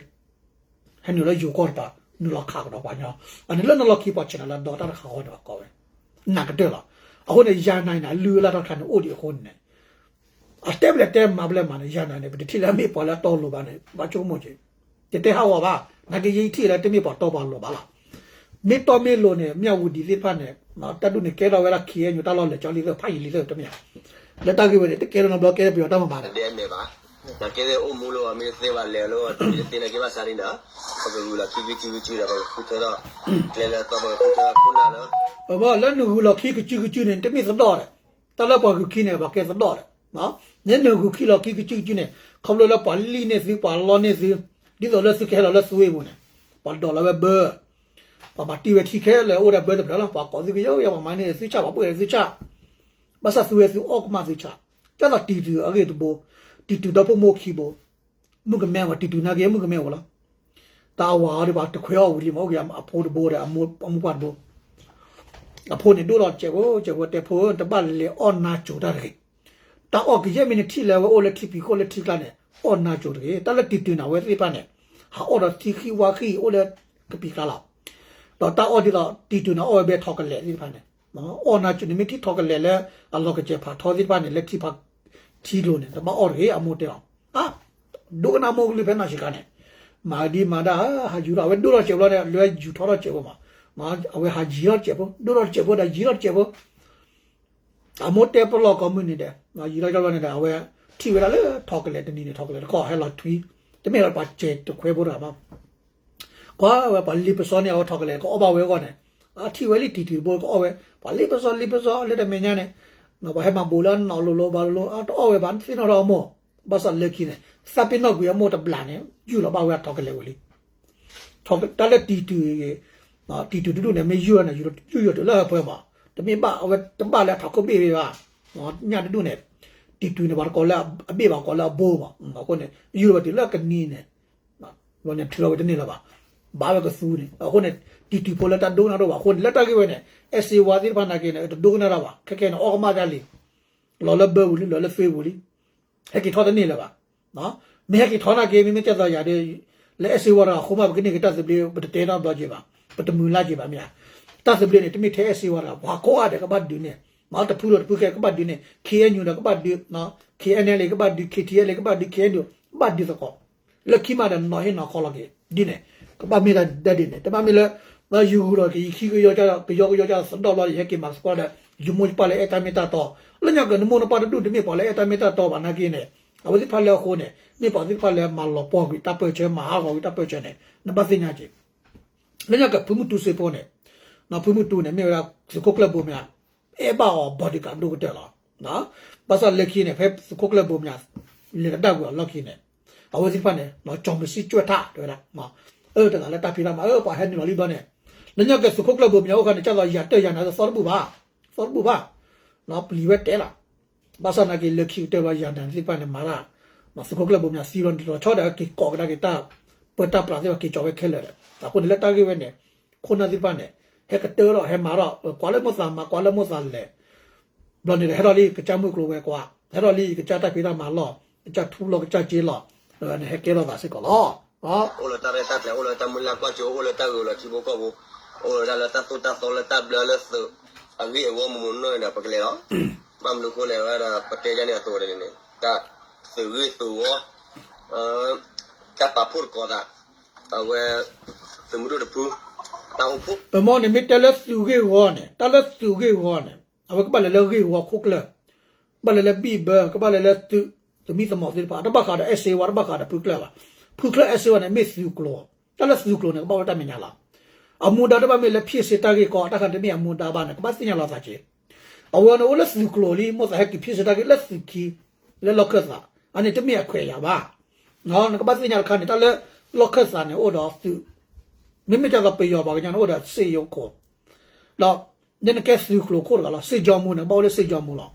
ဟဲနုာ်လၢယိၤကီၢ်တပၤ နုာ်လီၤခးကဒီးပှၤကညီ, အန့ၣ်လၢနလီၢ်ခံပှၤဆဲးလၢဒီတၢ်တခါဃီန့ၣ် ပှၤကိးဝဲ, နၢ်ကတၢၢ်လီၤ, အဃိန့ၣ် ယၤနၤအံၤန့ၣ် အလုၢ်အလၢ်တၢ်တခါန့ၣ် အိၣ်ဒံးအဃိန့ၣ် အတဲပလဲၤတဲမၤပလဲၤမၤန့ၣ် ယၤနၤန့ၣ် ပတထံၣ်လၢမ့ၢ်ပှၤလၢအတီအလိၤဘၣ်န့ၣ် ဘၣ်ဆိကမိၣ်က့ၤ, ယတဲဟးဂီၤဘၣ်, နာ်က့ယထံၣ်လၢတမ့ၢ်ပှၤတီပှၤလိၤဘၣ်လီၤ, မ့ၢ်တီမ့ၢ်လိၤန့ၣ် မၠၣ်ဝူဒံးသ့ၣ်တဖၣ်န့ၣ် တၢ်ဒူၣ်န့ၣ် ကဲထီၣ်ဝဲဒၣ် ခ့ၣ်အဲၣ်ယူၣ် တၢ်လီၢ်လဲၤကၠီလံသ့ၣ် ဖးယံာ်လံသ့ၣ်တမ့ၢ်, လၢတၢ်ဂ့ၢ်ဝဲန့ၣ် တကဲထီၣ်နီတဘျီ ကဲထီၣ်ပယီၤတၢ်မၤမၤန့ၣ် ဒဲမဲာ်ဘၣ်, နကဲသ့ၣ်အိၣ်မူလၢအမ့ၢ်တသ့ဘၣ်လဲၤလၢ တသ့နာ်က့ဘၣ်ဆၣ်ဒ်န့ၣ်, ပကဂုာ်လီၤခံကစုကစုဒီး ပကဃုထၢထီၣ်, ကျဲလၢအသီပကဃုထၢထီၣ်ခိၣ်နၢ်လၢ လၢနဂုာ်လီၤခံကစုကစုန့ၣ် တမ့ၢ်သဒီၣ်ဒီး, တၢ်လၢပှၤဂုာ်ခံန့ၣ် ပှၤကဲသဒီၣ်ဒီး, န့ၣ်နဂုာ်ခံလီၤခံကစုကစုန့ၣ် ခီဖျိလၢပှၤလံၣ်န့ၢ်သု ပှၤလီန့ၢ်သု, ဒ်သိးလၢသုကဟဲလီၤလၢသုဝ့ၢ်ပူၤန့ၣ်, ပှၤဒိးလီၤဝဲဘၢ ပှၤမၤတံၢ်ဝဲထံခဲလၢာ်အိၣ်ဒီးဘၢတဖျၢၣ်လီၤ, ပှၤကိးသုကယီကယီ ပှၤမၤန့ၢ်သုဆၣ် ပှၤဘှ့ၣ်သုဆၣ်, ဘၣ်ဆၣ်သုဝဲသုအီၣ်ကမၣ်သုဆၣ်, ကၢ်သိးတံၤတုၤအဂ့ၢ်တဘိ, တံၤတုၤဒီဖိမိၢ်ခံဘိ, မုၣ်ကမဲဝဲတံၤတုၤနာ်က့ မုၣ်ကမဲဝဲလီၤ, တၢ်အဝၤအီၤဒီး ပှၤတခွဲးအီၣ်ဝံၤလံမး အိၣ်က့ၤအဖိတဘိဒီး အမိၢ်ပှၢ်တဘိ, အဖိန့ၣ်ဒိၣ်ထီၣ်စဲးဖိ စဲးဖိတဲဖိ တဘၣ်လဲၤအီၣ်နါစိၤတၢ်တဂ့ၤ, တၢ်အီၣ်ကယဲၢ်မ့ၢ်နထံၣ်လၢဝဲအိၣ်လၢထံဖံးခိၣ်လၢထံကျါန့ၣ် အီၣ်နါစိၤတဂ့ၤ, တၢ်လၢတံၤတုၤန့ၣ် အဝဲသ့ၣ်တဖၣ်န့ၣ် ဟးအီၣ်ဒီးထံဃံဝါဃံအိၣ်လၢကပံာ်ကျါလီၤ, ဒီးတၢ်အီၣ်ဒ်သိးတံၤတုၤန့ၣ် အီၣ်ဝဲဘဲထီကလဲာ်သ့ၣ်တဖၣ်န့ၣ်, အီၣ်နါစိၤန့ၣ် မ့ၢ်ထံၣ်ထီကလဲာ်လၢအလီၤကစဲၤဖးထီသ့ၣ်တဖၣ်န့ၣ် လၢထံဖးထံကျိၤန့ၣ် တဘၣ်အီၣ်တဂ့ၤ အမိၢ်တဲအီၤ, အါ ဒိကနၣ်မိၢ်ကလုၢ်ဖဲနၢ်ဆံးခါန့ၣ်, မၤဒံးမၤဒါ ဟးယူၤထီၣ် အဝဲဒိၣ်ထီၣ်စဲးဖိလီၤန့ၣ် လၢယူၤထီၣ်ထီၣ်စဲးဖိမး, အဝဲဟးယံၤထီၣ်စဲးဖိ ဒိၣ်ထီၣ်စဲးဖိဒီးယံၤထီၣ်စဲးဖိ, အမိၢ်တဲပလီၢ်ကိးမုၢ်နံၤဒဲး ယံၤထီၣ်စဲးဖိန့ၣ်ဒီး အဝဲထံၣ်ဝဲဒၣ်လၢထီကလဲာ်တနံၤန့ၣ် ထီကလဲာ်တခီဟဲလီၤထွံ, တမ့ၢ်လၢပှၤစဲးတခွဲးဖိတဂၤဘၣ် ကွၢ်ဝဲပှၤလ့ပစီန့ၣ် အဝဲထီကလဲာ် ကအီၣ်ဘၣ်ဝဲအဂီၢ်န့ၣ်, အထံၣ်ဝဲလံတံၤတုၤတဘိ ကအီၣ်ဝဲ, ပှၤလ့ပစီလ့ပစီလၢတမဲာ်ညါန့ၣ်, ပှၤဟဲမၤဘူးလၢအနီၢ်လိၤလိၤဘၣ်လိၤလိၤ အတအီၣ်ဝဲဘၣ် သ့ၣ်နီၣ်ထီၣ်အမိၢ်, ဘၣ်ဆၣ်လၢခံန့ၣ် သးပ့ၤနီၣ်ကွံာ်အမိၢ်တဘျီန့ၣ် ယူၢ်လီၤဘၣ်ဝဲအထီကလဲာ်ဝံၤလံ, တၢ်လၢတံၤတုၤ, တံၤတုၤတဒူၣ်န့ၣ် မ့ၢ်ယူၢ်န့ၣ် ယူၢ်ယိာ်တုၤလၢဟၢဖၢမး, တမ့ၢ်ဘၣ် အဝဲတဘၣ်လၢအထီခိၣ်ဘ့ၣ်ဘ့ၣ်ဘၣ်, ညၣ်တဒူၣ်န့ၣ်, တံၤတုၤန့ၣ် ပှၤတကိးလၢအဘ့ၣ်ဘၣ် ကိးလၢအဘိမး, အဃိန့ၣ် ယူၢ်လီၤဘၣ်တုၤလၢအကနံၤန့ၣ် ဝဲန့ၣ်ထုးထီၣ်ဝဲတန့ၢ်လၢၤဘၣ်, ဘၣ်ဝဲကသူန့ၣ်, အဃိန့ၣ် တံၤတုၤဖိလၢတၢ်ဒိကနၣ်တအိၣ်ဘၣ်အဃိန့ၣ် လၢတၢ်ဂ့ၢ်ဝဲန့ၣ် အဲၣ်စ့ဝါသ့ၣ်တဖၣ်နာ်က့န့ၣ် တဒိကနၣ်တၢ်ဘၣ်, ခဲကဲန့ၣ် အီၣ်ကမၣ်တၢ်လံ, လီၤလၢဘၢပူၤလံ လီၤလၢသ့ပူၤလံ, ဟဲက့ၤထီၣ်တန့ၢ်လၢၤဘၣ်. မ့ၢ်ဟဲက့ၤထီၣ်နာ်က့ မ့မ့ၢ်ကၢ်သိးယၤဒီး လၢအဲၣ်စ့ဝါတဂၤအဃိမး ပကန့ၢ်က့ၤတၢ်သဘျ့ ပတတဲနီတဘျီက့ၤဘၣ်, ပတမုာ်လၢ်က့ၤဘၣ်မ့ၢ်ဧါ, တၢ်သဘျ့န့ၣ် တမ့ၢ်ထဲအဲၣ်စ့ဝါတဂၤ ပှၤကိးဂၤဒဲးကဘၣ်ဒုးန့ၣ်, တဖုဒီးတဖုခဲကဘၣ်ဒုးန့ၣ် ခ့အဲၣ်ယူၣ် ဒီးကဘၣ်ဒုး, ခ့အဲၣ်ယူၣ် ကဘၣ်ဒုး ခ့ထံအဲၣ် ကဘၣ်ဒုး ခ့အဲၣ်ယူၣ် ကဘၣ်ဒုးသကိး, လၢခံမးဒီးနီၤဟ့ၣ်နီၤခီလီၤက့ၤ ဒ်န့ၣ်, ကဘၣ်မ့ၢ်ဒၣ်ဒ်န့ၣ် တဘၣ်မ့ၢ်လၢ ယဂုာ်ဒီးကယံာ်ခံကယီကယီကသဒီၣ်ဘျီ ယဟဲက့ၤမၤသကိးဒီး ယမိၢ်ယပၢ်လၢအဲၣ်တၢ်မ့ၢ်တၢ်တီ, လၢညါက့ၤနမိၢ်နပၢ်တဒူၣ်တမ့ၢ်ပှၤလၢအဲၣ်တၢ်မ့ၢ်တၢ်တီဘၣ်နာ်က့န့ၣ်, အဝဲသ့ၣ်တဖၣ်လၢအဃိန့ၣ် မ့ၢ်ပှၤသ့ၣ်တဖၣ်လၢမၤလီၤပှီၢ်ကွံာ်တၢ်ပၢၢ်ဆၢ မၤဟးဂီၤကွံာ်တၢ်ပၢၢ်ဆၢမ့ၢ်ဧါ, နဘၣ်သ့ၣ်ညါက့ၤ လၢညါက့ၤဖုမုၢ်တူစ့ဖိန့ၣ်, ဖုမုၢ်တူန့ၣ် မ့ၢ်ဝဲဒၣ်သုးခိၣ်ကျၢၢ်ဘိမ့ၢ်ဧါ, အဲၣ်ဘၣ်အီၤ bodyguard ဒိၣ်ကတၢၢ်လီၤ. ဘၣ်ဆၣ်လၢခံန့ၣ် ဖဲသုးခိၣ်ကျၢၢ်ဘိမ့ၢ်ဧါ လဲၤကဒါကွံာ်အီၤလီၢ်ခံန့ၣ်, အဝဲသ့ၣ်တဖၣ်န့ၣ် ကၠီၤမုၢ်ဆံၣ်ကၠွဲၣ်ထၣ်တဲဝဲဒၣ်, အၢ တဂၤလၢတၢ်ဖံးတၢ်မၤ အၢ ပှၤဟဲနုာ်လီၤလံဘျီန့ၣ်, လၢညါက့ၤသုးခိၣ်ကျၢၢ်ဘိမ့ၢ်ဧါ အိၣ်ခါန့ၣ် ကၢ်သိးယၤနၤသီတဘူၣ်ဘၣ်, သီတဘူၣ်ဘၣ်, ပျံၤဝဲတဲလီၤ. ဘၣ်ဆၣ်နာ်က့ၤလၢခံကတၢၢ်ဘျီ ယၤနၤသ့ၣ်တဖၣ်န့ၣ် မၤတၢ် သုးခိၣ်ကျၢၢ်ဘိမ့ၢ်ဧါ သံလီၤနံၤလီၤဆီဒီး က့ၤကိးကဒါက့ၤတၢ်ပၢတၢ်ပြးသ့ၣ်တဖၣ် က့ၤကၠီၤဝဲခဲလၢာ်ဒီး အဃိန့ၣ် လၢတၢ်ဂ့ၢ်ဝဲန့ၣ် ခိၣ်နၢ်သ့ၣ်တဖၣ်န့ၣ် ဟဲကတၢၢ်ထီၣ် ဟဲမၤထီၣ် ကွၢ်လၢမိၣ်သးမၤ ကွၢ်လၢမိၣ်သးလဲၤ ဘျီန့ၣ်ဒီး ဟဲထီၣ်လံ ကစၢ်မုၢ်ကျိၤဝဲၤကွာ် ဟဲထီၣ်လံ ကစၢ်တၢ်ဖံးတၢ်မၤလီၢ် ကစၢ်ထူလီၢ်ကစၢ်စ့လီၢ် ဒီးန့ၣ်ဟဲကဲထီၣ်သးစ့ၢ်ကီးလီၤ. အိၣ်လၢတၢ်ရဲၣ်တၢ်ကျဲၤ အိၣ်လၢတၢ်မုၢ်လၢ်ကွၢ်စိ အိၣ်လၢတၢ်ဂုာ်လီၤထံဖိကီၢ်ဖိ အိၣ်လၢတၢ်လၢတၢ်သိၣ်တၢ်သီလၢတၢ်ဘျၢလၢသုး အဂ့ၢ်အဝီမုၢ်မုၢ်နီၢ်နီၢ်ဒီး ပကလဲၤလီၤ. ဘၣ်မနုၤအဃိလဲၣ်ဝဲဒီး ပတဲယါန့ၣ်အသိးန့ၣ် တၢ်သုးဂ့ၢ်သုးဝီ တၢ်ပာ်ဖှိၣ်သကိးသး အဝဲ သုးမုၢ်ဒိၣ်တဖု တၢ်အိၣ်ဖှိၣ် ပမ့ၢ်န့ၣ်မ့ၢ်တဲလၢသုးဂ့ၢ်ဝီန့ၣ် တၢ်လၢသုးဂ့ၢ်ဝီန့ၣ် အဝဲကဘၣ်လဲၤလၢဂ့ၢ်ဝီခိၣ်ကျၢၢ် ကဘၣ်လဲၤလၢဘံၣ်ဘၢ ကဘၣ်လဲၤလၢသုး သမံသမိးသ့ၣ်တဖၣ် တဘၣ်ဃးဒီးအဲၣ်စ့ဝါ တဘၣ်ဃးဒီးဖုကျၢၢ်ဘၣ်. ဖုကျၢၢ်အဲၣ်စ့ဝါန့ၣ် မ့ၢ်သုးကျိၤ တၢ်လၢသုးကျိၤန့ၣ် ကဘၣ်အိၣ်လၢတၢ်မဲာ်ညါလီၤ. အမူဒါတဘၣ်မ့ၢ်လၢ ဖံးစ့တၢ်ဂ့ၢ်ကီ တၢ်ခါန့ၣ်တမ့ၢ်အမူဒါဘၣ်န့ၣ် ကဘၣ်သ့ၣ်ညါလီၤသးက့ၤ အဝဲန့ၣ်အိၣ်လၢသုးကျိၤလံ မိၣ်သးဟဲက့ၤဖံးစ့တၢ်ဂ့ၢ်လၢသုးခံ လၢလီၢ်ခၢၣ်သး အန့ၣ်တမ့ၢ်အခွဲးယာ်ဘၣ်. နကဘၣ်သ့ၣ်ညါတခါန့ၣ် တၢ်လၢလီၢ်ခၢၣ်သးန့ၣ် အိၣ်ဒီးသုး မ့မ့ၢ်ဒ်သိးပယီၤပှၤကညီန့ၣ် အိၣ်ဒီးစ့ယိၤခိၣ် ဒီး န့ၣ်နကဲသုးကျိၤခိၣ်တဂၤလီၤ. စ့ၣ်ကၠီမူန့ၣ် ကဘၣ်အိၣ်လၢစ့ၣ်ကၠီမူလီၤ.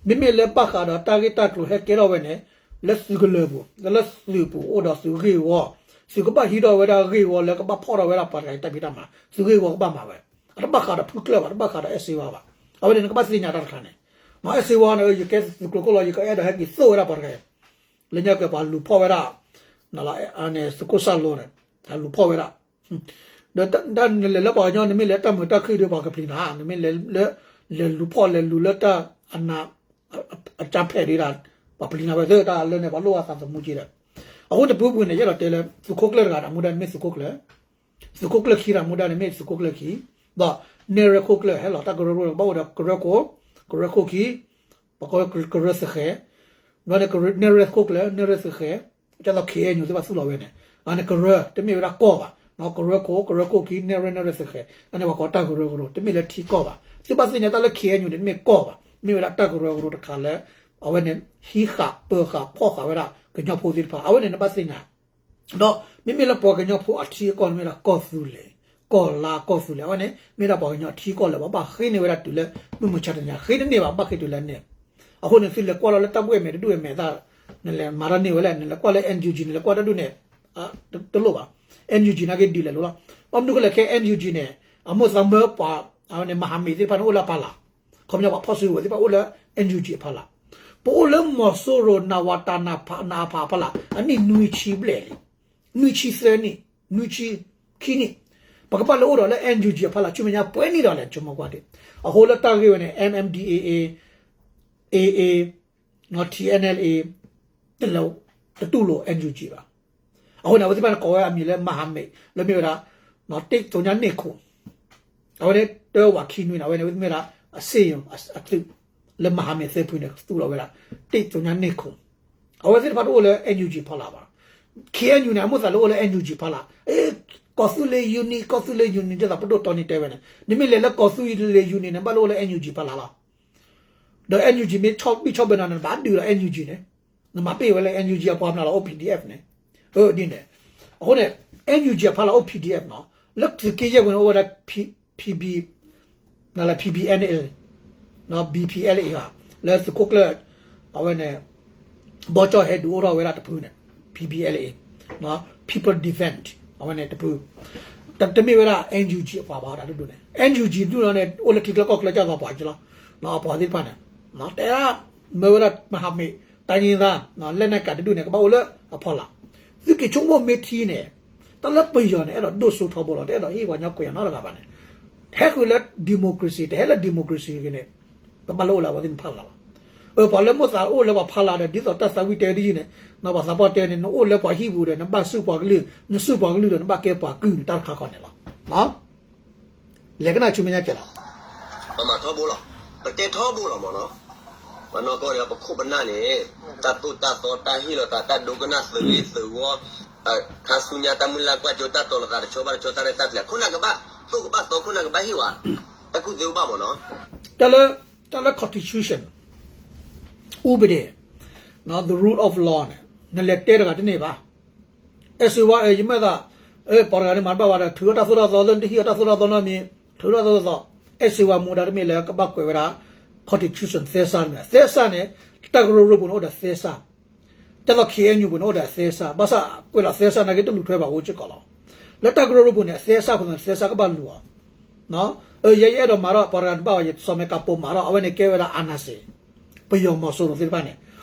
မ့မ့ၢ်လၢဘၣ်ဃးဒီးတၢ်ဂ့ၢ်တၢ်ကျိၤဟဲကဲထီၣ်ဝဲန့ၣ် လၢသုးကလၢၤပူၤ လၢသုးပူၤအိၣ်ဒီးသုးဂ့ၢ်ဝီ သုးကဘၣ်ဟံးထီၣ်ဝဲဒၣ်ဂ့ၢ်ဝီလၢကဘၣ်ဖီၣ်ထီၣ်ဝဲဒၣ်ပှၤတဂၤအံၤတၢ်ဖံးတၢ်မၤ သုးဂ့ၢ်ဝီကဘၣ်မၤဝဲ. အတဘၣ်ဃးဒီးဖုကျၢၢ်ဘၣ် တဘၣ်ဃးဒီးအဲၣ်စ့ဝါဘၣ်. အဝဲန့ၣ်နကဘၣ်သ့ၣ်ညါတၢ်တခါန့ၣ် အဲၣ်စ့ဝါန့ၣ် ယကဲသုးကျိၤခိၣ်လီၤ ယကအဲၣ်ဒိးဟဲက့ၤသိၣ်ဝဲဒၣ်ပှၤတဂၤအံၤ လၢညါက့ၤပှၤလူၤဖီၣ်ဝဲဒၣ် သုးခိၣ်စၢ်လိန့ၣ် လူၤဖီၣ်ဝဲဒၣ် ဒီးတၢ်နလဲၤလၢပှၤကညီ နမ့ၢ်လဲၤတၢ်မုာ်တၢ်ခုၣ်ဒီးပှၤကပျံၤနၤ နမ့ၢ်လဲၤလၢ လဲၤလူၤဖီၣ်လဲၤလူၤလၢတၢ်အနး အကၢ်ဖဲးဒံးဒၣ် ပှၤပျံၤနၤဝဲသ့ၣ်တၢ်လၢန့ၣ် ပှၤလိၣ်ဘၣ်သးသမူက့ဒီး အဃိန့ၣ်ပူၤပူၤန့ၣ် ယအဲၣ်ဒိးတဲလၢ သုးခိၣ်ကျၢၢ်တဂၤဒီးမူဒါန့ၣ်မ့ၢ်သုးခိၣ်ကျၢၢ် သုးခိၣ်ကျၢၢ်ခံဒီးမူဒါန့ၣ်မ့ၢ်သုးခိၣ်ကျၢၢ်ခံ ဒီးနဲၣ်ရွဲၣ်ခိၣ်ကျၢၢ်ဟဲလီၤတၢ်ကရၢကရိ ကဘၣ်အိၣ်ဒီးကရၢခိၣ် ကရၢခိၣ်ခံ ပကိးကရၢသုးဃဲၤ ဘျီန့ၣ် နဲၣ်ရွဲၣ်ခိၣ်ကျၢၢ် နဲၣ်ရွဲၣ်သုးဃဲၤ ကၢ်သိး ခ့အဲၣ်ယူၣ် သ့ၣ်တဖၣ်သူၣ်လီၤဝဲန့ၣ် အန့ၣ်ကရၢ တမ့ၢ်ဝဲဒၣ်ကီၢ်ဘၣ် ကရၢခိၣ် ကရၢခိၣ်ခံ နဲၣ်ရွဲၣ် နဲၣ်ရွဲၣ်သုးဃဲၤ အန့ၣ်ပှၤကိးတၢ်ကရၢကရိ တမ့ၢ်လၢထံကီၢ်ဘၣ် သုဘၣ်သ့ၣ်ညါတၢ်လၢ ခ့အဲၣ်ယူၣ် န့ၣ် တမ့ၢ်ကီၢ်ဘၣ် မ့ၢ်ဝဲဒၣ်တၢ်ကရၢကရိတခါလၢ အဝဲန့ၣ် ဟံးဃာ်ပၢၤဃာ်ဖီၣ်ဃာ်ဝဲဒၣ် ကညီဖိသ့ၣ်တဖၣ် အဝဲန့ၣ်နဘၣ်သ့ၣ်ညါ ဒီးမ့မ့ၢ်လၢပှၤကညီဖိအထံအကီၢ်န့ၣ်မ့ၢ်ဒၣ်ကီၢ်သူလ့ၤ ကီၢ်လါကီၢ်သူလ့ၤ အဝဲန့ၣ် မ့ၢ်ဒၣ်ပှၤကညီအထံအကီၢ်လၢ ပဘၣ်ဃ့န့ၢ်ဝဲဒၣ်တုၤလၢ မုၢ်မဆါတနံၤ ဃ့တန့ၢ်ဘၣ် ဘၣ်ဃ့တုၤလၢန့ၣ် အဃိန့ၣ် သုလဲၤကွၢ်လီၤလၢတၢ်ဘှဲၣ်မဲာ်တဒူၣ်အမဲာ်သၣ် နလဲၤမၤတၢ်န့ၢ်ဝဲလဲၣ် နလဲၤကွၢ်လၢ NUG နလဲၤကွၢ်တၢ်ဒူၣ်န့ၣ် တလိၣ်ဘၣ် NUG နာ်က့ဒ်လဲၣ်လိၤလီၤ ဘၣ်မနုၤဃိလဲၣ်ခဲ NUG န့ၣ် အမိၢ်သးမၢပှၤ အဝဲန့ၣ် မဟာမိတ် သ့ၣ်တဖၣ်န့ၣ်အိၣ်လၢအဖီလာ် ခီပညီပှၤဖီၣ်စုကဝဲၤသ့ၣ်တဖၣ်အိၣ်လၢ NUG အဖီလာ် ပအိၣ်လၢမီၤစိရိၤ နဝတ နအဖ အဖီလာ် အနံၣ်နွံဆံဘျဲၣ်လံ နွံဆံသၢနံၣ် နွံဆံခံနံၣ် ပကဘၣ်လၢအိၣ်ဒီးလၢ NUG အဖီလာ် ဆူမဲာ်ညါပှဲၤနံၣ်ဒီးလဲၣ် ဆိကမိၣ်ကွၢ်ဒံး အဃိလၢတၢ်ဂ့ၢ်ဝဲန့ၣ် MNDAA AA TNLA တလဲၤ တတူၢ်လိာ် NUG ဘၣ် အဃိန့ၣ် အဝဲသ့ၣ်တဖၣ်န့ၣ်ကိးဝဲအမံၤလၢ မဟာမိတ် လၢမ့ၢ်ဝဲဒၣ် တ့ၢ်သုညါန့ၢ်ခိၣ် အဝဲန့ၣ်တၢ်ဝးခံနွံန့ၣ် အဝဲန့ၣ်ဝဲသ့ၣ်မ့ၢ်ဒၣ် အစ့ၣ်ယိၤ အသုး လၢ မဟာမိတ် သၢဖုန့ၣ် သူၣ်လီၤဝဲဒၣ် တ့ၢ်သုညါန့ၢ်ခိၣ် အဝဲသ့ၣ်တဖၣ်တအိၣ်လၢ NUG ဖီလာ်ဘၣ် KNU န့ၣ် အမိၢ်သးလၢအိၣ်လၢ NUG ဖီလာ် ကီၢ်သူလ့ၤ unit ကီၢ်သူလ့ၤ unit ဒ်သိးပဒိၣ်တီန့ၢ်တဲဝဲန့ၣ် နမ့ၢ်လဲၤလၢကီၢ်သူလ့ၤ unit န့ၣ် ဘၣ်လၢအိၣ်လၢ NUG ဖီလာ်လီၤ ဒီး NUG မ့ၢ်ဆီၣ်ဘံၣ်ဆီၣ်ဘၢနၤန့ၣ် နဘၣ်ဒုးဒီး NUG န့ၣ် နမၤပ့ၢ်ဝဲလၢ NUG အပှၤပနၢ်လီၤ အိၣ် PDF န့ၣ် ဒ်န့ၣ် အဃိန့ၣ် NUG အဖီလာ်အိၣ် PDF နီၤ လၢသုးက့ယဲၢ်ပူၤန့ၣ် အိၣ်ဝဲဒၣ် PB နလဲၤ PBNA BPLA ဧါ လၢသုးခိၣ်ကျၢၢ် အဝဲန့ၣ် ဘီကၠီၣ်ဟဲဒုးအိၣ်ထီၣ်ဝဲဒၣ်တဖုန့ၣ် P P L A, People Defense အဝဲန့ၣ်တဖု, တမ့ၢ်ဝဲဒၣ် N U G အပှၤဘၣ်ဒၣ်ဒိၣ်ဒိၣ်န့ၣ် N U G ဒုၣ်န့ၣ် အိၣ်လၢထံချၢကီၢ်ချၢကၢ်သီပှၤကလီၤ, အပှၤသ့ၣ်တဖၣ်န့ၣ် တဲဒၣ် မ့ၢ်ဝဲဒၣ် မဟာမိတ် တိုင်းရင်းသား လက်နက်ကိုင်တဒုၣ်န့ၣ် ကဘၣ်အိၣ်လၢအဖီလာ်, သုက့ၤဆိကမိၣ်မ့ၢ်ထံန့ၣ် တၢ်လၢပယီၤန့ၣ် အဲၣ်ဒိးဒိၣ်စိထီဘိလီၤ, တအဲၣ်ဒိးဟ့ၣ်ပှၤကညီကွဲးနီတဂၤဘၣ်န့ၣ်, ဟဲဃုာ်လၢ democracy တဟဲလၢ democracy ဂ့ၤန့ၣ် ပဘၣ်လၢအိၣ်လၢအဝဲသ့ၣ်တဖၣ်လီၤ. ပှၤလၢမိၣ်သးအိၣ်လၢပှၤဖီလာ်ဒီး ဒ်သိးတၢ်သးဝံၣ်တဲဒ်အံၤန့ၣ် ပှၤသးပှၢ်တဲန့ၣ် နအိၣ်လၢပှၤဟံၣ်ပူၤဒီး နဘၣ်စူၢ်ပှၤကလုာ်, နစူၢ်ပှၤကလုာ်ဒီး နဘၣ်ကဲပှၤကုၢ်န့ၣ် တၢ်တခါခီန့ၣ်လီၤ. လဲၤကနၣ်ဆူမဲာ်ညါကဲလီၤ. ပမၤထီဘိလီၤ, ပတဲထီဘိလီၤမ့ၢ်နီၤ, ပနီၢ်ကီၢ်န့ၣ် ပခိၣ်ပနၢ်န့ၣ် တၢ်သိၣ်တၢ်သီ တၢ်ဟ့ၣ်လီၤသး တၢ်ဒိကနၣ်သုးဂ့ၢ်သုးဝီ ခါဆူညါတၢ်မုၢ်လၢ်ကွၢ်စိ တၢ်တီၤလိာ်သးတဆီဘၣ်တဆီ တၢ်ရဲၣ်တၢ်ကျဲၤ ခိၣ်နၢ်ကဘၣ်သိၣ်ကဘၣ်သီ ခိၣ်နၢ်ကဘၣ်ဟ့ၣ်ဝဲ, တၢ်ကူၣ်သ့အိၣ်ဘၣ်မ့ၢ်နီၤ, တၢ်လၢ တၢ်လၢ constitution ဥပဒေ the rule of law န့ၣ် နလဲၤတဲတဂၤတန့ၢ်ဘၣ်. အဲၣ်စ့ဝါ အဲၣ် ယမ့ၢ်သး အဲၣ် ပှၤတဂၤန့ၣ်မၤတဘၣ်ဝဲဒီး ထုးထီၣ်တၢ်သိၣ်တၢ်သီ လၢနတဟ့ၣ်အီၤတၢ်သိၣ်တၢ်သီနီတမံၤ ထုးထီၣ်တၢ်သိၣ်တၢ်သီ, အဲၣ်စ့ဝါမူဒါတမ့ၢ်လၢကဘၣ်ကွဲးဝဲဒၣ် constitution သဲစးတမ့ၢ် သဲစးန့ၣ် တၢ်ကရၢကရိပူၤန့ၣ်အိၣ်ဒီးသဲစး, ဒ်သိး ခ့ၣ်အဲၣ်ယူၣ်ပူၤန့ၣ်အိၣ်ဒီးသဲစး ဘၣ်ဆၣ်ကွဲးလီၤသဲစးနာ်က့တလူၤထွဲဘၣ်အိၣ်စ့ၢ်ကီးလီၤ. လၢတၢ်ကရၢကရိပူၤန့ၣ် သဲစးအဃိသတးန့ၣ် သဲစးကဘၣ်လူၤအီၤ ယဲယအဲၣ်ဒိးမၤထီၣ် ပှၤတဂၤတဘၣ်အီၤ ယစီၤမဲာ်ကးပိာ်မၤထီၣ် အဝဲန့ၣ်ကဲဝဲဒၣ် အာဏာရှင် ပယီၤမီၤစိရိၤသ့ၣ်တဖၣ်န့ၣ်,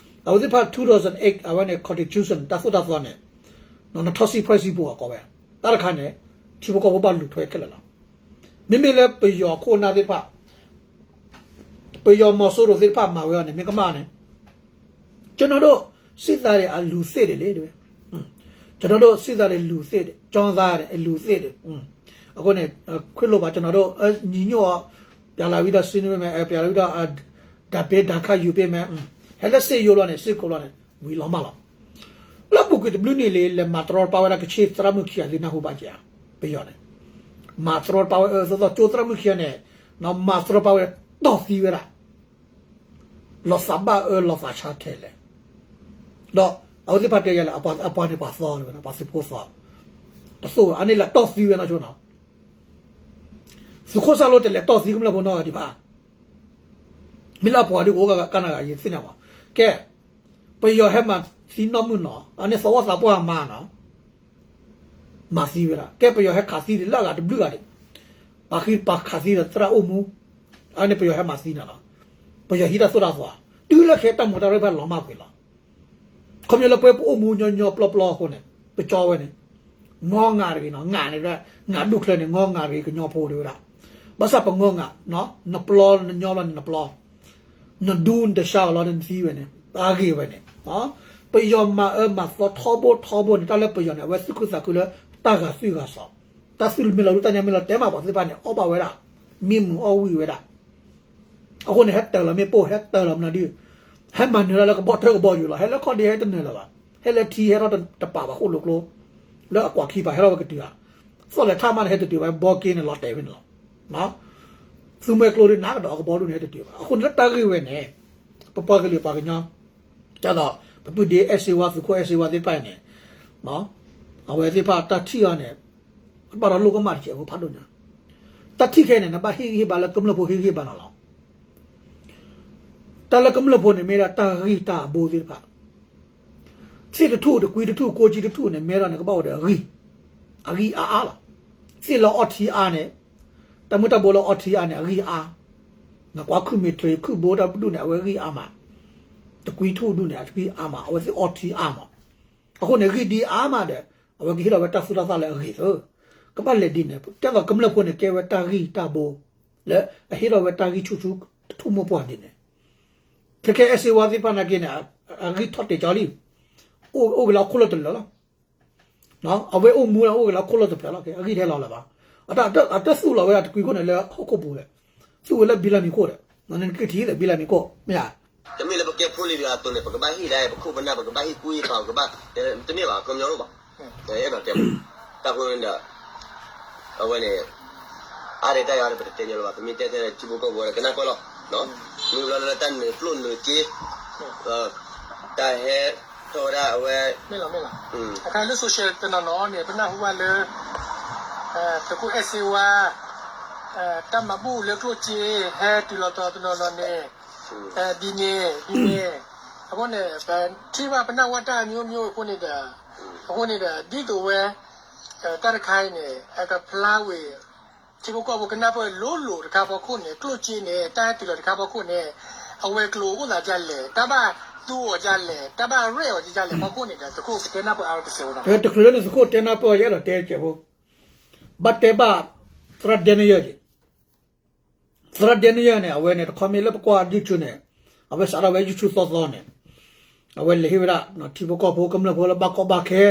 အဝဲသ့ၣ်တဖၣ် two thousand eight အဝဲန့ၣ် constitution တၢ်သိၣ်တၢ်သီန့ၣ် နထီၣ်စံး ဖွဲ့စည်းပုံ အကိးဝဲ, တၢ်တခါန့ၣ် ထံဖိကီၢ်ဖိဘၣ်လူၤထွဲခဲလၢာ်လီၤ. မ့မ့ၢ်လၢပယီၤခိၣ်နၢ်သ့ၣ်တဖၣ် ပယီၤမီၤစိရိၤသ့ၣ်တဖၣ်မၤဝဲအီၤန့ၣ် မ့ၢ်ကမၣ်န့ၣ် ကျွန်တော်တို့ စစ်သားတွေ အလူၤသစ်တွေလေ တဝဲ, ကျွန်တော်တို့ စစ်သားတွေ လူၤသစ်တွေ ကျောင်းသားတွေ အလူၤသစ်တွေ, အဃိန့ၣ် ခွင့်လွှတ်ပါ ကျွန်တော်တို့ ညီညွတ်အောင် ပြန်လာပြီးတော့ ဆွေးနွေးမယ် ပြန်လာပြီးတော့ ဓာတ်ပေး ဓာတ်ခတ်ယူပေးမယ်, ဟဲလၢစစ်ရုံးလီၤန့ၣ် စစ်ခုံလီၤန့ၣ် ဝံၤလီၤမၢ်လီၤ. လၢပူၤကွံာ်တဘျုးနံၣ်လံ လဲၤမၤတရီတပါဝဲဒၣ် ကချ့ၣ်သရၣ်မုၣ်ခံဂၤ သုနၢ်ဟူဘၣ်က့ၤဧါ, ပယီၤန့ၣ် မၤတရီတပါဝဲ အၢ သိးသိး ကၠိသရၣ်မုၣ်ခံဂၤန့ၣ် မၤတရီတပါဝဲ တီၢ်သံဝဲဒၣ် လီၤသးဘၣ်အၢ လီၤသးဆါထဲလဲၣ်, ဒီးအဝဲသ့ၣ်တဖၣ်တဲယၤလၢ အပှၤန့ၣ်ပှၤသီတဝဲ ပှၤသုးဖိသီ, တသိၣ်အန့ၣ်လဲၤတီၢ်သံဝဲနီၢ်ဆိနီၤ, သုးခိၣ်စၢ်လိတလဲၤတီၢ်သံကမျၢၢ်ဖိနီတဂၤဒံးဘၣ်. မ့ၢ်လၢအပှၤဒုးကအိၣ်ကနၣ်ဂၤ ယသ့ၣ်ညါမး, ကဲ ပယီၤဟဲမၤသံနီၢ်မုၢ်နီၤ အန့ၣ်သီဝီသးပှၢ်မၤနီၤ မၤသံဝဲဒၣ် ကဲပယီၤဟဲခးသံဒံးလၢအဂၤတဘျုးဂၤဒံး, ပှၤဃံပှၤခးသံဒီးသရၣ်အိၣ်မူ, အန့ၣ်ပယီၤဟဲမၤသံန့ၣ်လီၤ. ပယီၤဟံးတၢ်သိၣ်တၢ်သီ, တုၤလၢခဲတၢ်မူးတၢ်ရဲၣ်ဖးလီၤမၢ်ကွံာ်လီၤ. ခီပညီလၢပဝဲပအိၣ်မူညီညီပျီပျီအဃိန့ၣ် ပကၠီဝဲန့ၣ် ငီငးတဂ့ၤနီၤ, ငးန့ၣ် ငးဒူၣ်ချၢန့ၣ် ငီငးတဂ့ၤ ကညီဖိတဝဲဒၣ်, ဘၣ်ဆၣ်ပငီငး, နပျီနညီဘျီန့ၣ်နပျီ, နဒူနတဆါအီၤလီၤန့ၣ် နသံဝဲန့ၣ် တၢ်ဂ့ၢ်ဝဲန့ၣ်, ပယီၤမၤအၢမၤသီထီဘိထီဘိန့ၣ် တၢ်လၢပယီၤန့ၣ် အဝဲသူၣ်ခုသးခုလၢတၢ်ဂၤသွံၣ်ဂၤစီၤ, တၢ်သူၣ်မ့ၢ်လီၤဒူၣ်တၢ်ညါမ့ၢ်လီၤတဲမး ပှၤသ့ၣ်တဖၣ်န့ၣ် အီၣ်ဘၣ်ဝဲဒၣ်, မ့ၢ်မုာ်အီၣ်ဝံၣ်ဝဲဒၣ် အဃိန့ၣ် ဟဲတၢၤလီၤမ့ၣ်ပိၢ် ဟဲတၢၤလီၤမနုၤဒုး, ဟဲမၤနၢၤတၢ်လၢကဘီၣ်ထၢကဘီယူၤလီၤ, ဟဲလၢခီၣ်ဒ့ဟဲတနၢၤလၢၤဘၣ်, ဟဲလၢထံဟဲထီၣ်တပာ်ဘၣ်ဃိၣ်လိာ်ကျိ, လၢအကွၢ်ခံပၤဟဲထီၣ်ဝဲကတုၤဧါ, သီၣ်လဲၤထၣ်မးန့ၣ် ဟဲတတုၤဘၣ် ဘီက့န့ၣ်လီၤတဲာ်ဝဲန့ၣ်လီၤ. သူမှဲကျိဒုးနးကဒီးအကဘီဒုးန့ၣ် ဟဲတတုၤဘၣ်. အဃိန့ၣ်လၢတၢ်ဂ့ၢ်ဝဲန့ၣ် ပပှၤကလုာ်ပှၤကညီ ဒ်သိး ပပုၢ်ဒ့အဲၣ်စ့ဝါ သုးခိၣ်အဲၣ်စ့ဝါသ့ၣ်တဖၣ်န့ၣ် အဝဲသ့ၣ်တဖၣ်တၢ်ထံၣ်အီၤန့ၣ် ဘၣ်ဒီးလိၣ်ကမၣ်တစဲးဖိဖးဒိၣ်ညါ, တၢ်ထံၣ်ခဲအံၤန့ၣ် နဘၣ်ဟ့ၣ်ဂံၢ်ဟ့ၣ်ဘါလၢကမျၢၢ်ဖိဟ့ၣ်ဂံၢ်ဟ့ၣ်ဘါန့ၣ်လီၤ. တၢ်လၢကမျၢၢ်ဖိန့ၣ် မ့ၢ်ဒၣ်တၢ်ဂံၢ်တၢ်ဘိသ့ၣ်တဖၣ်, သ့ၣ်တထူၣ်တကွံတထူၣ်ကိးကံတထူၣ်န့ၣ် မ့ၢ်ဒၣ်န့ၣ်ကဘၣ်အိၣ်ဒီးအဂံၢ်, အဂံၢ်အါအါလီၤ. သ့ၣ်လၢအီထံအါန့ၣ်, တၢ်မုၢ်တၢ်ဘိလၢအီထံအါန့ၣ် အဂံၢ်အါ, နကွၢ်ခုၣ်မ့ၢ်ထြ့ခုၣ်ဘိတၢ်ပဒူၣ်န့ၣ် အဝဲဂံၢ်အါမး, တကွံထူၣ်ဒူၣ်န့ၣ် အဂံၢ်အါမး အဝဲသ့ၣ်အီထံအါမး, အဃိန့ၣ် ဂံၢ်ဒ်အါမးဒီး အဝဲကဟ့ၣ်ထီၣ်ဝဲတၢ်သူၣ်တၢ်သၣ်လၢအဂ့ၤသၢ, ကဘၣ်လဲၤဒ်န့ၣ် ကဲသိးကမျၢၢ်ဖိန့ၣ် ကဲဝဲတၢ်ဂံၢ်တၢ်ဘိ လၢအဟ့ၣ်ထီၣ်ဝဲတၢ်ဂံၢ်ဆူၣ်ဆူၣ်တထူၣ်မိၢ်ပှၢ်ဒ်န့ၣ်, ခဲခဲအဲၣ်စ့ဝါသ့ၣ်တဖၣ်နာ်က့န့ၣ် အဂံၢ်ထီၣ်တဲာ်ကၠီလံ, အိၣ်ဂ့ၤလၢအခိၣ်လၢတလၢာ်လီၤ. အဝဲအိၣ်မူလၢအိၣ်ဂ့ၤလၢအခိၣ်လၢတဖျၢၣ်လီၤ, အဂံၢ်တဟဲလီၤလၢၤဘၣ်. အတၢ်သူၣ်လီၤဝဲဒၣ်တကွံခိၣ်န့ၣ်လၢဟီၣ်ခိၣ်ပူၤလဲၣ်, သူၣ်ဝဲလၢဘံလၢမံၤခိၣ်ဒီး နကထံၣ်သ့ၣ်ဘံလၢမံၤခိၣ် မ့ၢ်ဧါ. တမ့ၢ်လၢပကဲဖိလံၤတဂၤအသိးန့ၣ် ပကဘၣ်ဟ့ၣ်ဒၣ် ပခိၣ်ပနၢ် ပကဘၣ်ဟ့ၣ်ကူဟ့ၣ်ဖး ပကဘၣ်, တမ့ၢ်ဘၣ် ကမျီလိၣ်ဘၣ်, အဲၣ်ဒိးတဲ, တၢ်ဃိန့ၣ်ဒီး အဝဲန့ၣ် အါဒံးတၢ်ယၤဒီး ပတတဲညီလိာ်ဘၣ်, ပမ့ၢ်တဲထဲထံဖိကီၢ်ဖိဒီး ကနၣ်ကွၢ်လီၤ, မ့ၢ်ဘျီလၢတၢ်နုာ်ကျိၣ်နုာ်စ့ တၢ်ဟဲထီၣ်ဝဲဒၣ်အဝဲ, မ့ၢ်လီၤ, မ့ၢ်လီၤ, အခါလၢ social တနီၤနီၤန့ၣ် ပနၢ်ဟူဘၣ်လၢ သုးခိၣ်အဲၣ်စ့ဝါ တၢ်မၤဘူၣ်လၢကျိၣ်စ့ ဟဲတုၤလီၤတီၤတနီၤနီၤန့ၣ်, ဒ်န့ၣ် ဒ်န့ၣ်, အဃိန့ၣ် ပထံၣ်ဘၣ်ပနၢ်ဝဲတၢ်မျိုးမျိုးအဃိန့ၣ်ဒီး အဃိန့ၣ်ဒီး ဒ်သိးဝဲ တၢ်တခါအံၤန့ၣ် အကဖျါဝံၤ ထံဖိကီၢ်ဖိကနၢ်ပၢၢ်လိၤလိၤတခါဖီခိၣ်န့ၣ် ကျိၣ်စ့န့ၣ် တၢ်ဟဲတုၤလီၤတခါဖီခိၣ်န့ၣ် အဝဲၤကျိၤအိၣ်သးဒ်လဲၣ်, တၢ်ဘၣ်သူအီၤဒ်လဲၣ်, တၢ်ဘၣ်ရဲၣ်အီၤဒ်လဲၣ်ဖီခိၣ်န့ၣ်ဒီး သုးခိၣ်ကတဲနၢ်ပၢၢ်အါတစဲးဝဲဒၣ်. တချုးလၢနသုးခိၣ်တဲနၢ်ပၢၢ် ယအဲၣ်ဒိးတဲစဲးဖိ ဘၣ်တဲဘၣ် သရၣ်ဒဲနယဲၢ်န့ၣ် သရၣ်ဒဲနယဲၢ်န့ၣ် အဝဲန့ၣ် တခီမ့ၢ်လၢပကွၢ် YouTube န့ၣ် အဝဲစးထီၣ်ဝဲ YouTube သီသီန့ၣ် အဝဲလဲၤဟ့ၣ်ဝဲဒၣ် ထံဖိကီၢ်ဖိကမျၢၢ်ဖိလၢဘၣ်ကီဘၣ်ခဲ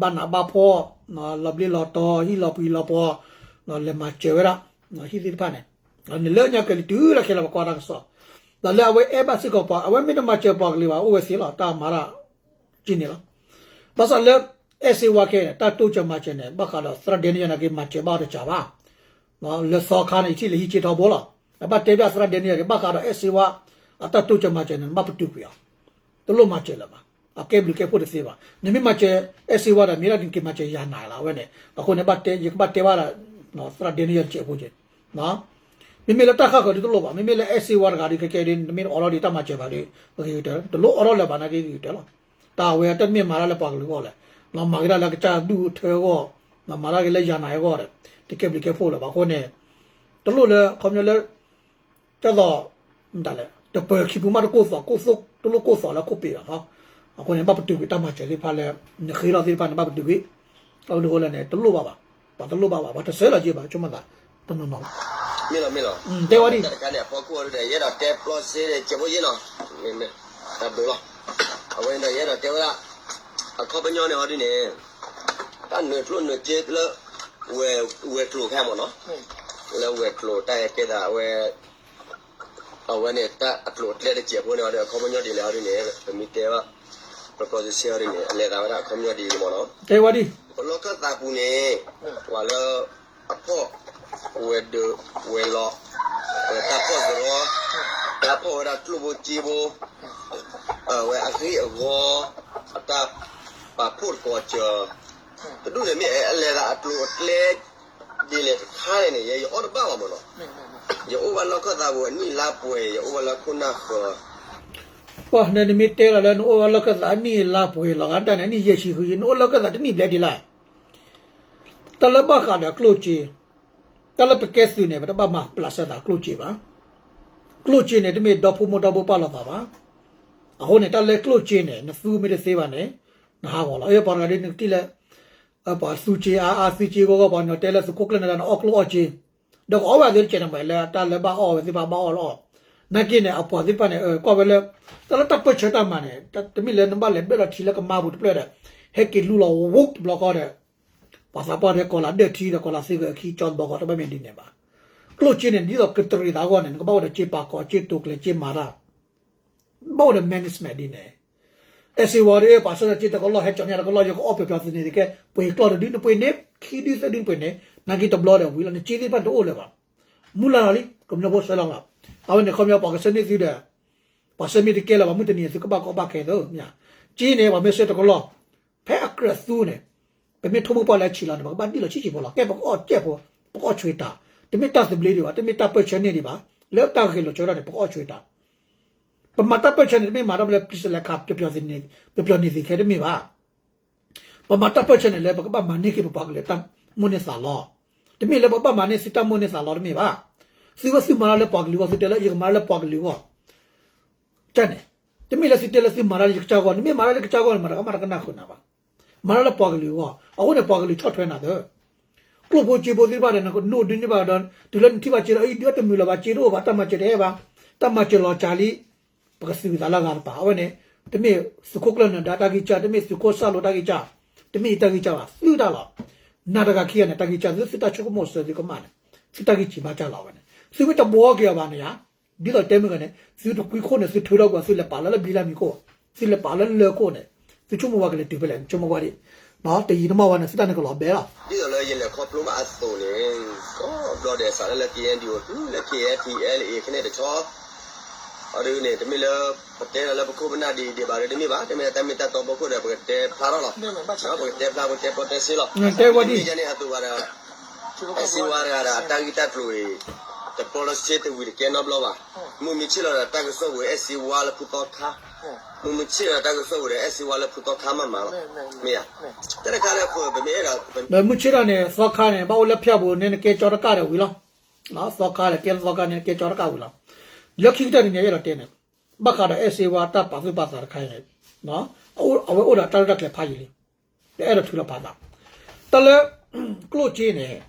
ဘၣ်နးဘၣ်ဖှီၣ် လီၤဘျ့လီၤတီၤ ဟံၣ်လီၤပှံၤလီၤပှီၤ လဲၤမၤစၢၤဝဲဒၣ် ဟံၣ်သ့ၣ်တဖၣ်န့ၣ် န့ၣ်လၢညါကဲၤလံတုၤလၢခဲလၢာ်ပကွၢ်တၢ်ကစီၣ် ဒီးလၢအဝဲအဲၣ်ဘၣ်စ့ၢ်ကီးပှၤ အဝဲမ့ၢ်တမၤစၢၤပှၤကလုာ်ဘၣ် အိၣ်ဝဲသ့လီၤ တၢ်မၤတၢ် ကန့ၣ်လီၤ. ဘၣ်ဆၣ်လၢ အဲၣ်စ့ဝါခဲန့ၣ် တၢ်တိစၢၤမၤစၢၤန့ၣ် ဘၣ်ဃးဒီးသရၣ်ဒဲနယဲၢ်န့ၣ်က့ၤမၤစၢၤဘၣ်တစဲးဘၣ်. လၢသီခါန့ၣ် ယထံၣ်လၢဟံးက့ၤထီဘိလီၤ. အဘၣ်တဲဘၣ်သရၣ်ဒဲနယဲၢ်န့ၣ် ဘၣ်ဃးဒီးအဲၣ်စ့ဝါ အတၢ်တိစၢၤမၤစၢၤန့ၣ် နဘၣ်ပတုာ်ကွံာ်အီၤ တလိၣ်မၤစၢၤလၢၤဘၣ်. အကဲဘျုးကဲဖှိၣ်တသ့ဘၣ်. နမ့ၢ်မၤစၢၤအဲၣ်စ့ဝါဒီး မ့ၢ်ဒၣ်နက့ၤမၤစၢၤယၤနၤလီၤ အဝဲန့ၣ်. အဃိန့ၣ် ဘၣ်တဲ ယကဘၣ်တဲဘၣ်ဒီး သရၣ်ဒဲနယဲၢ်တစဲးဖိက့ၤ မ့မ့ၢ်လၢတၢ်ဃၣ်ဃၢၤဒ်တလိၣ်ဘၣ်. မ့မ့ၢ်လၢအဲၣ်စ့ဝါတဂၤဒီး ခဲကဲဒ် နမ့ၢ်အိးထီၣ်ဒ်တၢ်မၤစၢၤဘၣ်ဒီး ပကဂ့ၤကတၢၢ် တလိၣ်အိးထီၣ်လၢၤဘၣ်နာ်က့ဂ့ၤကတၢၢ်လီၤ. တၢ်အဝဲတမ့ၢ်မၤတၢ်လၢပှၤကလုာ်အဂီၢ်လဲၣ်. မၤက့ၤတၢ်လၢကစၢ်ဒူၣ်ထၢအဂီၢ်, မၤတၢ်က့ၤလၢယၤနၤအဂီၢ်ဒီး တကဲဘျုးကဲဖှိၣ်လၢၤဘၣ်. အဃိန့ၣ် တလိၣ်လၢ ခီပညီလၢ တၢ်သိး မတၤလဲၣ် တပၢၤခံပူၤမးတကိၢ်သိး တလိၣ်ကိၢ်သိးလၢခိၣ်ပ့ၤဘၣ်နီၤ. အဃိန့ၣ် ဘၣ်ပတုာ်ကွံာ်တၢ်မၤစၢၤသ့ၣ်တဖၣ်လၢ နဃ့ထီၣ်သ့ၣ်တဖၣ်န့ၣ် ဘၣ်ပတုာ်ကွံာ်. အဝဲန့ၣ်အဃိလဲၣ်န့ၣ် တလိၣ်ဘၣ်ဘၣ်, ပှၤတလိၣ်ဘၣ်ဘၣ်, ပှၤတဆၢလီၤက့ၤဘၣ် ဆိကမိၣ်သး တနီၤနီၤ မ့ၢ်လီၤ မ့ၢ်လီၤ, တဲဝဲဒ် တၢ်တခါန့ၣ် အဖီခိၣ်အီၤဒ်န့ၣ် ယအဲၣ်ဒိးတဲပျီစ့ဒီး ကဲဖိယ့ၣ်နီၤ, တၢ်ဘျုးလီၤ. အဝဲန့ၣ်ဒီး ယအဲၣ်ဒိးတဲဝဲဒၣ် အခီပညီန့ၣ်အီၤဒ်န့ၣ် တၢ်နုာ်ကျိၣ်နုာ်စ့လၢ ဝဲၤကျိၤခဲမ့ၢ်နီၤ, လၢဝဲၤကျိၤတၢ်ဟဲကဲသးဝဲ အဝဲန့ၣ် တၢ်အကျိၤအကျဲတစဲးဖိန့ၣ်အီၤဒီး အခီပညီဒ်လဲၣ်အီၤဒ်န့ၣ် ပမ့ၢ်တဲဘၣ် ပပျီစ့အီၤဒ်န့ၣ် အလဲၤသးဝဲဒၣ်အခီပညီဒ်န့ၣ်မ့ၢ်နီၤ, တဲဝဲဒ် ပလီၢ်ခၢၣ်သးပူၤန့ၣ် ပှၤလၢ အဖီၣ် ဝဲၤဒၢး ဝဲၤလီၤ, တၢ်ဖီၣ်သရီ, တၢ်ဖီၣ်ဝဲဒၣ်ကျိၣ်ဖိစ့ဖိ, ဝဲအဂ့ၢ်အဂီၢ်, အတၢ်ပာ်ဖှိၣ်သကိးစၢၤ, တဒူၣ်န့ၣ်မ့ၢ်အလဲၤသးအကျိၤအကျဲ ဒ်လဲၣ်တခါန့ၣ်န့ၣ် ယဲယအီၣ်တဘၣ်ဘၣ်မ့ၢ်နီၤ, ယအိၣ်ဘၣ်လီၢ်ခၢၣ်သးပူၤအနံၣ်လါပှဲၤ ယအိၣ်ဘၣ်လၢခိၣ်နၢ်ဃၢၤ ပှၤန့ၣ်နမ့ၢ်တဲလီၤလၢနအိၣ်ဘၣ်လီၢ်ခၢၣ်သးအနံၣ်လါပှဲၤလီၤဂာ်တၢ်န့ၣ် အနံၣ်ယဲၢ်ဆံဃု နအိၣ်လီၢ်ခၢၣ်သးတနံၣ်ဘျဲၣ်ဒ်လဲၣ်, တၢ်လၢဘၣ်ဃးဒီးကျိၣ်စ့, တၢ်လၢပကဲသုးန့ၣ် ပတဘၣ်မၤပျးစဲသးကျိၣ်စ့ဘၣ်, ကျိၣ်စ့န့ၣ် တမ့ၢ်ဒီဖိမိၢ်ဒီဘိပာ်လီၤသးဘၣ်, အဃိန့ၣ် တၢ်လၢကျိၣ်စ့န့ၣ် နသူမ့ၢ်တသ့ဘၣ်န့ၣ် နဟးဂီၤလီၤ, အပှၤတဂၤဒ်နကထံၣ်လၢ ပှၤသူစ့အါအါ သူစ့ဂီၢ်ဂီၢ် ပှၤနီၤတဲလၢသုးခိၣ်ကျၢၢ်နၢၤဒါန့ၣ် အီၣ်ကျိၣ်အီၣ်စ့, ဒီးကအီၣ်ဝဲအသုတကဲးန့ၣ်မး လၢတၢ်လၢဘၣ်အီၣ်ဝဲသ့ၣ်တဖၣ်ဘၣ်အီၣ်လီၤ, နာ်က့န့ၣ် အပှၤသ့ၣ်တဖၣ်န့ၣ် ကွၢ်ဝဲလၢ တၢ်လၢတၢ်ပၢၢ်ဆၢတၢ်မၤန့ၣ် တမ့ၢ်လၢနဘၣ်လဲၤဘၢၣ်လီၤထံလၢကမါပူၤတဖျၢၣ်ဒီး ဟဲက့ၤလူလီၤဝူတဘျီဃီဒီး ပှၤသးပှၢ်တဲကီၤလၤဒၢၣ်ထံဒီးကီၤလၤသ့ဂၢၢ်အခံကၠီတဘျီဃီ တဘၣ်မ့ၢ်ဒ်န့ၣ်ဘၣ်, ကျိၣ်စ့န့ၣ် ဒ်သိးကတရံးသးအဂီၢ်န့ၣ် နကဘၣ်အိၣ်ဒီးစ့ပာ်ကီၤ စ့တိာ်ကျဲၤ စ့မၤတၢ် ဘၣ်အိၣ်ဒီး management ဒ်န့ၣ်, အဲၣ်စ့ဝါဒီး ပှၤဆှၢဒီးစ့တကလီၢ် ဟဲကၠီညါတကလီၢ် ယကအီၣ်ပျီပျီသန့ၤသကဲ ပှ့ၤကျီၢ်တဒု နပှ့ၤန့ၢ် ခံဒုသၢဒုနပှ့ၤန့ၢ် နာ်က့တဘျီဒီးဝံၤလီၤ နစ့သ့ၣ်တဖၣ်န့ၣ်တအိၣ်လၢၤဘၣ်, မူလၢ်လီၤလံ ကမျၢၢ်ဖိဆှၢလီၤလီၤ, အဝဲန့ၣ်ခီပညီပှၤကဆှၢန့ၢ်သုဒီး ပှၤဆှၢမ့ၢ်တကဲလၢၤဘၣ် မုၢ်တနံၤသုကဘၣ်ကီဘၣ်ခဲသု, စ့န့ၣ် ပှၤမ့ၢ်ဆှၢတကလီၢ် ဖဲအကြၢးသူန့ၣ် ပမ့ၢ်ထိၣ်မိၢ်ပှၢ်လၢအဆံးလီၤန့ၣ် ပကဘၣ်ဒံၣ်လီၤဆံးဆံးဖိလီၤ ကဲပကအီၣ်ကဲဖိ ပကအီၣ်ဆွ့တၢ်, တမ့ၢ်တၢ်သဘျ့ဒံးဘၣ် တမ့ၢ်တၢ်ပၢၢ်ဆၢန့ၢ်ဒံးဘၣ်, လၢတၢ်ဂဲၤလိာ်ဆၢကတီၢ်န့ၣ် ပကအီၣ်ဆွ့တၢ်, ပမၤတၢ်ပၢၢ်ဆၢန့ၣ် တမ့ၢ်မၤတၢ်လၢ ပျံၤစလဲခါ ပျီပျီန့ၢ်သ့ခဲတမ့ၢ်ဘၣ်, ပမၤတၢ်ပၢၢ်ဆၢန့ၣ်လၢပကဘၣ်မၤန့ၢ်က့ၤပပှၤကလုာ်တၢ်မိၣ်န့ၢ်သးလီ, တမ့ၢ်လၢပကဘၣ်မၤန့ၢ်သုတၢ်မိၣ်န့ၢ်သးလီတမ့ၢ်ဘၣ်, သုဝဲသုမၤတၢ်လၢပှၤကလုာ်အဂီၢ် သုတဲလၢယကမၤတၢ်လၢပှၤကလုာ်အဂီၢ် တၢ်န့ၣ်, တမ့ၢ်လၢသုတဲလၢသုမၤတၢ်လၢယကစၢ်ဂီၢ် နမ့ၢ်မၤတၢ်လၢကစၢ်ဂီၢ်န့ၣ် မတၤကမၣ်တကနၣ်ဃုာ်နၤဘၣ်, မၤတၢ်လၢပှၤကလုာ်အဂီၢ် အဃိန့ၣ် ပှၤကလုာ်ဆီၣ်ထွဲနၤသၢ, ကျိၣ်ဖိစ့ဖိသ့ၣ်တဖၣ်ဒီး နကနိးဒုးန့ၢ်ဘၣ်ဒီး တုၤလၢနထံၣ်ဘၣ်စ့ဒီး အံၤဒုးအတမုာ်လၢၤဘၣ် စ့တအိၣ်ဘၣ် တၢ်မၤစၢၤတဟဲဘၣ်, တၢ်မၤစၢၤလီၤစှၤလံ, ပကသုးသးလၢအဂၤတပၤ အဝဲန့ၣ်, တမ့ၢ်သုးခိၣ်ကျၢၢ်နၢၤဒါတၢ်ဂံၢ်စၢ် တမ့ၢ်သုးခိၣ်စၢ်လိာ်တၢ်ဂံၢ်စၢ်, တမ့ၢ်ယတၢ်ဂံၢ်စၢ်ဘၣ် သုတၢ်လီၤ နၤတဂၤခံဂၤန့ၣ် တၢ်ဂံၢ်စၢ်သု သုတၢ်ဆိကမိၣ်စၢၤသုကမၣ်န့ၣ်, သုတၢ်ဂံၢ်စၢ်ဘၣ်စၢ်လီၤဝဲန့ၣ် သုမ့ၢ်တဘှီက့ၤအီၤဘၣ်န့ၣ်ယါ, ဒ်သိးတဲမုၢ်ဂၤန့ၣ် သုတကွံခိၣ်န့ၣ် သုထုးထီၣ်ကွံာ် သုလဲၤပာ်လၢလၢဘံလၢမံခိၣ်, သုလဲၤပာ်လၢလၢခိၣ်န့ၣ်, သုဆိကမိၣ်ဝဲကလဲၤတုၤဖဲလဲၣ် နဆိကမိၣ်ကွၢ်ဒံး, တယံာ်တမီၢ်ဝဲန့ၣ် သုတၢ်န့ၣ်ကလီၤဘဲလီၤ. ဒ်သိးလၢယလဲၤခီဖျိဘၣ်အသိးန့ၣ်, ကိးဘျီဒဲးစးလၢလၢ KNDO တုၤလၢ KNLA ခဲန့ၣ်တဆီ အဒုးန့ၣ် တမ့ၢ်လၢ ပတဲလီၤလၢပခိၣ်ပနၢ်ဒံးဒံးဘၣ်ဒီးတမ့ၢ်ဘၣ်, တမ့ၢ်လၢတၢ်မ့ၢ်တၢ်တီဖီခိၣ်ဒီး ပကတဲဖျါထီၣ်လီၤ. ပကတဲဖျါ ပကတဲပီၣ်တဲစ့လီၤ. တဲဝဲဒ်န့ၣ်အသိးဘၣ်ဒီး အဲၣ်စ့ဝါတဂၤဒီး အတၢ်ဂံၢ်တၢ်ကျိၤအံၤ တပျီလၢစ့တဝံၤတကဲနီတဘျီဘၣ်. မုၢ်မံဆ့ၣ်လီၤဒီး တၢ်ကစီၣ်ပူၤ အဲၣ်စ့ဝါလၢဖုသီခါ မုၢ်ဆ့ၣ်ဒီးတၢ်ကစီၣ်ဝဲဒီး အဲၣ်စ့ဝါလၢဖုသီခါမးမးလီၤ, မ့ၢ်ဧါ, တၢ်တခါလၢအဃိ ပမ့ၢ်အဲၣ်ဒိး မုၢ်ဆ့ၣ်ဒီးန့ၣ် သီခါန့ၣ် ဘၣ်အိၣ်လၢဖၠၣ်ပူၤန့ၣ် နကဲကၠီတကၣ်ဒီးဝံၤလီၤ, သီခါဒီးကဲသီခါန့ၣ် နကဲကၠီတကၣ်ဝံၤလီၤ, လၢခံကတၢၢ်တနံၤ ယအဲၣ်ဒိးတဲန့ၣ်, ဘၣ်ဃးဒီးအဲၣ်စ့ဝါတၢ်ပာ်သူၣ်ပာ်သးတခါအံၤန့ၣ်, အဝဲအိၣ်ဒီးတၢ်ရဲၣ်တၢ်ကျဲၤဖးယံာ်လံ, တအဲၣ်ဒိးထုးလီၤဖးသး, တၢ်လၢ ကျိၣ်စ့န့ၣ်,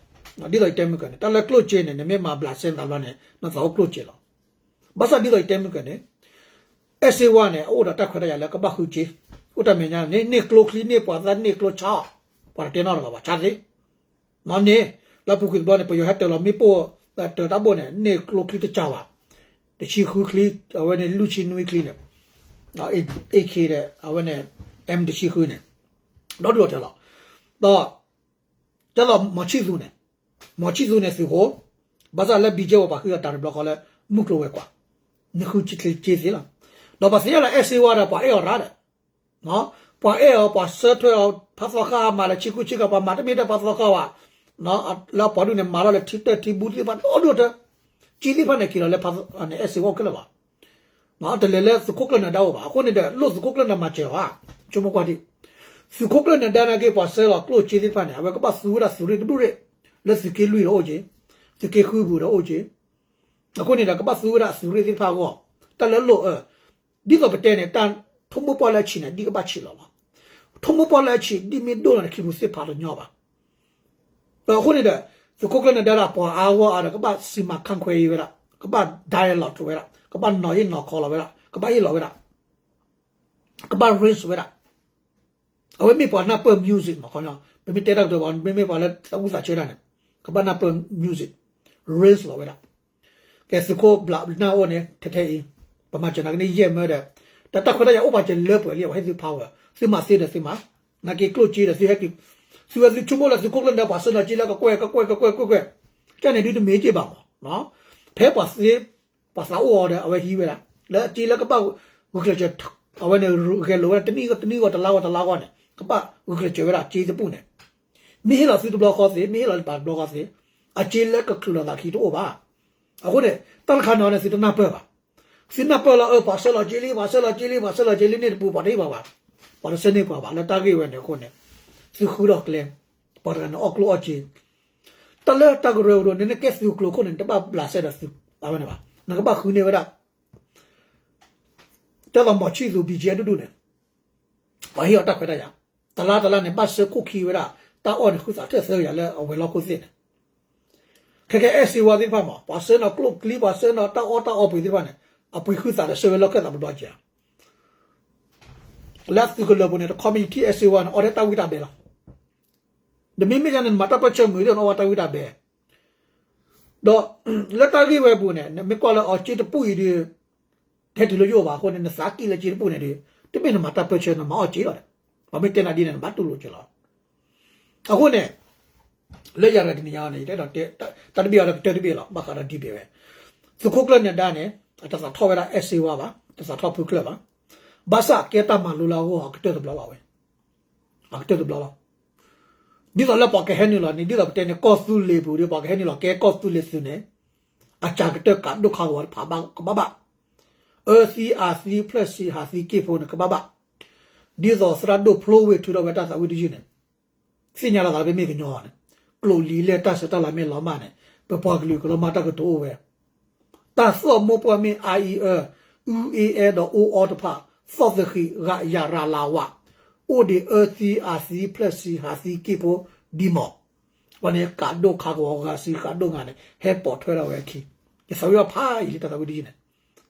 ဒ်သိးယတဲမုၢ်ကၢန့ၣ် တၢ်လၢကျိၣ်စ့န့ၣ် နမ့ၢ်မၤဘျးစဲသးဘျီန့ၣ် နသးအိၣ်ကျိၣ်စ့လီၤ, ဘၣ်ဆၣ်ဒ်သိးယတဲမုၢ်ကၢန့ၣ် အဲၣ်စ့ဝါန့ၣ် အအိၣ်ဒီးတၢ်ခွဲးတၢ်ယာ်လၢကဘၣ်ဃုစ့, အိၣ်တၢ်မဲာ်ညါန့ၣ် န့ၢ်ကျိချံန့ၢ်ပှၤသၣ်န့ၢ်ကျိဆါအီၤ, ပှၤတတဲနီတဂၤဘၣ် ဆါသ့, န့ၣ်, လၢပူၤကွံာ်တဘျီန့ၣ် ပယီၤဟဲတၢၤလီၤမ့ၣ်ပိၢ်, တၢၤတၢ်ဘိၣ်န့ၣ် န့ၢ်ကျိချံတကၢ်ဘၣ်, တဆံဃုချံ, အဝဲန့ၣ်လွံၢ်ဆံနွံချံန့ၣ်, အ့ၣ်ခ့ဒီး အဝဲန့ၣ် M တဆံဃုန့ၣ်, ဒီဒူၣ်အီၤတၢၤလီၤ, ဒီး ကဲသိးမီၤဆံၣ်သူန့ၣ်, မီၤဆံၣ်သူန့ၣ်သုးဃိ, ဘၣ်ဆၣ်လၢ ဘံကဲဝဲ ပှၤဃုအီၤတၢ်တဘျီဃီလၢ မုၢ်ကျိၤဝဲၤကွာ်, နဃုစ့သ့လီၤ, ဒီးပှၤသ့ၣ်ညါလၢအဲၣ်စ့ဝါဒီး ပှၤအဲၣ်အီၤရၣ်ဒီး, ပှၤအဲၣ်အီၤ ပှၤဆၢထၢၣ်အီၤ ဖးသီခါမၤလၢဆံဃုဆံဃု ပှၤမၤတမ့ၢ်တၢ်ဖးသီခါဘၣ်, လၢပှၤဒူၣ်န့ၣ် မၤထီၣ်လၢထံတၢၣ်ထံဘူသ့ၣ်တဖၣ် ဒီဒူၣ်အီၤတၢၤ, စ့သ့ၣ်တဖၣ်န့ၣ် က့ၤလီၤလၢ အဲၣ်စ့ဝါအိၣ်ခဲလၢာ်လီၤ တလဲၤလၢသုးခိၣ်ကျၢၢ်နၢၤဒါအိၣ်ဘၣ်. အဃိန့ၣ်ဒီး လိၣ်သုးခိၣ်ကျၢၢ်နၢၤဒါမၤစၢၤအီၤဧါ, ဆိကမိၣ်ကွၢ်ဒံး, သုးခိၣ်ကျၢၢ်နၢၤဒါနာ်က့ ပှၤဆှၢလီၤကျိၣ်စ့သ့ၣ်တဖၣ်န့ၣ် အဝဲကဘၣ်သူဝဲဒၣ်သုးရ့ၣ်တဘျုးရ့ၣ်, လၢသုးက့လွံၢ်ဒီးအိၣ်က့ၤ, သုးက့ဃုပူၤဒီးအိၣ်က့ၤ, အဃိန့ၣ်ဒီး ကဘၣ်သူဝဲဒၣ်သုးရ့ၣ်သ့ၣ်တဖၣ်အဂီၢ်, တၢ်လၢလိၣ်အၢ, ဒ်သိးပတဲန့ၣ် တၢ်ထိၣ်မိၢ်ပှၢ်လၢအဆံးန့ၣ် ဒ်ကဘၣ်ဆံးလီၤလီၤ, ထိၣ်မိၢ်ပှၢ်လၢအဆံး ဒ်မ့ၢ်ဒိၣ်လီၤန့ၣ် ခံပူၤသ့ၣ်ဖးတညီဘၣ် အဃိန့ၣ်ဒီး သုးခိၣ်ကျၢၢ်နၢၤဒါဒီး ပှၤအါဂီၢ်အါဒီး ကဘၣ်စံးမၤခါခွဲးအံၤဝဲဒၣ်, ကဘၣ် dialogue ဝဲဒၣ်, ကဘၣ်နီၤဟ့ၣ်နီၤခီလီၤဝဲဒၣ်, ကဘၣ်ဟ့ၣ်လီၤဝဲဒၣ်, ကဘၣ် raise ဝဲဒၣ်, အဝဲမ့ၢ်ပှၤနၢ်ပၢၢ် music မး, ပမ့ၢ်တဲတၢ်ကတိၤဘၣ် မ့မ့ၢ်ပှၤလၢသးဝံၣ်သးဆၢတၢ်န့ၣ် ကဘၣ်နၢ်ပၢၢ် music, raise လီၤဝဲဒၣ် ကဲသုးခိၣ်ဘျးနၢ်အိၣ်န့ၣ် ထဲထဲအံၤ, ပမၤစၢၤနၤကန့ၢ်ယဲၢ်မၢဒီး, တၢ်တၢ်ခွဲးတၢ်ယာ်အိၣ်ပာ်စၢၤလၢပှဲၤလံ ပှၤဟ့ၣ်သု power, သုမၤသ့ဒီးသုမၤ, နာ်က့ကျိၣ်စ့ဒီးသုဟဲက့ၤ, သုဝဲသုဆိကမိၣ်လၢသုးခိၣ်ကျၢၢ်နၢၤဒါ ပှၤဆှၢနီၤစ့လၢကကွဲၢ်ကကွဲၢ်ကကွဲၢ်ကကွဲၢ်, ကန့ၣ်ဒုးတမ့ၢ်က့ၤဘၣ်မး, ဖဲပှၤသ့, ပှၤသးအိၣ်အီၤဒီး အဝဲဟံးဝဲဒၣ်, လၢအစ့လၢကဘၣ်ဂုာ်ကျဲးစၢး, အဝဲန့ၣ်ဂဲၤလိာ်ဝဲဒၣ် တနံၣ်ဂီၢ်တနံၣ်ဂီၢ် တလါဂီၢ်တလါဂီၢ်န့ၣ် ကဘၣ်ဂုာ်ကျဲးစၢးဝဲဒၣ်စ့သပူၤန့ၣ်, မ့ၢ်ဟ့ၣ်လီၤသုတဘျီဃီသ့, မ့ၢ်ဟ့ၣ်လီၤပှၤတဘျီဃီသ့, အစ့လၢကချုးလီၤသးခံတအိၣ်ဘၣ်. အဃိန့ၣ် တၢ်တခါန့ၣ်န့ၣ် သုတနၢ်ပၢၢ်ဘၣ်. သုနၢ်ပၢၢ်လီၤ အၢ ပှၤဆှၢလီၤစ့လံ ပှၤဆှၢလီၤစ့လံ ပှၤဆှၢလီၤစ့လံန့ၣ်တပူၤ ပှၤတဟ့ၣ်ပှၤဘၣ်. ပှၤတဆှၢန့ၢ်ပှၤဘၣ် လၢတၢ်ဂ့ၢ်ဝဲန့ၣ်အဃိန့ၣ်, သုဃုထီၣ်ကျဲ, ပှၤတဂၤန့ၣ်အီၣ်ကျိၣ်အီၣ်စ့, တၢ်လၢတၢ်ကရၢကရိန့ၣ် နကဲသုးကျိၤခိၣ်န့ၣ် နတဘၣ်ဘျးစဲဒီးသုးအဝဲန့ၣ်ဘၣ်. နကဘၣ်ဃုန့ၢ်ဝဲဒၣ် တၢ်လီၤမီၤဆံၣ်သူ ဘံၣ်ကဲ ဒူၣ်ဒူၣ်န့ၣ်, ပှၤဟ့ၣ်အီၤတၢ်ခွဲးတၢ်ယာ်, တလါတလါန့ၣ် ဘၣ်ဆှၢခိၣ်ခံဝဲဒၣ်, တၢ်အီၣ်န့ၣ် ဃုသးထၢၣ်သၢကယၤလၢအဝဲၤလီၢ်ခိၣ်သ့ၣ်န့ၣ်, ခဲကဲအဲၣ်စ့ဝါသ့ၣ်တဖၣ်မး ပှၤဆှၢနီၤကျိၣ်ကျံ ပှၤဆှၢနီၤတၢ်အီၣ်တၢ်အီပှ့ၤသ့ၣ်တဖၣ်န့ၣ် အပှ့ၤဃုသးဒီးဆှၢဝဲလီၢ်ခၢၣ်သးပဒီကဲ လၢသုးကလၢၤပူၤန့ၣ် တခီမ့ၢ်ယထံၣ်အဲၣ်စ့ဝါန့ၣ် အီၣ်ထဲတၢ်ဝံတၢ်ဘဲလီၤ. ဒီးမ့မ့ၢ်ဒ်န့ၣ် နမၤတၢ်ပၢၢ်ဆၢမုာ်ဒီး နအီၣ်ဝဲတၢ်ဝံတၢ်ဘဲ, ဒီး လၢတၢ်ဂ့ၢ်ဝဲအပူၤန့ၣ် နမ့ၢ်ကွၢ်လၢအီၤစ့တပူၤအံၤဒီး တဟဲတုၤလၢယအိၣ်ဘၣ်အဃိန့ၣ် နသးကံၣ်လၢစ့တပူၤန့ၣ်ဒီး တမ့ၢ်နမၤတၢ်ပၢၢ်ဆၢ နမၤအီၣ်စ့လီၤဒီး ပှၤမ့ၢ်တဲနၤဒ်န့ၣ် နဘၣ်တူၢ်လိာ်စ့လီၤ. အဃိန့ၣ် လၢယၤတဂၤတနံၤညါန့ၣ် ယတဲဒီး တၢ်တဘ့ၣ်အီၤဒီးကတၢၢ်တဘ့ၣ်လီၤ ဘၣ်ဃးဒီးဒ်ဘ့ၣ်ဝဲ, သုးခိၣ်ကျၢၢ်နၢၤဒါန့ၣ် တသးထီၣ်ဝဲဒၣ်အဲၣ်စ့ဝါဘၣ်, တသးထီၣ်ဖုကျၢၢ်ဘၣ်, ဘၣ်ဆၣ်ကဲတၢ်မၤလိလၢအဂီၢ် အကတၢၢ်တဘျီလီၤဝဲ, အကတၢၢ်တဘျီလီၤ. ဒ်သိးလၢပှၤကဟဲနုာ်လီၤန့ၣ် ဒ်သိးပတဲန့ၣ် ကီၢ်သူလ့ၤပူၤဒီး ပှၤကဟဲနုာ်လီၤကဲကီၢ်သူလ့ၤသုးန့ၣ် အစှၤကတၢၢ်ကးဒိၣ်ခါဂီၤတဖၣ်ကဘၣ်ဘၣ်, အၢသံအသံဖျၢၣ်ဆံးဟးသံက့ၢ်ဖိန့ၣ် ကဘၣ်ဘၣ်, ဒ်သိးသရၣ်ဒိၣ်ဖျိဝ့ၢ်ထုးထီၣ်ဝဲတၢ်သးဝံၣ်တယုၢ်န့ၣ် သ့ၣ်ညါလီၤသးလၢပမ့ၢ်ကညီန့ၣ် ကျိာ်လံၤလဲၢ်တၢ်ဆၢတၢ်လၤမ့ၢ်လီၤမၢ်န့ၣ် ပပှၤကလုာ်ကလီၤမၢ်တၢ်ကတိၤအိၣ်ဝဲ, တၢ်သီၣ်မိၢ်ပှၢ်မ့ၢ်အါအံၤအၢ, အူအ့အဲၣ်ဒီးအိၣ်အီတဖၣ်, သီၣ်သဃံးဂၤယၤရၤလၤဝး, အိၣ်ဒံးအၢသံအသံဖျၢၣ်ဆံးဟးသံက့ၢ်ဖိဒံးမး, ပှၤန့ၣ်ကးဒိၣ်ခါကဝီၤဂၤဆံကးဒိၣ်ငါန့ၣ် ဟဲပိာ်ထွဲထီၣ်ဝဲအခံ, ယသးဝံၣ်အီၤဖးယံာ်လံတၢ်သးဝံၣ်တယုၢ်န့ၣ်,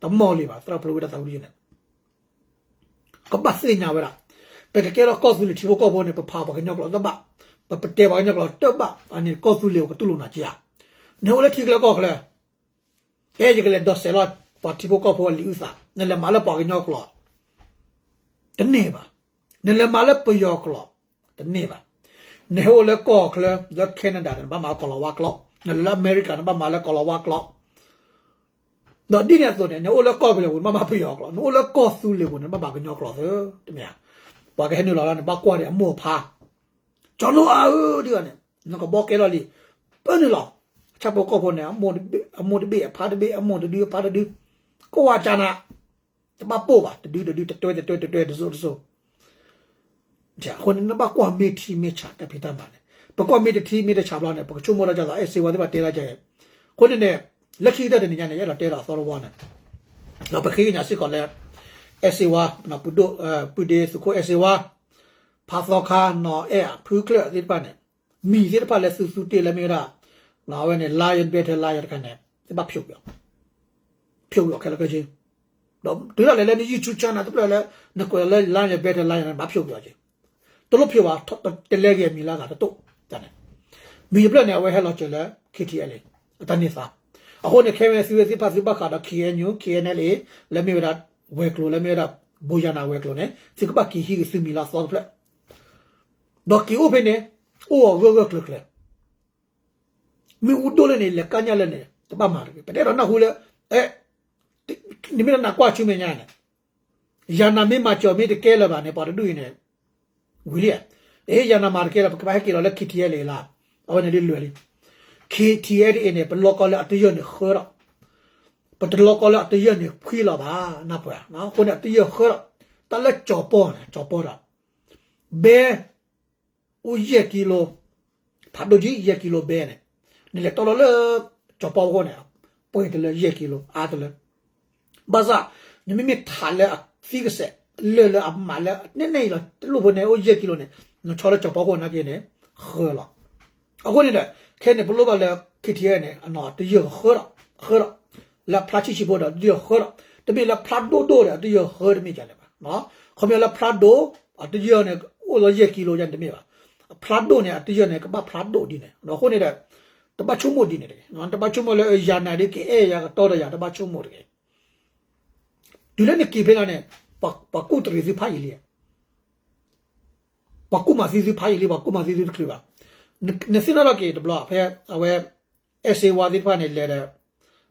တမီၢ်လံဘၣ် သရၣ်ဖျိဝ့ၢ်တၢ်သးဝံၣ်တယုၢ်န့ၣ် ကဘၣ်သ့ၣ်ညါဝဲဒၣ်, ပကကဲထီၣ်ကီၢ်သူလ့ၤထံဖိကီၢ်ဖိန့ၣ် ပဖးပှၤကညီကျိာ်တဘၣ်, ပပတဲပှၤကညီကျိာ်တဘၣ်, အန့ၣ်ကီၢ်သူလ့ၤအိၣ်ကတူၢ်လိာ်နၤက့ဧါ. နအိၣ်လၢထံချၢကီၢ်ချၢ, ကဲယကလဲၤဒိးစဲးလီၤ ပှၤထံဖိကီၢ်ဖိအလံာ်အုၣ်သး, နလဲၤမၤလၢပှၤကညီကျိာ်, တန့ၢ်ဘၣ်. နလဲၤမၤလၢပယီၤကျိာ်, တန့ၢ်ဘၣ်. နဟဲအိၣ်လၢကီၢ်ချၢ လၢ Canada န့ၣ် နဘၣ်မၤလၢကီၢ်လီၤဝါကျိာ်, နလဲၤလၢအမဲရကၤ နဘၣ်မၤလၢကီၢ်လီၤဝါကျိာ် ဒီးဒ်န့ၣ်အသိးန့ၣ် နအိၣ်လၢကီၢ်ပယီၤပူၤ နဘၣ်မၤပယီၤကျိာ်, နအိၣ်လၢကီၢ်သူလ့ၤပူၤန့ၣ် နဘၣ်မၤကညီကျိာ်သ့, တမ့ၢ်ဧါ. ပှၤကဟဲနုာ်လီၤလၢန့ၣ် ဘၣ်ကွၢ်ဒံးအမိၢ်အဖါ, ကၠီၤနိအၤဧၢ ဒ်အံၤန့ၣ် နကဘီကဲလီၤလံ, ပၢနုာ်လီၤ, ဆၣ်ဖိကီၢ်ဖိန့ၣ် အမိၢ်တဘ့ၣ်အဖါတဘ့ၣ် အမိၢ်တဒုအဖါတဒု, ကဝၢ်ကၢ်နၤ, တဘၣ်ပိၢ်ဘၣ် တဒုတဒု တတွဲတတွဲ တတွဲတစိၤတစိၤ အဃိန့ၣ် နဘၣ်ကွၢ်မ့ၢ်ထံမ့ၢ်ဆးတၢ်ဖံးတၢ်မၤန့ၣ် ပကွၢ်မ့ၢ်တထံမ့ၢ်တဆးဘျီန့ၣ် ပကဆိကမိၣ်ဒ်သိး အဲၣ်စ့ဝါသ့ၣ်တဖၣ်တဲဒ်လဲၣ်. အဃိန့ၣ်န့ၣ် လၢခံကတၢၢ်တနံၤညါန့ၣ် ယအဲၣ်ဒိးတဲဒီးအသီတဝီန့ၣ် ဒီးပဃ့ကညးစ့ၢ်ကီးလၢ အဲၣ်စ့ဝါ ပဒိၣ် ပုၢ်ဒ့သုးခိၣ်အဲၣ်စ့ဝါ ဖးသီခါ နီၢ်အဲၣ် ဖုချၢၣ်သ့ၣ်တဖၣ်န့ၣ် မံၤသ့ၣ်တဖၣ်လၢသုသူတ့ၢ်လၢမ့ၢ်ဝဲဒၣ် အဝဲန့ၣ် lion better lion တခါန့ၣ် သ့ၣ်ဘၣ်ဖျိးကွံာ်အီၤ ဖျိးကွံာ်အီၤခဲလၢာ်ခဲဆ့ ဒီးတုၤဒၣ်လဲာ်လၢန YouTube channel တဖျၢၣ်လၢ နကွဲးလီၤလၢ lion better lion န့ၣ် ဘၣ်ဖျိးကွံာ်အီၤက့ၤ တလိၣ်ဖျိးဘၣ် တလဲက့ၤအမံၤလၢအဂၤတတိၢ်န့ၣ် မံၤတဖျၢၣ်န့ၣ် အဝဲဟဲလီၤစၢၤလၢ KTLA အတၢ်န့ၢ်သါ အဃိန့ၣ် ခဲအံၤန့ၣ် သုဝဲသ့ၣ်တဖၣ်သုဘၣ်ဃးဒီး KNU KNLA လၢမ့ၢ်ဝဲဒၣ် ဝဲၤကျိၤလၢမ့ၢ်ဝဲဒၣ် ဘိယၤနၤဝဲၤကျိၤန့ၣ် သုကဘၣ်က့ၤဟံးက့ၤသုမံၤလၢအသီတဖျၢၣ် ဒီးက့ၤအိၣ်ဖဲန့ၣ် အိၣ်အဂၢၢ်ဂၢၢ်ကျၢၤကျၢၤ မ့ၣ်အူဒိၣ်လၢန့ၣ် လဲၤကါညၣ်လၢန့ၣ် တဘၣ်မၤတဂ့ၤ ပတအဲၣ်ဒိးနၢ်ဟူလၢ အဲ နမ့ၢ်တနၢ်ကွၢ်ဆူမဲာ်ညါန့ၣ် ယၤနၤမ့ၢ်မၤစၢၤမ့ၢ်တကဲလၢၤဘၣ်န့ၣ် ပှၤတဒူၣ်အံၤန့ၣ် ဝံၤလံဧါ အ့ ယၤနၤမၤတကဲလၢၤ ပကဘၣ်ဟဲက့ၤလီၤလၢ KTLA လီၤ အဝဲန့ၣ်ဒ်လွဲၢ်လံ KTLA န့ၣ် ပလီကီလၢအတယၢၢ်န့ၣ်ဃၢထီၣ် ပတလီကီလၢအတယၢၢ်န့ၣ်ဖှံလီၤဘၣ် နၢ်ပၢၢ် အဃိန့ၣ် အတယၢၢ်ဃၢထီၣ် တၢ်လၢကၠီၤပီၢ်န့ၣ် ကၠီၤပီၢ်ဒီး ဘဲ အိၣ်ယဲၢ်ကံလိ ဖးဒိၣ်ကံ ယဲၢ်ကံလိဘဲန့ၣ် နလဲၤတီလီၤလၢ ကၠီၤပီၢ်အဃိန့ၣ် ပှဲၤတလၢ ယဲၢ်ကံလိ အါတလၢ ဘၣ်ဆၣ် နမ့မ့ၢ်ထးလၢအသံကစဲး လၢၢ်လၢအမးလၢ နဲၣ်နဲၣ်အံၤလီၤ တလိၣ်ဖိန့ၣ် အိၣ်ယဲၢ်ကံလိန့ၣ် နဆီလၢကၠီၤပီၢ်အဃိန့ၣ်က့န့ၣ် ဃၢလီၤ အဃိန့ၣ်ဒီး ခဲန့ၣ် ပလိၣ်ဘၣ်လၢ KTLA န့ၣ် အနီၢ်တယၢၢ်ဃၢထီၣ် ဃၢထီၣ် လၢဖျါဆံးဆံးဖိဒီး တယၢၢ်ဃၢထီၣ် တမ့ၢ်လၢဖျါဒိၣ်ဒိၣ်ဒီး အတယၢၢ်ဃၢတမ့ၢ်ဒ်လဲၣ်ဘၣ် ခီပညီလၢဖျါဒိၣ် အတယၢၢ်န့ၣ် အိၣ်လီၤယဲၢ်ကံလိယဲၢ်န့ၣ်တမ့ၢ်ဘၣ် ဖျါဒိၣ်န့ၣ် အတယၢၢ်န့ၣ် ကဘၣ်ဖျါဒိၣ်ဒ်န့ၣ် အဃိန့ၣ်ဒီး တဘၣ်ဆိကမိၣ်ဒ်န့ၣ်တဂ့ၤ တဘၣ်ဆိကမိၣ်လၢ ယၤနၤဒ်ကအဲၣ်ယၤကတီဒီးယၤ တဘၣ်ဆိကမိၣ်တဂ့ၤ တုၤလၢနက့ၤဖဲလီၤန့ၣ် ပှၤကူၣ်တရံးသုဖးယံာ်လံ ပှၤကူၣ်မၤသံသုဖးယံာ်လံ ပှၤကူၣ်မၤသံသုတချုးဘၣ် နသ့ၣ်နီၣ်ထီၣ်က့ၤတဘျီ ဖဲအဝဲ အဲၣ်စ့ဝါသ့ၣ်တဖၣ်န့ၣ် လဲၤဒီး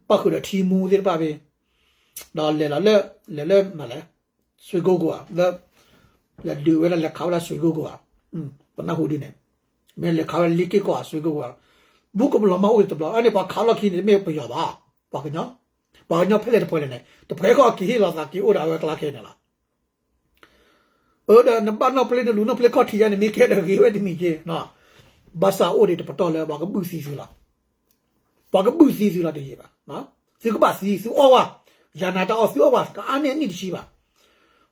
ပၣ်ဃုာ်ဒီးထံမူသ့ၣ်တဖၣ်ဖဲ ဒီးလဲၤလီၤလၢ လဲၤလၢမးလဲၣ် စွ့ကိကိဧါ လၢ လဲၤဒုးဝဲဒၣ်လဲၤခးဝဲဒၣ်စွ့ကိကိဧါ ပနၢ်ဟူဒ်န့ၣ် မ့ၢ်လဲၤခးဝဲဒၣ်လ့က့ၢ်ကီၢ်ဧါ စွ့ကိကိဧါ ဘူးကလီၤမၢ်အိၣ်တဘျီ အန့ၣ်ပှၤခးလီၢ်ခံန့ၣ် တမ့ၢ်ပယီၤဘၣ် ပှၤကညီ ပှၤကညီဖဲလဲၣ်တပှဲၤလဲၣ်န့ၣ် တပှဲၤဃီက့ၤဟ့ၣ်လီၤသးက့ၤအိၣ်ဒီးအဝဲကျါခဲန့ၣ်လီၤ အၢ ဒီးနဘၣ်နီၣ်ပျ့ၤနလူၤနီၣ်ပျ့ၤခီၣ်ထံးယါန့ၣ် မ့ၢ်ကဲဒီးဂ့ၤဝဲတမံၤက့ၤ ဘၣ်ဆၣ်အိၣ်ဒံးတပတီၢ်လၢပှၤကဘုၣ်သံသုလီၤ ပှၤကဘုၣ်သံသုလီၤတယံာ်ဘၣ် သုကဘၣ်သံသုအီၣ်ဝဲ ယၤနၤတၢ်အီၣ်သုအီၣ်ဝဲ ကအါန့ၢ်အနံၣ်တဆံဘၣ်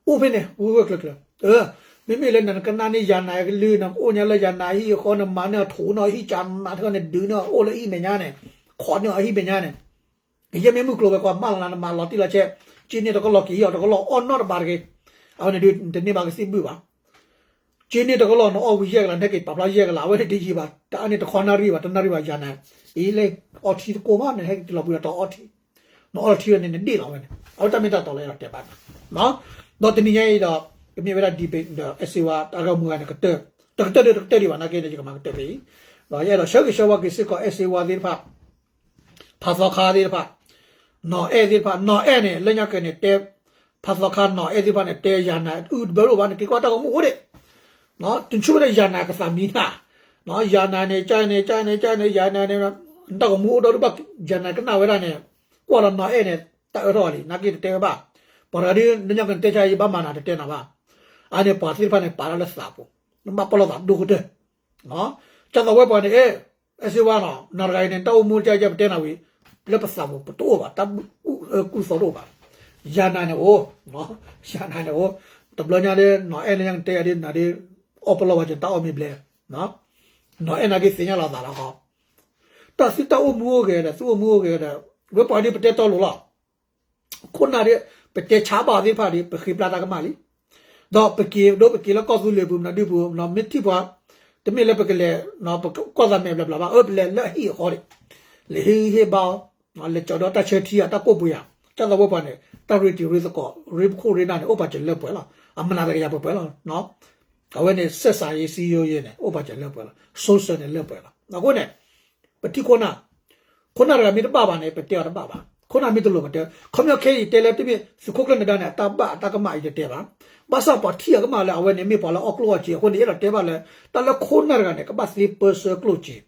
အိၣ်ဖဲန့ၣ် ဂၢၢ်ဂၢၢ်ကျၢၤကျၢၤ မ့မ့ၢ်လၢနကနၣ်န့ၢ်ယၤနၤကလုၢ် နကအိၣ်ညါလၢယၤနၤဟံၣ်အဃီ နမၤန့ၢ်အထိးန့ၢ်အဟံၣ်ကနးထီၣ်န့ၣ် ဒုးန့ၢ်အအိၣ်လၢဟံၣ်မဲာ်ညါန့ၣ် ခိးန့ၢ်အဟံၣ်မဲာ်ညါန့ၣ် ကယဲၢ်မ့ၢ်မုၢ်ကျိၤဝဲၤကွာ် မၢလီၤနၤ နမၤလီၤတံၢ်လီၤဆဲး က့န့ၢ်တကလီၢ်က့ၤဟံၣ်အီၤတကလီၢ်အီၣ်နီတဘးတဂ့ၤ အဝဲန့ၣ်ဒုး တန့ၢ်ဘၣ်ကသံၣ်ဘုၣ်ဘၣ် က့န့ၢ်တကလီၢ်နအီၣ်ဝံၤယဲၢ်ကလး နဟဲက့ၤပာ်ဖျါယဲၢ်ကလး အဝဲန့ၣ်တယံာ်ဘၣ် တအါန့ၢ်တခီနၣ်ရံၣ်ဘၣ် တနၣ်ရံၣ်ဘၣ်ယၤနၤ အံၤလဲၣ် အီထံတကိးဘၣ် နဟဲက့ၤလီၤဘှံးဒီးတအီထံ နအီထံဝဲန့ၣ် နဒ့ၣ်လီၤဝဲန့ၣ် အဝဲတၢ်မ့ၢ်တၢ်တီလၢယအဲၣ်ဒိးတဲဘၣ်န့ၣ် ဒီးတနံၤညါအံၤဒီး ကမ့ၢ်ဝဲဒၣ် debate ဒီး အဲၣ်စ့ဝါ တၢ်ဂီၤမူဂၤန့ၣ် တကတၢၢ်ဒီးတကတၢၢ်ဒံးဘၣ်နာ်က့န့ၣ် ယကမၤကတၢၢ်ဖဲအံၤ ဒီးယအဲၣ်ဒိးဆၢဂ့ၤဆၢဝါက့ၤစ့ၢ်ကီး အဲၣ်စ့ဝါသ့ၣ်တဖၣ် ဖးသီခါသ့ၣ်တဖၣ် နီၢ်အဲၣ်သ့ၣ်တဖၣ် နီၢ်အဲၣ်န့ၣ် လၢညါက့ၤန့ၣ် တဲ ဖးသီခါနီၢ်အဲၣ်သ့ၣ်တဖၣ်န့ၣ် တဲယၤနၤအုၣ်တဘၢလိာ်ဘၣ်န့ၣ် က့ၤကွၢ်တၢ်ဂီၤမူအိၣ်ဒံး တဆိကမိၣ်ဝဲဒၣ်ယၤနၤကသးမံနၤ ယၤနၤန့ၣ် ကန့ၣ် ကန့ၣ် ကန့ၣ် ယၤနၤန့ၣ် တၢ်ဂီၤမူအိၣ်ဒီးဒုးဘၣ် ယၤနၤကနၣ်ဝဲဒၣ်န့ၣ် ကွၢ်ဒီးနီၢ်အဲၣ်န့ၣ် တၢ်အၢထီၣ်အီၤလံ နာ်က့တတဲဝဲဘၣ် ပှၤတဂၤဒုး လၢညါက့ၤတဲဆါ ယဘၣ်မၤနၤတတဲနၤဘၣ် အန့ၣ်ပှၤသ့ၣ်တဖၣ်န့ၣ် ပာ်တၢ်လၢသးပူၤ နဘၣ်ပလီၢ်သးဒိၣ်ကတၢၢ် ကၢ်သးဝဲပှၤန့ၣ် အဲၣ် အဲၣ်စ့ဝါနီၤ နၤတဂၤအံၤန့ၣ် တၢ်အိၣ်မူကယဲၢ်ပတဲနၤဝံၤ လၢပသးပူၤပတအိၣ်ဘၣ် တၢ်ကူၣ်သီတအိၣ်ဘၣ် ယၤနၤန့ၣ်အိၣ် ယၤနၤန့ၣ်အိၣ် တဘျီညါဒ် နီၢ်အဲၣ်န့ၣ်ညါကတဲယၤဒ်နၤဒ် အီၣ်ပလီၢ်ဝဲကၢ်တၢ်အီၣ်မ့ၢ်ဘျဲ နီၢ်အဲၣ်နာ်က့သ့ၣ်ညါလီၤသးလီၤဃီ တၢ်သုတၢ်အိၣ်မူအိၣ်ဂဲၤဒီး သုအိၣ်မူအိၣ်ဂဲၤဒီး ဝဲပှၤဒ်ပတဲတီလိၤလီၤ ခိၣ်နၢ်ဒ် ပတဲဆါဘၣ်သ့ၣ်တဖၣ်ဒ် ပဃ့ပျၢ်တၢ်ကမၣ်လံ ဒီးပက့ၤဒိပက့ၤလၢကီၢ်သူလ့ၤပူၤမနုၤဒ်ပူၤ မ့ၢ်ထံၣ်ပှၤ တမ့ၢ်လၢပကလဲၤ ပကွၢ်သးမဲာ်ဘျီဘျီဘၣ် အၢ ပလဲၤလၢအဟံၣ်အဃီဒံး လဲၤဟ့ၣ်ဂံၢ်ဟ့ၣ်ဘါအီၤ လဲၤကၠီၤဒီးတၢ်ဆၢထံအတၢ်ကိၢ်ပှ့ၤဧါ ကၢ်သးဝဲပှၤန့ၣ် တၢ်ရ့တံၤရ့သကိး ရ့ပခိၣ်ရ့နၢ်န့ၣ် အိၣ်ပာ်စၢၤလၢပှဲၤလီၤ အမနၤတကယၤပှဲၤပှဲၤလီၤ အဝဲန့ၣ် ဆက်ဆံရေး စည်းရုံးရေး န့ၣ် အိၣ်ပာ်စၢၤလၢပှဲၤလီၤ social န့ၣ် လၢပှဲၤလီၤ အဃိန့ၣ် ပထံၣ်ခိၣ်နၢ် ခိၣ်နၢ်တဂၤမ့ၢ်တဘၣ်ဘၣ်န့ၣ် ပတဲအီၤတဘၣ်ဘၣ် ခိၣ်နၢ်မ့ၢ်တလိၤပတဲ ခီပညီခဲအံၤတဲလၢတမ့ၢ်သုးခိၣ်ကျၢၢ်နဒါန့ၣ် အတၢ်ဘၣ်အတၢ်ကမၣ်အံၤတတဲဘၣ် ဘၣ်ဆၣ်ပှၤထံၣ်အကမၣ်လၢအဝဲန့ၣ်မ့ၢ်ပှၤလၢအီၣ်ကျိၣ်အီၣ်စ့ အဃိန့ၣ်အဲၣ်ဒိးတဲဘၣ်လၢ တၢ်လၢခိၣ်နၢ်တဂၤန့ၣ် ကဘၣ်သ့ပၢဆှၢကျိၣ်စ့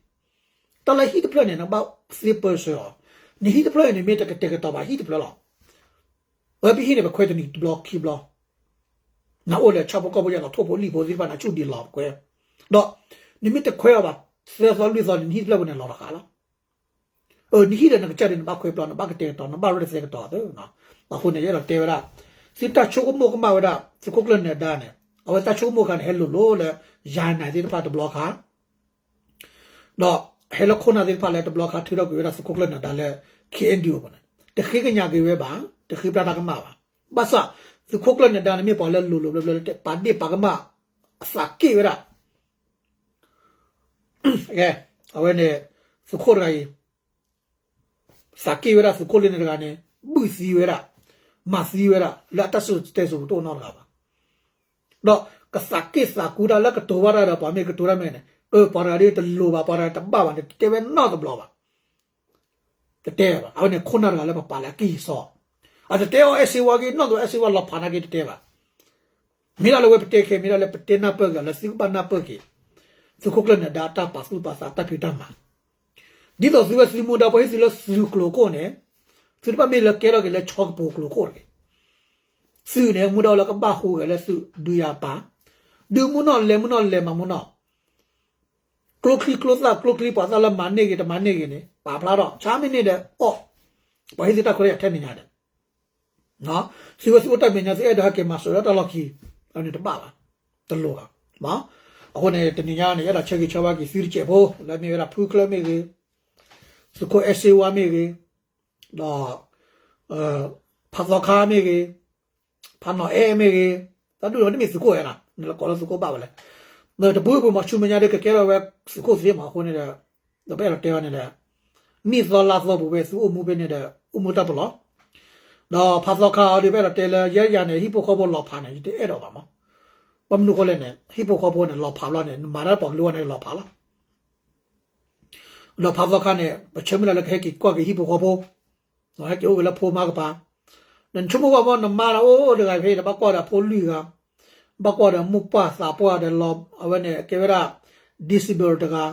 တၢ်လၢဟံၣ်တဖျၢၣ်န့ၣ် နဘၣ်သ့ပၢဆှၢအီၤ နဟံၣ်တဖျၢၣ်န့ၣ် မ့ၢ်တကတဲာ်ကတီၤဘၣ်ဟံၣ်တဖျၢၣ်လီၤ ပဟံၣ်န့ၣ် ပခွဲတနံၤတဘျီခံဘျီ, နအိၣ်လၢဆၣ်ဖိကီၢ်ဖိယဲၢ်သိး ထိၣ်ဖိလံၣ်ဖိသ့ၣ်တဖၣ်န့ၣ် ဆူၣ်ဒံးလီၤပခွဲ, ဒီး နမ့ၢ်တခွဲအီၤဘၣ် သၢသီလွံၢ်သီန့ၣ် နဟံၣ်တဖျၢၣ်ပူၤန့ၣ်လီၤတဃာ်လီၤ. အၢ နဟံၣ်ဒီးနကစၢ်ဒၣ် နဘၣ်ခွဲပျီ နဘၣ်ကတဲာ်ကတီၤ နဘၣ်ရဲၣ်တသဲကတီၤသ့. အဃိန့ၣ် ယအဲၣ်ဒိးတဲဝဲဒၣ် သုတၢ်ဆိကမိၣ်ကမၣ်ဝဲဒၣ် သုးခိၣ်ကျၢၢ်နၢၤဒါန့ၣ် အဝဲတၢ်ဆိကမိၣ်အခါန့ၣ် ဟဲလိၤလိၤလၢ ယၤနၤသ့ၣ်တဖၣ်တဘျီခါ ဒီးဟဲလၢခိၣ်နၢ်သ့ၣ်တဖၣ်လၢတဘျီခါထုးထီၣ်ကွံာ်ဝဲဒၣ်သုးခိၣ်ကျၢၢ်နၢၤဒါလၢ ခ့ၣ်အဲၣ်ယူၣ်ပူၤန့ၣ် တဃ့ကညးက့ၤဝဲဘၣ်, တဃ့ပျၢ်တၢ်ကမၣ်ဘၣ်. ဘၣ်ဆၣ် သုးခိၣ်ကျၢၢ်နၢၤဒါန့ၣ် မ့ၢ်ပှၤလၢလိၤလိၤဘျၢဘျၢလၢပာ်ဒ့ၣ်ပာ်ကမၣ် အသးက့ၣ်ဝဲဒၣ် အဝဲန့ၣ် သုးခိၣ်တဂၤအံၤ သးက့ၣ်ဝဲဒၣ်သုးခိၣ်လၢန့ၣ်တဂၤန့ၣ် ဘုၣ်သံဝဲဒၣ်, မၤသံဝဲဒၣ် လၢအတၢ်စံၣ်စိၤတဲစိၤပူၤတအိၣ်နီတဂၤဘၣ်. ဒီးကသးက့ၣ်သးကူတၢ်လၢကတိၤဘၣ်တၢ်ဒီး ပှၤမ့ၢ်ကတိၤတၢ်မ့ၢ်န့ၣ် အၢ ပှၤတဂၤဒ်တလိၤဘၣ် ပှၤတဂၤတဘၣ်ဘၣ်န့ၣ် တတဲဝဲနီတဘျီဘၣ်. တတဲဘၣ်. အဝဲန့ၣ်ခိၣ်နၢ်တဂၤလၢပပာ်လၢအကံၢ်အစီ, အတတဲအီၤ အဲၣ်စ့ဝါက့ၤနီၢ်သိး အဲၣ်စ့ဝါလီၤဖးနာ်က့တတဲဘၣ်. မ့ၢ်ဒၣ်လၢဝဲပတဲခဲ မ့ၢ်ဒၣ်လၢပတဲနၢ်ပၢၢ်က့ၤအီၤလၢသုကဘၣ်နၢ်ပၢၢ်က့ၤ သုးခိၣ်ကျၢၢ်နၢၤဒါအတၢ်ပာ်သူၣ်ပာ်သးတၢ်ဖံးတၢ်မၤ ဒ်သိးသုဝဲသုမူဒါပှၤဟ့ၣ်သုလၢသုးကျိၤခိၣ်န့ၣ် သုတဘၣ်မ့ၢ်လၢကဲထီၣ်က့ၤလၢဆီကပိၤကျိၤခိၣ်တဂ့ၤ. သုးန့ၣ် မူဒါလၢကဘၣ်ဟူးဂဲၤလၢသုးဒုးယၤပာ်, ဒုးမုၢ်နီၢ်လဲၤမုၢ်နီၢ်လဲၤမၤမုၢ်နီၢ်, ကျိချံကျိသၣ်ကျိချံပှၤသၣ်လၢမၤန့ၢ်ဂ့ၤတမၤန့ၢ်ဂ့ၤန့ၣ် ပာ်ဖျါထီၣ် ဆါမ့ၢ်န့ၢ်ဒီးအီၣ်, ပှၤဟ့ၣ်သုတၢ်ခွဲးတၢ်ယာ်ထဲန့ၣ်ညါဒီး သုဝဲသုအိၣ်တၢ်မဲာ်ညါ သုအဲၣ်ဒိးဟဲက့ၤမၤစၢၤလၢတၢ်လီၢ်ခံ, အန့ၣ်တဘၣ်ဘၣ်, တလိၤဘၣ်. အဃိန့ၣ် တနံၤညါန့ၣ် ယအဲၣ်ဒိးဆၢဂ့ၤဆၢဝါက့ၤသုတစဲးဖိ လၢမ့ၢ်ဝဲဒၣ်ဖုချၢမ့ၢ်ဂ့ၤ, သုးခိၣ်အဲၣ်စ့ဝါမ့ၢ်ဂ့ၤ, ဒီး ဖးသီခါမ့ၢ်ဂ့ၤ, ဖးနီၢ်အဲၣ်မ့ၢ်ဂ့ၤ, တၢ်ဒူၣ်န့ၣ်မ့ၢ်သုးခိၣ်ဝဲဒၣ် နလဲၤကိးလၢသုးခိၣ်ဘၣ်ဝဲလဲၣ်. ဒီးတပူၤပူၤမၤဆူမဲာ်ညါဒီးကကဲထီၣ်ဝဲသုးခိၣ်သ့မး အဃိန့ၣ်ဒီး ဒီးပအဲၣ်ဒိးတဲဝဲန့ၣ်ဒီး နံၣ်သီလါသီပူၤဝဲသုအိၣ်မူဖဲန့ၣ်ဒီး အိၣ်မူတၢ်ပလီၢ်, ဒီးဖးသီခါအီၤဒီး ပအဲၣ်ဒိးတဲလၢယဲယၤန့ၣ် ဟံၣ်ဖိဃီဖိလီၤဖးန့ၣ် ယတအဲၣ်ဒိးဘၣ်မး. ဘၣ်မနုၤဃိလဲၣ်န့ၣ် ဟံၣ်ဖိဃီဖိန့ၣ် လီၤဖးဘျီန့ၣ် နမၤတၢ်ပှၤကလုာ်ဝဲန့ၣ်လီၤဖးလီၤ. ဒီးဖးသီခါန့ၣ် ပဆၢမုၢ်လၢ်လၢကဟဲက့ၤကွၢ်က့ၤဟံၣ်ဖိဃီဖိ, ဟဲက့ၤအိၣ်က့ၤလၢဖိမါကပၤ, နဆိကမိၣ်ကွၢ်မး နမါဒီးအိၣ်တဂၤဖဲအံၤဒီး ဘၣ်ကွၢ်ဒီးအဖိလွံၢ်ဂၤ, ဘၣ်ကွၢ်ဒီးမိၢ်ပှၢ်သးပှၢ်ဒီးလီၤ အဝဲန့ၣ်ကဲဝဲဒၣ် disable တဂၤ,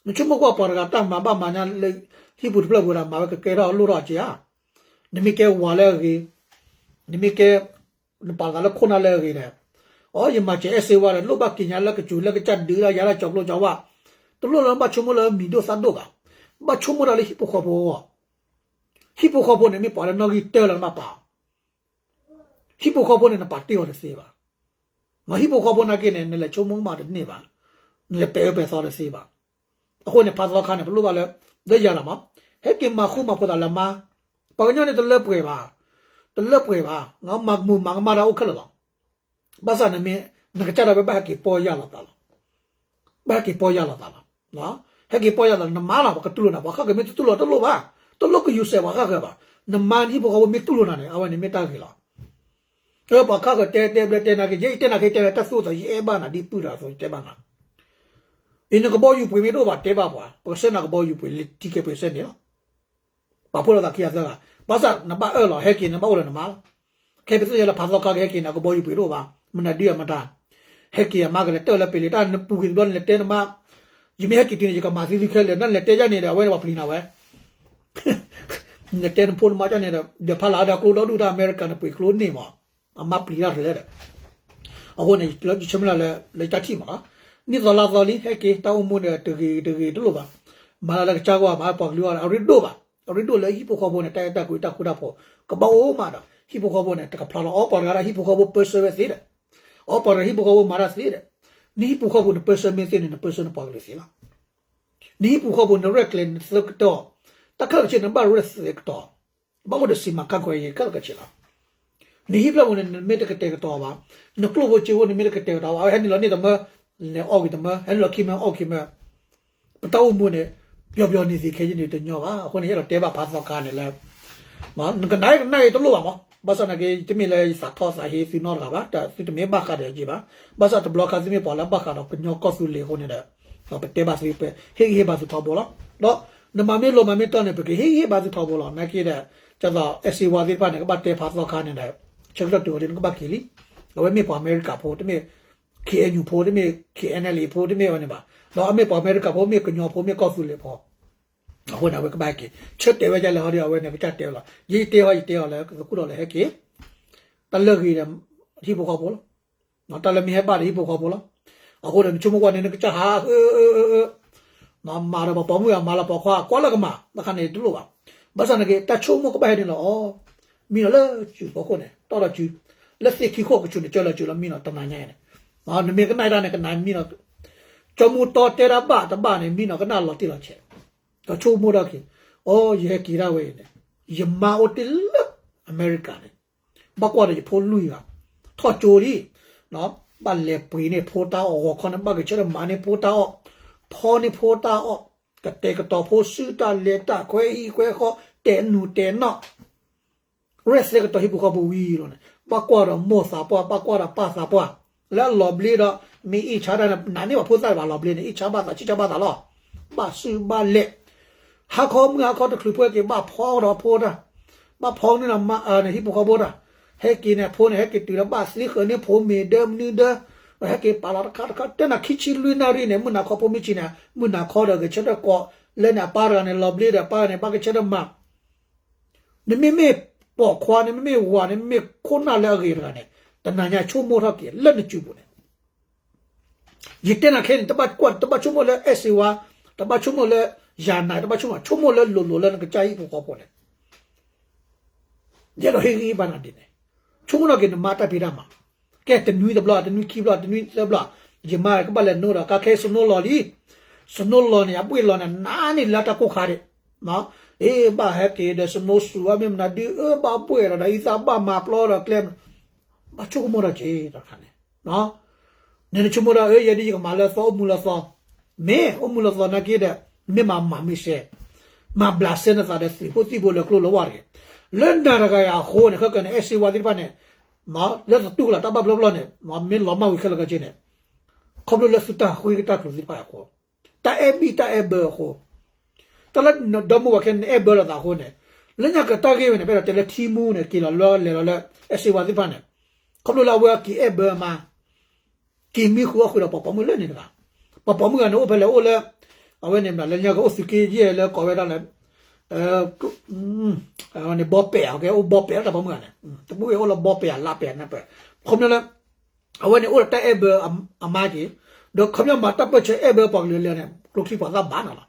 နဆိကမိၣ်ကွၢ်ပှၤတဂၤတၢ်မၤဘၣ်မၤညါလၢ ဟံၣ်ပူၤတဖျၢၣ်ပူၤဒီး မၤဝဲကကဲထီၣ်လိၣ်ထီၣ်က့ၤဧါ. နမ့ၢ်ကဲဝၤလၢအဂ့ၤ, နမ့ၢ်ကဲ နပာ်သးလၢခိၣ်နၢ်လၢအဂ့ၤန့ၣ်, အိ ယမၤစၢၤအဲၣ်စ့ဝါဒီး လိၣ်ဘၣ်က့ၤညါလၢကစူၤလၢကစၢ်ဒုးလၢယၤလၢကၠီၤကျိကၠီၤဝါ, တလိၣ်လၢဘၣ်ဆိကမိၣ်လၢမံၤဒိၣ်သၣ်ဒိၣ်ဘၣ်. ဘၣ်ဆိကမိၣ်တၢ်လၢဟံၣ်ဖိဃီဖိအဂီၢ်, ဟံၣ်ဖိဃီဖိန့ၣ် မ့ၢ်ပှၤလၢနီၣ်ဂံၢ်တၢလၢနဘၣ်ပာ်အီၤ, ဟံၣ်ဖိဃီဖိန့ၣ် နပာ်တ့ၢ်အီၤတသ့ဘၣ်. မ့ၢ်ဟံၣ်ဖိဃီဖိနာ်က့န့ၣ် နလဲၤဆိကမိၣ်မးတန့ၢ်ဘၣ်, နလဲၤပဲာ်အၢပဲာ်သီတသ့ဘၣ်. အဃိန့ၣ် ဖးသီခါန့ၣ် ပလိၣ်ဘၣ်လၢ လၢယၤလီၤမး, ဟဲက့ၤမၤဃူမၤဖိးသးလၢမါ, ပှၤကညီန့ၣ်တလၢပှဲၤဘၣ်, တလၢပှဲၤဘၣ်, မၤကမူၤမၤကမၣ်တၢ်အိၣ်ခဲလၢာ်လီၤ. ဘၣ်ဆၣ်န့ၣ်မ့ၢ် နကစၢ်ဒၣ်ဝဲဘၣ်ဟဲက့ၤပီၢ်ယၢ်လီၤသးလီၤ. ဘၣ်ဟဲက့ၤပီၢ်ယၢ်လီၤသးလီၤ. ဟဲက့ၤပီၢ်ယၢ်လီၤ နမါလီၤ ပှၤကတူၢ်လိာ်နၤ ပှၤဃၣ်ဃၢၤမ့ၢ်တတူၢ်လိာ်တလိၣ်ဘၣ်, တလိၣ်ကယူၤစဲးပှၤဃၣ်ဃၢၤဘၣ်. နမါနဟံၣ်ဖိဃီဖိမ့ၢ်တူၢ်လိာ်နၤန့ၣ် အဝဲန့ၣ်မ့ၢ်တၢ်ဂ့ၤလီၤ. ပှၤဃၣ်ဃၢၤတဲတဲဘျဲတဲနာ်က့ ယဲယတဲနာ်က့ တဲလၢတၢ်သူၣ်အိၣ်သး ယအဲၣ်ဘၣ်နၤဒ်ပုၢ်တဂၤအသိး ယတဲဘၣ်နၤ. အံၤနကဘီယူၤပှ့ၤမ့ၢ်တအိၣ်ဘၣ်တဲဘၣ်ပှၤ ပကဆှၢနၤကဘီယူၤပှ့ၤ လံာ်ထံကဲးပှ့ၤဆှၢန့ၣ်လီၤ. ပာ်ဖှိၣ်လိာ်သးခံဂၤသၢဂၤ, ဘၣ်ဆၣ်နဘၣ်အၢၣ်လီၤ ဟဲက့ၤနဘၣ်အိၣ်လၢနမါလီၤ. ခဲအံၤပသ့ၣ်ညါလၢဖးသီခါကဟဲက့ၤနၤကဘီယူၤပှ့ၤတအိၣ်ဘၣ်, မနုၤဒုးအမတၤ, ဟဲက့ၤအမါကလဲၤတၢၢ်လၢပ့ၤလံ တၢ်နပူၤကွံာ်တဘျီန့ၣ် လဲၤတဲနမါ, ယမ့ၢ်ဟဲက့ၤတုၤန့ၣ် ယကမၤသံသုခဲလၢာ် နလဲၤတဲယၤန့ၣ်ဒီး အဝဲန့ၣ်ပှၤပျံၤနၤဝဲ နတဲနဖိနမါကန့ၣ်ဒီး ဒီးဖးလၢအဒီးကျိဒီဒူၣ်တၢ်အမဲရကၤန့ၣ် ပှ့ၤကျိန့ၢ်မး, အမါပျံၤတၢ်တလဲၣ်ဒီး, အဃိန့ၣ် လၢယဆၢမုၢ်လၢ်လၢ လၢယတၢ်ထံၣ်မးလီၤ. နံၣ်သီလါသီလံ ဟဲက့ၤ တၢ်အိၣ်မူန့ၣ် တဂ့ၤတဂ့ၤတလိၣ်ဘၣ်, မၤလၢကစၢ်ဂီၢ် မၤပှၤကလုာ်အဂီၢ် အရ့ဒိၣ်ဘၣ်, အရ့ဒိၣ်လၢဟံၣ်ဖိဃီဖိန့ၣ် တၢ်အဲၣ်တၢ်ကွံတၢ်ဃူတၢ်ဖိး ကဘၣ်အိၣ်မးဒီး ဟံၣ်ဖိဃီဖိန့ၣ် တကဖျါလီၤ အီပှၤတဂၤဒီး ဟံၣ်ဖိဃီဖိပၢဆှၢဝဲသ့ဒီး, အီပှၤတဂၤဟံၣ်ဖိဃီဖိမၤတၢ်သ့ဒီး, နဟံၣ်ဖိဃီဖိန့ၣ် ပၢဆှၢမ့ၢ်သ့န့ၣ် နပၢဆှၢနပှၤကလုာ်သ့လီၤ. နဟံၣ်ပူၤဃီပူၤနရဲၣ်ကျဲၤနသၢကတီၢ်, တၢ်ခဲလၢာ်ခဲဆ့နဘၣ်ရဲၣ်သၢကတီၢ်, ဘၣ်အိၣ်ဒီးစံးမၤခါခွဲးယဲခဲလၢာ်ခဲဆ့လီၤ. နဟံၣ်ဖျၢၣ်ပူၤန့ၣ် နမ့ၢ်တကတဲာ်ကတီၤဘၣ်, နကျိၣ်ဖိစ့ဖိနမ့ၢ်တကတဲာ်ကတီၤဘၣ် အဝဲဟဲနုာ်လီၤန့ၢ်တမၢ, လဲၤအီၣ်က့ၤတမၢ, ဟဲနုာ်လီၤခံမၢအီၣ်ခံမၢ, ပတၢ်အိၣ်မူန့ၣ် ပျီပျီန့ၣ်သ့ခဲယန့ၣ်တညီဘၣ်. အဃိန့ၣ် ယအဲၣ်ဒိးတဲဘၣ်ဖးသီခါန့ၣ်လၢ နကနၣ်ကနၣ်အံၤတလိၣ်ဘၣ်မး, ဘၣ်ဆၣ်နာ်က့ တမ့ၢ်လၢယသးထီသးဟ့သုနီတဂၤဘၣ်, သုတမ့ၢ်ဘၣ်ဃးဒီးယဲဘၣ်, ဘၣ်ဆၣ်တဘျီခါသုမ့ၢ်ပှၤလၢဘၣ်ဃးဒီးကညီကီၢ်သူလ့ၤအဃိန့ၣ်ဒီး, ပတဲဘၣ်သု ပဟ့ၣ်ဂံၢ်ဟ့ၣ်ဘါသုထီဘိလီၤ. ဒီးနမၤမ့ၢ်လိၤမၤမ့ၢ်တီန့ၣ် ပကဟ့ၣ်ဂံၢ်ဟ့ၣ်ဘါသုထီဘိလီၤ. နာ်က့ဒီး ဒ်သိးအဲၣ်စ့ဝါသ့ၣ်တဖၣ်န့ၣ် ကဘၣ်တဲဖးသီခါန့ၣ်ဒီး ဆၢကတီၢ်တုၤအီၤဒ်န့ၣ် ကဘၣ်က့ၤလံ. အဝဲမ့ၢ်ပှၤအမဲရကၤဖိ တမ့ၢ် ခ့ၣ်အဲၣ်ယူၣ် ဖိ တမ့ၢ် ခ့ၣ်အဲၣ်အဲၣ်လ်အ့ၣ် ဖိ တမ့ၢ်ဝဲန့ၣ်ဘၣ်, ဒီးအမ့ၢ်ပှၤအမဲရကၤဖိ မ့ၢ်ကညီဖိ မ့ၢ်ကီၢ်သူလ့ၤဖိ အဃိန့ၣ် အဝဲကဘၣ်ဟဲက့ၤ ဆၢတဲာ်ဝဲဒ်လဲၣ်ဟီဒီး အဝဲန့ၣ် ကစၢ်တဲဝဲလီၤ. ယတဲဟီ ယတဲအီၤလၢ ကသူၣ်ထီၣ်လၢဟဲက့ၤ တၢ်လၢအဂ့ၤဒီး ဟံၣ်ဖိဃီဖိလီၤ. တၢ်လၢမ့ၢ်ဟဲဘၣ်ဒီးဟံၣ်ဖိဃီဖိလီၤ. အဃိဒီးနဆိကမိၣ်ကွၢ်န့ၣ် နကစၢ်ဟး မၤဒီးပှၤပိာ်မုၣ်ဧါ မၤလၢပှၤခွါ ကွၢ်လၢကမၤ တခါန့ၣ်တလိၣ်ဘၣ်. ဘၣ်ဆၣ်သနာ်က့ တၢ်ဆိကမိၣ်ကဘၣ်ဟဲန့ၣ်လီၤ. အီ မံနီၤလၢစုဖီခိၣ်န့ၣ် တီၢ်ဒီးစု လၢသ့ၣ်ခံခိၣ်ကဆူးန့ၣ် ကၢလၢစုလီၤ မံနီၤတနၤညါန့ၣ် နမ့ၢ်ကနၣ်တၢ်န့ၣ် ကနၣ်မံနီၤ ကၠီမူတီတဲတၢ်ဘၣ်တဘၣ်န့ၣ် မံနီၤကနၣ်လီၤတံၢ်လီၤဆဲး ကဆိကမိၣ်ထီၣ်က့ၤ အိ ယဟဲက့ၤဒၣ်ဝဲအံၤန့ၣ် ယမါအိၣ်တ့ၢ်လၢအမဲရကၤန့ၣ် ဘၣ်ကွၢ်ဒီးယဖိလွံၢ်ဂၤ ထီၣ်ကၠိလံ ဘၣ်လဲၤပှ့ၤန့ၢ်ဖိတၢ်အီၣ် ဂီၤခီန့ၣ် ဘၣ်ဂဲၤဆၢထၢၣ်မၤန့ၢ်ဖိတၢ်အီၣ် ဖီန့ၢ်ဖိတၢ်အီၣ် ကတဲာ်ကတီၤဖိစုတၢ်လဲၤတၢ် ခွဲဟံၣ်ခွဲဃီ တဲာ်နူာ်တဲာ်နီၣ် ရဲၣ်သဲကတီၤဟံၣ်ဖိဃီဖိဝံၤလီၤန့ၣ် ဘၣ်ကွၢ်ဒီးမိၢ်သးပှၢ် ဘၣ်ကွၢ်ဒီးပၢ်သးပှၢ် လၢအလီၤဘျ့ဒီး မ့ၢ်အ့ၣ်ဆါတၢ်န့ၣ် နာ်န့ၢ်ဘၣ်ဖိသၣ်ဘၣ်လီၤဘျ့န့ၣ် အ့ၣ်ဆါဘၣ်သး ဆံၣ်ဆါဘၣ်သးလီၤ. ဘၣ်စုဘၣ်လဲၤ ဟါခီမုၢ်ဟါခီတချုးဖဲက့ၤ ဘၣ်ဖီဒီးဖိတၢ် ဘၣ်ဖီန့ၢ်ဒီးမါန့ၣ် ဟံၣ်ဖိဃီဖိတၢ် ဟဲက့ၤန့ၣ် အဖိန့ၣ် ဟဲက့ၤတုၤဒီးဘၣ်သ့ဃၢၤန့ၢ်ဖိမ့ၤဒၢမနုၤဒၢ ဟဲက့ၤပာ်လီၤတခါတခါ တဲနၤခံဆံလွံၢ်နၣ်ရံၣ်န့ၣ် မုၢ်နၤခီဖိမ့ၢ်ဆံးန့ၣ် မုၢ်နၤခီဒီးဂဲၤဆၢထၢၣ်ကိး လၢန့ၣ်အပၢ်တဂၤန့ၣ် လီၤဘျ့ဒီးပၢ်န့ၣ် ဘၣ်ဂဲၤဆၢထၢၣ်မၤ နမ့မ့ၢ်ပိာ်ခွါန့ၣ် မ့မ့ၢ်ဝၤန့ၣ် မ့မ့ၢ်ခိၣ်နၢ်လၢအဂ့ၤတဂၤန့ၣ် တနၤညါဆိကမိၣ်ထီၣ်က့ၤလၢနစုပူၤန့ၣ် ယတဲနၤခဲအံၤန့ၣ် တဘၣ်ကွၢ် တဘၣ်ဆိကမိၣ်လၢအဲၣ်စ့ဝါ တဘၣ်ဆိကမိၣ်လၢယၤနၤ တဘၣ်ဆိကမိၣ် ဆိကမိၣ်လၢလိၤလိၤလၢနကစၢ်ဟံၣ်ဖိဃီဖိန့ၣ် ယအဲၣ်ဒိးဟ့ၣ်ဂံၢ်ဘါနၤဒ်န့ၣ် ဆိကမိၣ်ထီၣ်က့ၤနမါတၢ်ဖံးတၢ်မၤ ကဲတနွံတဘျီ တနွံခံဘျီ တနွံသၢဘျီ ယမါကဘၣ်လဲၤနိဒီး ကါခဲ snow လီၤလံ snow လီၤန့ၣ် အဘှ့ၣ်လီၤန့ၣ် နါန့ၢ်လၢတၢ်ကိၢ်ခါဒံး အ့ ဘၣ်ဟဲက့ၤဒီး snow စူၤ မ့ၢ်မနုၤဒု အၢ ဘၣ်ဘှ့ၣ်လီၤဒီး အံသၣ်ဘၣ်မၤပျီဒီးကျဲ ဘၣ်ဆိကမိၣ်ထီၣ်က့ၤတခါန့ၣ် နဆိကမိၣ်ဒီး အၢ ယဲဒ်ယကမၤလၢသီ အိၣ်မူလၢသီ မ့ၢ်အိၣ်မူလၢသီနာ်က့ဒီး မ့ၢ်မၤမၤမ့ၢ်စဲး မၤဘျးစဲနသးဒီးသုးဖိသံၣ်ဖိလၢကျိလၢဝါတဂ့ၤ လၢနၤတဂၤအံၤအဃိန့ၣ် ခဲကနံၣ် အဲၣ်စ့ဝါသ့ၣ်တဖၣ်န့ၣ် လၢသတူၢ်ကလာ်တၢ်ဘၣ်ဘျီဘျီန့ၣ် မ့ၢ်လီၤမၢ်ဝံၤခဲလၢာ်ခဲဆ့န့ၣ် ခီဖျိလၢသုတၢ်ဃ့တၢ်ကျိၤသ့ၣ်တဖၣ်အဃိ တၢ်အဲၣ်ဘံၣ်တၢ်အဲၣ်ဘၢအဃိ တၢ်လၢနဒီမါဝၤခဲန့ၣ် နအဲၣ်ဘၢလိာ်သးအဃိန့ၣ် လၢညါကတၢၢ်ဂ့ၢ်ဝဲန့ၣ် ပအဲၣ်ဒိးတဲလၢထံမူန့ၣ် က့ၤလီၤလၢလဲၤလီၤလၢ အဲၣ်စ့ဝါသ့ၣ်တဖၣ်န့ၣ် ခီဖျိလၢအဝဲက့ၤအဲၣ်ဘၢအမါ က့ၤမံဃုာ်အီၣ်ဃုာ်ဒီးပှၤပိာ်မုၣ်လၢန့ၣ်တဂၤ ပှၤပိာ်မုၣ်ဂၤန့ၣ် အိၣ်ဖဲလဲၣ်အိၣ်လၢ အဝဲန့ၣ်မနုၤလၢညါကအိၣ်သုးက့ယဲၢ်လၢကိးဝဲဒၣ်လၢ န့ၣ်ဘီပဲာ် အိၣ်ဘီပဲာ်လၢတၢ်ပိာ်မုၣ်ဂၤန့ၣ် တမူအိၣ်လၢဘီပဲာ်အလါပဲာ်န့ၣ်ပၢ် ခီပညီလၢ အဝဲန့ၣ်အိၣ်ဒီးတၢ်အဲၣ်ဘၢအမါက့ၤ ဒီးခီပညီမၤတၢ်ပၢၢ်ဆၢအဲၣ်ဘၢပှၤကလုာ်လၢန့ၣ် ကျိချံပှၤသၣ်ဘၣ်နီၤလီၤ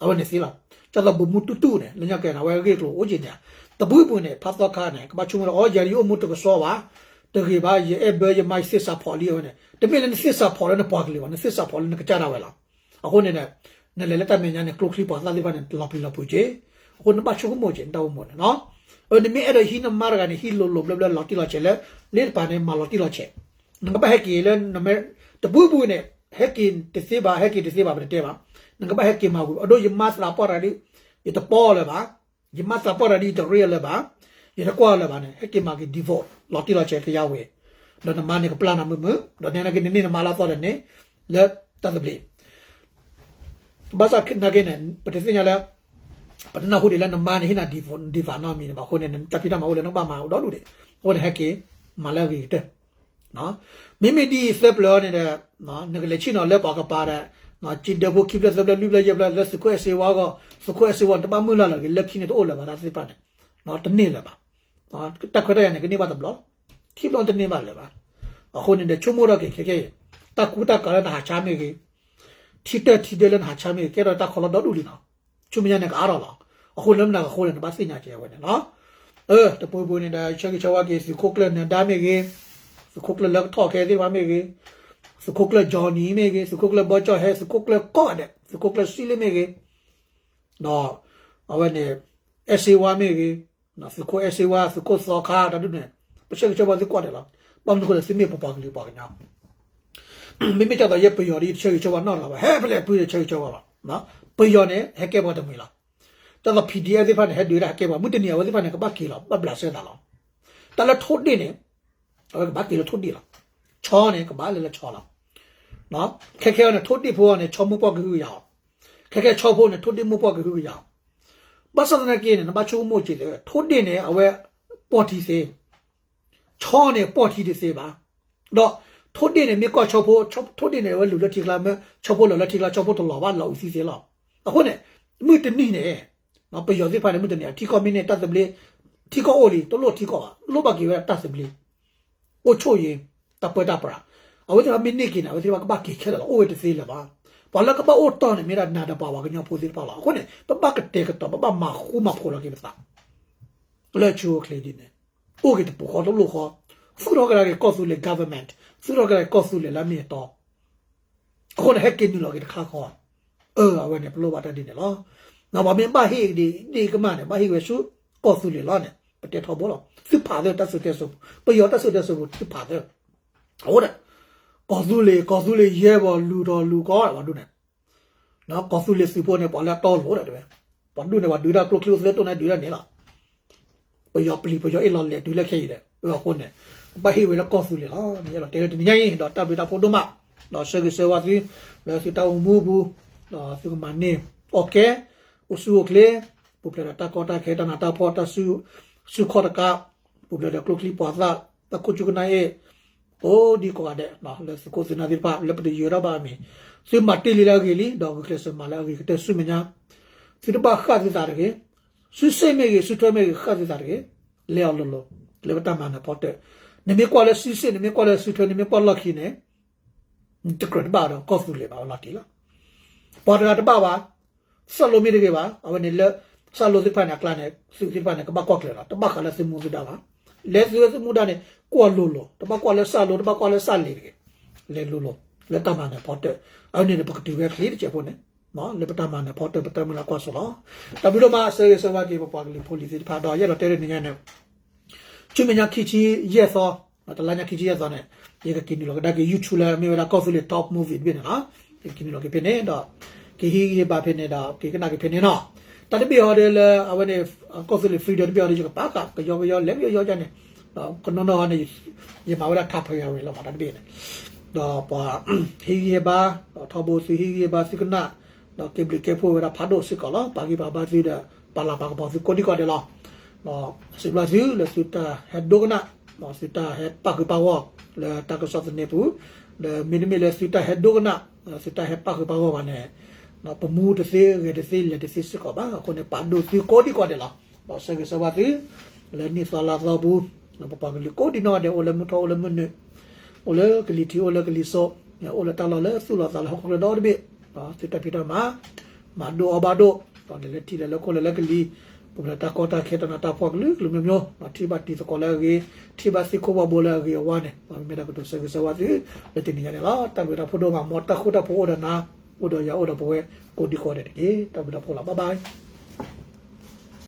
အဝဲန့ၣ်သ့လီၤ ဒ်သိးဗိုလ်မှူးတူတူန့ၣ် လၢညါကဲန့ၣ် အဝဲအဂ့ၢ်ကျိၤအိၣ်က့ၤန့ၣ် တဘျုးဘျုးန့ၣ် ဖးသီခါန့ၣ် ကဘၣ်ဆိကမိၣ်လၢ အိ ယၤဒ်ယအိၣ်မူတကဆှီဘၣ် တဂ့ၤဘၣ် ယအဲၣ်ဘၢယမါယသ့ၣ်စးဖီၣ်လံအဝဲန့ၣ် တမ့ၢ်လၢနသ့ၣ်စးဖီၣ်လၢနပှၤကလုာ်ဘၣ် နသ့ၣ်စးဖီၣ်လၢနကစၢ်ဒၣ်ဝဲလီၤ အဃိန့ၣ် နလဲၤလၢတၢ်မဲာ်ညါန့ၣ် ကျိချံပှၤသၣ်သ့ၣ်တဖၣ်န့ၣ် လီၤပျံၤလီၤဖုးက့ၤ အဃိနဘၣ်ဆိကမိၣ်က့ၤ နတၢ်အိၣ်မူန့ၣ်နီၤ အၢ နမ့ၢ်အဲၣ်ဒိးဟံးနမါတဂၤန့ၣ် ဟံးလိၤလိၤဘျၢဘျၢလီၤတံၢ်လီၤဆဲးလၢ လ့တပၤန့ၣ် မၤလီၤတံၢ်လီၤဆဲး နကဘၣ်ဟဲက့ၤလၢ တဘျုးဘျုးန့ၣ် ဟဲက့ၤတသ့ဘၣ် ဟဲက့ၤတသ့ဘၣ် ပတတဲဘၣ် နကဘၣ်ဟဲက့ၤမၤဝံၤ အဒိ ယမါသးပှၢ်တဂၤဒ် ယတပီၢ်လၢၤဘၣ် ယမါသးပှၢ်တဂၤဒ် ယတရ့လၢၤဘၣ် ယတကွၢ်လၢၤဘၣ်န့ၣ် ဟဲက့ၤမၤက့ၤ divorce လီၤတံၢ်လီၤဆဲးကယါဝဲ ဒီးနမါန့ၣ်ကပျၢ်နၤမုာ်မုာ် ဒီးနဲနာ်က့ နန့ၢ်နမါလၢအသီဒီးန့ၣ် လၢတၢ်သဘျ့ ဘၣ်ဆၣ်နာ်က့န့ၣ် ပတသ့ၣ်ညါလၢ ပတနၢ်ဟူဒံးလၢနမါန့ၣ် ဟ့ၣ်နၤ divorce နီတမံၤန့ၣ်ဘၣ် အဃိန့ၣ် နတၢ်ဖံးတၢ်မၤအိၣ်လၢနကဘၣ်မၤအိၣ်ဒီဒူၣ်ဒံး အဃိန့ၣ် ဟဲက့ၤမၤလၢအဂ့ၤကတၢၢ် မ့မ့ၢ်ဒ်အံၤသၢပျၢၤအံၤန့ၣ်ဒီး နကလဲၤဆ့ၣ်နီၤလၢပှၤကပၤဒီး စ့ဒၢဖိခံဖျၢၣ်သၢဖျၢၣ်လွံၢ်ဖျၢၣ်ယဲၢ်ဖျၢၣ် လၢသုးခိၣ်အဲၣ်စ့ဝါအဂီၢ် သုးခိၣ်အဲၣ်စ့ဝါန့ၣ် တဘၣ်မုၢ်လၢ်လၢၤဂ့ၤ လၢခံန့ၣ်တအိၣ်လၢၤဘၣ် တၢ်သ့ၣ်တဖၣ်န့ၣ် တန့ၢ်လၢၤဘၣ် တၢ်ခွဲးတၢ်ယာ်န့ၣ် ကန့ၢ်ဘၣ်တဘျီ ခံဘျီတန့ၢ်ဘၣ်လၢၤဘၣ် အဃိန့ၣ်ဒီး ဆိကမိၣ်ထီၣ်က့ၤခဲကဲအံၤ တၢ်ကူတၢ်ကၤလၢနဟးဆါမ့ၢ်ဂ့ၤ ထံတၢၢ်ထံဒၢလၢနဟးဆါမ့ၢ်ဂ့ၤ ကဲထီၣ်တၢ်ခီလီၤဒီဒူၣ်လံနီၤ ဆူမဲာ်ညါန့ၣ်ကအါထီၣ်လီၤ အဃိလၢမနုၤအဃိန့ၣ် နဘၣ်သ့ၣ်ညါကဲဝဲန့ၣ်လီၤ အၢ တပူၤပူၤန့ၣ်ဒီး ဆၢဂ့ၤဆၢဝါက့ၤ သုးခိၣ်ကျၢၢ်နၢၤဒါမ့ၢ်ဂ့ၤ သုးခိၣ်ကျၢၢ်လၢကထီၣ်ခဲသ့ၣ်တဖၣ်မ့ၢ်ဂ့ၤ သုးခိၣ်ကျၢၢ် Johnny မ့ၢ်ဂ့ၤ သုးခိၣ်ကျၢၢ်ဘီကၠီၣ်ဟဲ သုးခိၣ်ကျၢၢ်ကိးဂၤဒဲး သုးခိၣ်ကျၢၢ်စံလ့ၣ်မ့ၢ်ဂ့ၤ ဒီး အဝဲန့ၣ် အဲၣ်စ့ဝါမ့ၢ်ဂ့ၤ သုးခိၣ်အဲၣ်စ့ဝါ သုးခိၣ်သီခါ တၢ်ဒ်န့ၣ် ပဆၢဂ့ၤဆၢဝါသုကိးဂၤဒဲးလီၤ ဘၣ်မနုၤအဃိလဲၣ် သုမ့ၢ်ပပှၤကလုာ်ပှၤကညီ မ့မ့ၢ်ဒ်သိးယဲပယီၤဒီး ယတဆၢဂ့ၤဆၢဝါနီတဂၤဘၣ် ဟဲဖဲလဲၣ်ဖုတဆၢဂ့ၤဆၢဝါဘၣ် ပယီၤန့ၣ် ဟဲကဲပှၤတမှံၤလီၤ ဒ်သိး PDF သ့ၣ်တဖၣ်န့ၣ် ဟဲဒုးတၢ်ဟဲကဲပှၤ မုၢ်တနံၤအဝဲသ့ၣ်တဖၣ်န့ၣ် ကဘၣ်က့ၤလီၤ ဘၣ်ဘျးစဲသးလီၤ တၢ်လၢထိၣ်ဒ့ၣ်န့ၣ် အဝဲကဘၣ်က့ၤလၢထိၣ်ဒ့ၣ်လီၤ ဆီန့ၣ် ကဘၣ်လၢလၢဆီလီၤ ခဲခဲအံၤန့ၣ် ထိၣ်ဒ့ၣ်ဖိအံၤန့ၣ် ဆီမိၢ်ပှၢ်ကဟုကယာ်အီၤ ခဲခဲဆီဖိန့ၣ် ထိၣ်ဒ့ၣ်မိၢ်ပှၢ်ကဟုကယာ်အီၤ ဘၣ်ဆၣ်သနာ်က့န့ၣ် နဘၣ်ဆိကမိၣ်က့ၤ ထိၣ်ဒ့ၣ်န့ၣ် အဝဲပီၢ်ထံသ့ ဆီန့ၣ်ပီၢ်ထံတသ့ဘၣ် ဒီးထိၣ်ဒ့ၣ်န့ၣ် မ့ၢ်ကွၢ်ဆီဖိ ထိၣ်ဒ့ၣ်န့ၣ် အဝဲလူၤလၢထံကျါ မ့ၢ်ဆီဖိလီၤလၢထံကျါ ဆီဖိတလီၤဘၣ် လီၤအုးသံသ့လီၤ အဃိန့ၣ် မုၢ်တနံၤန့ၣ် ပယီၤသ့ၣ်တဖၣ်န့ၣ် မုၢ်တနံၤ ထံကီၢ်မ့ၢ်န့ၢ်တၢ်သဘျ့ ထံကီၢ်အိၣ်လံ တလိၣ်ထံကီၢ်ဘၣ် လိၣ်ဘၣ်က့ၤဝဲဒၣ်တၢ်သဘျ့ အိၣ်ဆိၣ်ယံၤ တၢ်ပၢတၢ်ပြး, အဝဲသ့ၣ်တဖၣ်မ့ၢ်န့ၢ်က့ၤန့ၣ် အဝဲသ့ၣ်တဖၣ်ကဘၣ်က့ၤခဲလၢာ်လီၤ, အိၣ်ဝဲတသ့လၢၤဘၣ်. ပှၤလၢကဘၣ်အိၣ်တီၢ်န့ၣ် မ့ၢ်ဒၣ်နၤဒီးပှၤ ပှၤကညီဖိသ့ၣ်တဖၣ်လီၤ. အဃိန့ၣ် ပဘၣ်ကတဲာ်ကတီၤ ပဘၣ်မၤဃူမၤဖိးလီၤက့ၤပသး လၢဆူၣ်အိၣ်ချ့ဒ်န့ၣ် အိၣ်က့ၤတပူၤဃီတလိၣ်ဃီ, သူၣ်ထီၣ်ကဒါက့ၤကီၢ်သူလ့ၤ government, သူၣ်ထီၣ်ကဒါက့ၤကီၢ်သူလ့ၤလၢအမ့ၢ်အတီ အဃိန့ၣ် ဟဲက့ၤနုာ်လီၤက့ၤတခါဃီ, အၢ အဝဲန့ၣ် ပလိၣ်ဘၣ်တၢ်ဒ်န့ၣ်လီၤ. ပှၤမ့ၢ်ဘၣ်ဟ့ၣ်ဒ်န့ၣ်ကမၣ်န့ၣ် ဘၣ်ဟ့ၣ်ဝဲဆူကီၢ်သူလ့ၤလီၤန့ၣ် ပတဲထီဘိလီၤ. သုဖးသၢတၢ်စံၣ်စိၤတဲစိၤ, ပယီၤတၢ်စံၣ်စိၤတဲစိၤ သုဖးသၢ, အဃိန့ၣ် ကီၢ်သူလ့ၤ ကီၢ်သူလ့ၤယဲၢ်ဘီ လူၤထီၣ်လူၤကီး ပှၤဒူၣ်န့ၣ် ကီၢ်သူလ့ၤသုးဖိန့ၣ် ပှၤလၢအတီလိၤဒၣ်တဲဝဲ, ပှၤဒူၣ်န့ၣ် ပှၤဒုးတၢ်ကျိချံအိၣ်သဲတိၣ်န့ၣ် ဒုးတၢ်န့ၣ်လီၤ. ပယီၤပျံၤ ပယီၤအ့ၣ်လီၤလဲၤတုၤလၢခဲအံၤဒီး အဃိန့ၣ် ဘၣ်ဟ့ၣ်ဝဲလၢကီၢ်သူလ့ၤလီၤ. ယအဲၣ်ဒိးတဲလၢတနံၤညါအံၤ ဒီးတၢ်ဘျုးတၢ်ဖှိၣ်ဒိၣ်မး, ဒီးဆၢဂ့ၤဆၢဝါသု လၢသုတၢ်အိၣ်မူအပူၤ, ဒီးသုကမၤန့ၢ်အီၣ်ကဲ အိၣ်ဆူၣ်အိၣ်ချ့, ပူၤဖျဲးဒီးတၢ်ကီတၢ်ခဲ တၢ်နးတၢ်ဖှီၣ် တၢ်စုခီၣ်တကး, ပူၤဖျဲးဒီးကျိချံပှၤသၣ် တၢ်ခိၣ်ကၠူကနၣ်အ့ၣ် ကိးဒံကိးဂၤဒဲး လၢသုခိၣ်သုနၢ်သ့ၣ်တဖၣ် လၢပတယၢၤထီၣ်ဘၣ်အမံၤ, သုမၤတ့ၢ်လံလၢအဂ့ၤလံ ဒီးဂုာ်ကျဲးစၢးမၤလၢအဂ့ၤကတၢၢ်ဆူမဲာ်ညါ, သုတဘၣ်ဃၣ်သုသးတဂ့ၤ, စုစ့ၣ်မ့ၢ်ဂ့ၤ စုထွဲမ့ၢ်ဂ့ၤ ဃၣ်သုသးတဂ့ၤ, လဲၤအီၤလိၤလိၤ လၢပတၢ်မၤနၢၤဖီတၢၣ်, နမ့ၢ်ကွၢ်လၢစုစ့ၣ် နမ့ၢ်ကွၢ်လၢစုထွဲ နမ့ၢ်ကွၢ်လီၢ်ခံန့ၣ် နတကြၢးတဘၣ်ဒီးကီၢ်သူလ့ၤဘၣ် အဝဲလီၤတံၢ်လီၤ. ပှၤတဂၤတဘၣ်ဘၣ်, စၢ်လိမ့ၢ်တဂ့ၤဘၣ်, အဝဲန့ၣ်လၢ စၢ်လိသ့ၣ်တဖၣ်န့ၣ် အကျါန့ၣ် သုးသ့ၣ်တဖၣ်န့ၣ် ကဘၣ်ကွၢ်ကျဲၤလီၤ, တဘၣ်ဃးလၢသုမူသုဒါဘၣ်. လဲၤသုဝဲသုမူဒါန့ၣ် ကွၢ်လိၤလိၤ, တဘၣ်ကွၢ်လၢစၢ်လိ တဘၣ်ကွၢ်လၢစၢ်လ့ၤတဂ့ၤ, လဲၤလိၤလိၤ လၢတၢ်မၤနၢၤဖီတၢၣ်, အဝဲန့ၣ်ဒီးပကတုၤဝဲချ့တစဲးဖိန့ၣ် လၢပတၢ်မၤနၢၤဖီတၢၣ် ပတၢ်မုၢ်လၢ်ကွၢ်စိလီၤ. တၢ်ဘျုးဒိၣ်မး ဆၢဂ့ၤဆၢဝါက့ၤ ပပှၤကလုာ်ဖိလံၤသ့ၣ်တဖၣ် ဒီးယအဲၣ်ဒိးတဲလၢနံၤညါန့ၣ် ဆူမဲာ်ညါခံဆံယဲၢ်သီ, တလါညါခံဆံယဲၢ်သီန့ၣ် ယကက့ၤနုာ်လီၤကဒါက့ၤ YouTube လၢမ့ၢ်ဝဲဒၣ်ကီၢ်သူလ့ၤ top movie တဘ့ၣ်န့ၣ်လီၤ. ယက့ၤနုာ်လီၤက့ၤဖဲန့ၣ်ဒီး က့ၤဟံးဂံၢ်ဟ့ၣ်ဘါဖဲန့ၣ်ဒီး က့ၤကနၣ်က့ၤဖဲန့ၣ်နီၤ. တၢ်တဘ့ၣ်ဟီဒီးလၢအဝဲန့ၣ် ကီၢ်သူလ့ၤ freedom တဘ့ၣ်ဟီဒီး ယကပာ်ဃာ်ကယီကယီ လဲၤကယီကယီန့ၣ်, ကနီၢ်နီၢ်ဟီန့ၣ် ယမၤဝဲဒၣ် temporary လီၤမး တၢ်တဘ့ၣ်န့ၣ်, ဒီးပှၤဟံးဂံၢ်ဟ့ၣ်ဘါ ဒီးထီဘိသုဟံးဂံၢ်ဟ့ၣ်ဘါသုကနၣ် ဒီးက့ၤဘျုးက့ၤဖှိၣ်ဝဲဒၣ်ဖးဒိၣ်စ့ၢ်ကီးလီၤ. ပာ်ဂံၢ်ပာ်ဘါသုဒီး ပာ်လၤပာ်ကပီၤသုကိးဒံကိးဒဲးလီၤ. ဒီးစံးဘျုးသုလၢသုတၢ်ဟဲဒိကနၣ်, သုတၢ်ဟဲပာ်ဃုာ်ပာ်ဂီၢ် လၢတၢ်ကစီၣ်သန့ပူၤ, ဒီးမ့တမ့ၢ်လၢသုတၢ်ဟဲဒိကနၣ်, သုတၢ်ဟဲပာ်ဃုာ်ပာ်ဂီၢ်ဘၣ်န့ၣ် ပမူတသ့ ဂဲၤတသ့ လဲၤတသ့စ့ၢ်ကီးဘၣ်. အဃိန့ၣ် ပာ်ဒိၣ်သုကိးဒံကိးဒဲးလီၤ. ဒီးဆၢဂ့ၤဆၢဝါသု လၢနံၣ်သီလါသီပူၤ ပပှၤကလုာ်ကိးဒံနီၢ်ဂၤဒဲး အိၣ်လၢမုၢ်ထီၣ် အိၣ်လၢမုၢ်နုာ်, အိၣ်လၢကလံၤထံး အိၣ်လၢကလံၤစိး, အိၣ်လၢတၢ်လီၢ်လၢသူၣ်လီၤသးလၢဟီၣ်ခိၣ်ချၢဒီတဘ့ၣ်, သုတၢ်ဖံးတၢ်မၤ မၤဒိၣ်အီၣ်ဘၣ်ဒိၣ်, ဒီးလဲၤလၢထံလဲၤလၢကီၢ်လဲၤလၢကလံၤ, ပူၤဖျဲးတၢ်ကီတၢ်ခဲ တၢ်နးတၢ်ဖှီၣ်ကလုာ်ကလုာ်မျိုးမျိုး, ထံၣ်ဘၣ်တံၤသကိးလၢအဂ့ၤ, ထံၣ်ဘၣ်သံခိၣ်ဘီဘိလၢအဂ့ၤအဝါန့ၣ် မ့ၢ်ဒၣ်ကတိၤဆၢဂ့ၤဆၢဝါသု လၢတနံၤညါန့ၣ်လီၤ. တၢ်ဘျုးတၢ်ဖှိၣ်ဒိၣ်မး မ်တၢ်ဃူတၢ်ဖိးအိၣ်ဒီးနၤ, အိၣ်ဒီးယၤ အိၣ်ဒီးပဝဲ ကိးဒံကိးဒဲးတက့ၢ်. တၢ်ဘျုးတၢ်ဖှိၣ်လီၤ. Bye bye.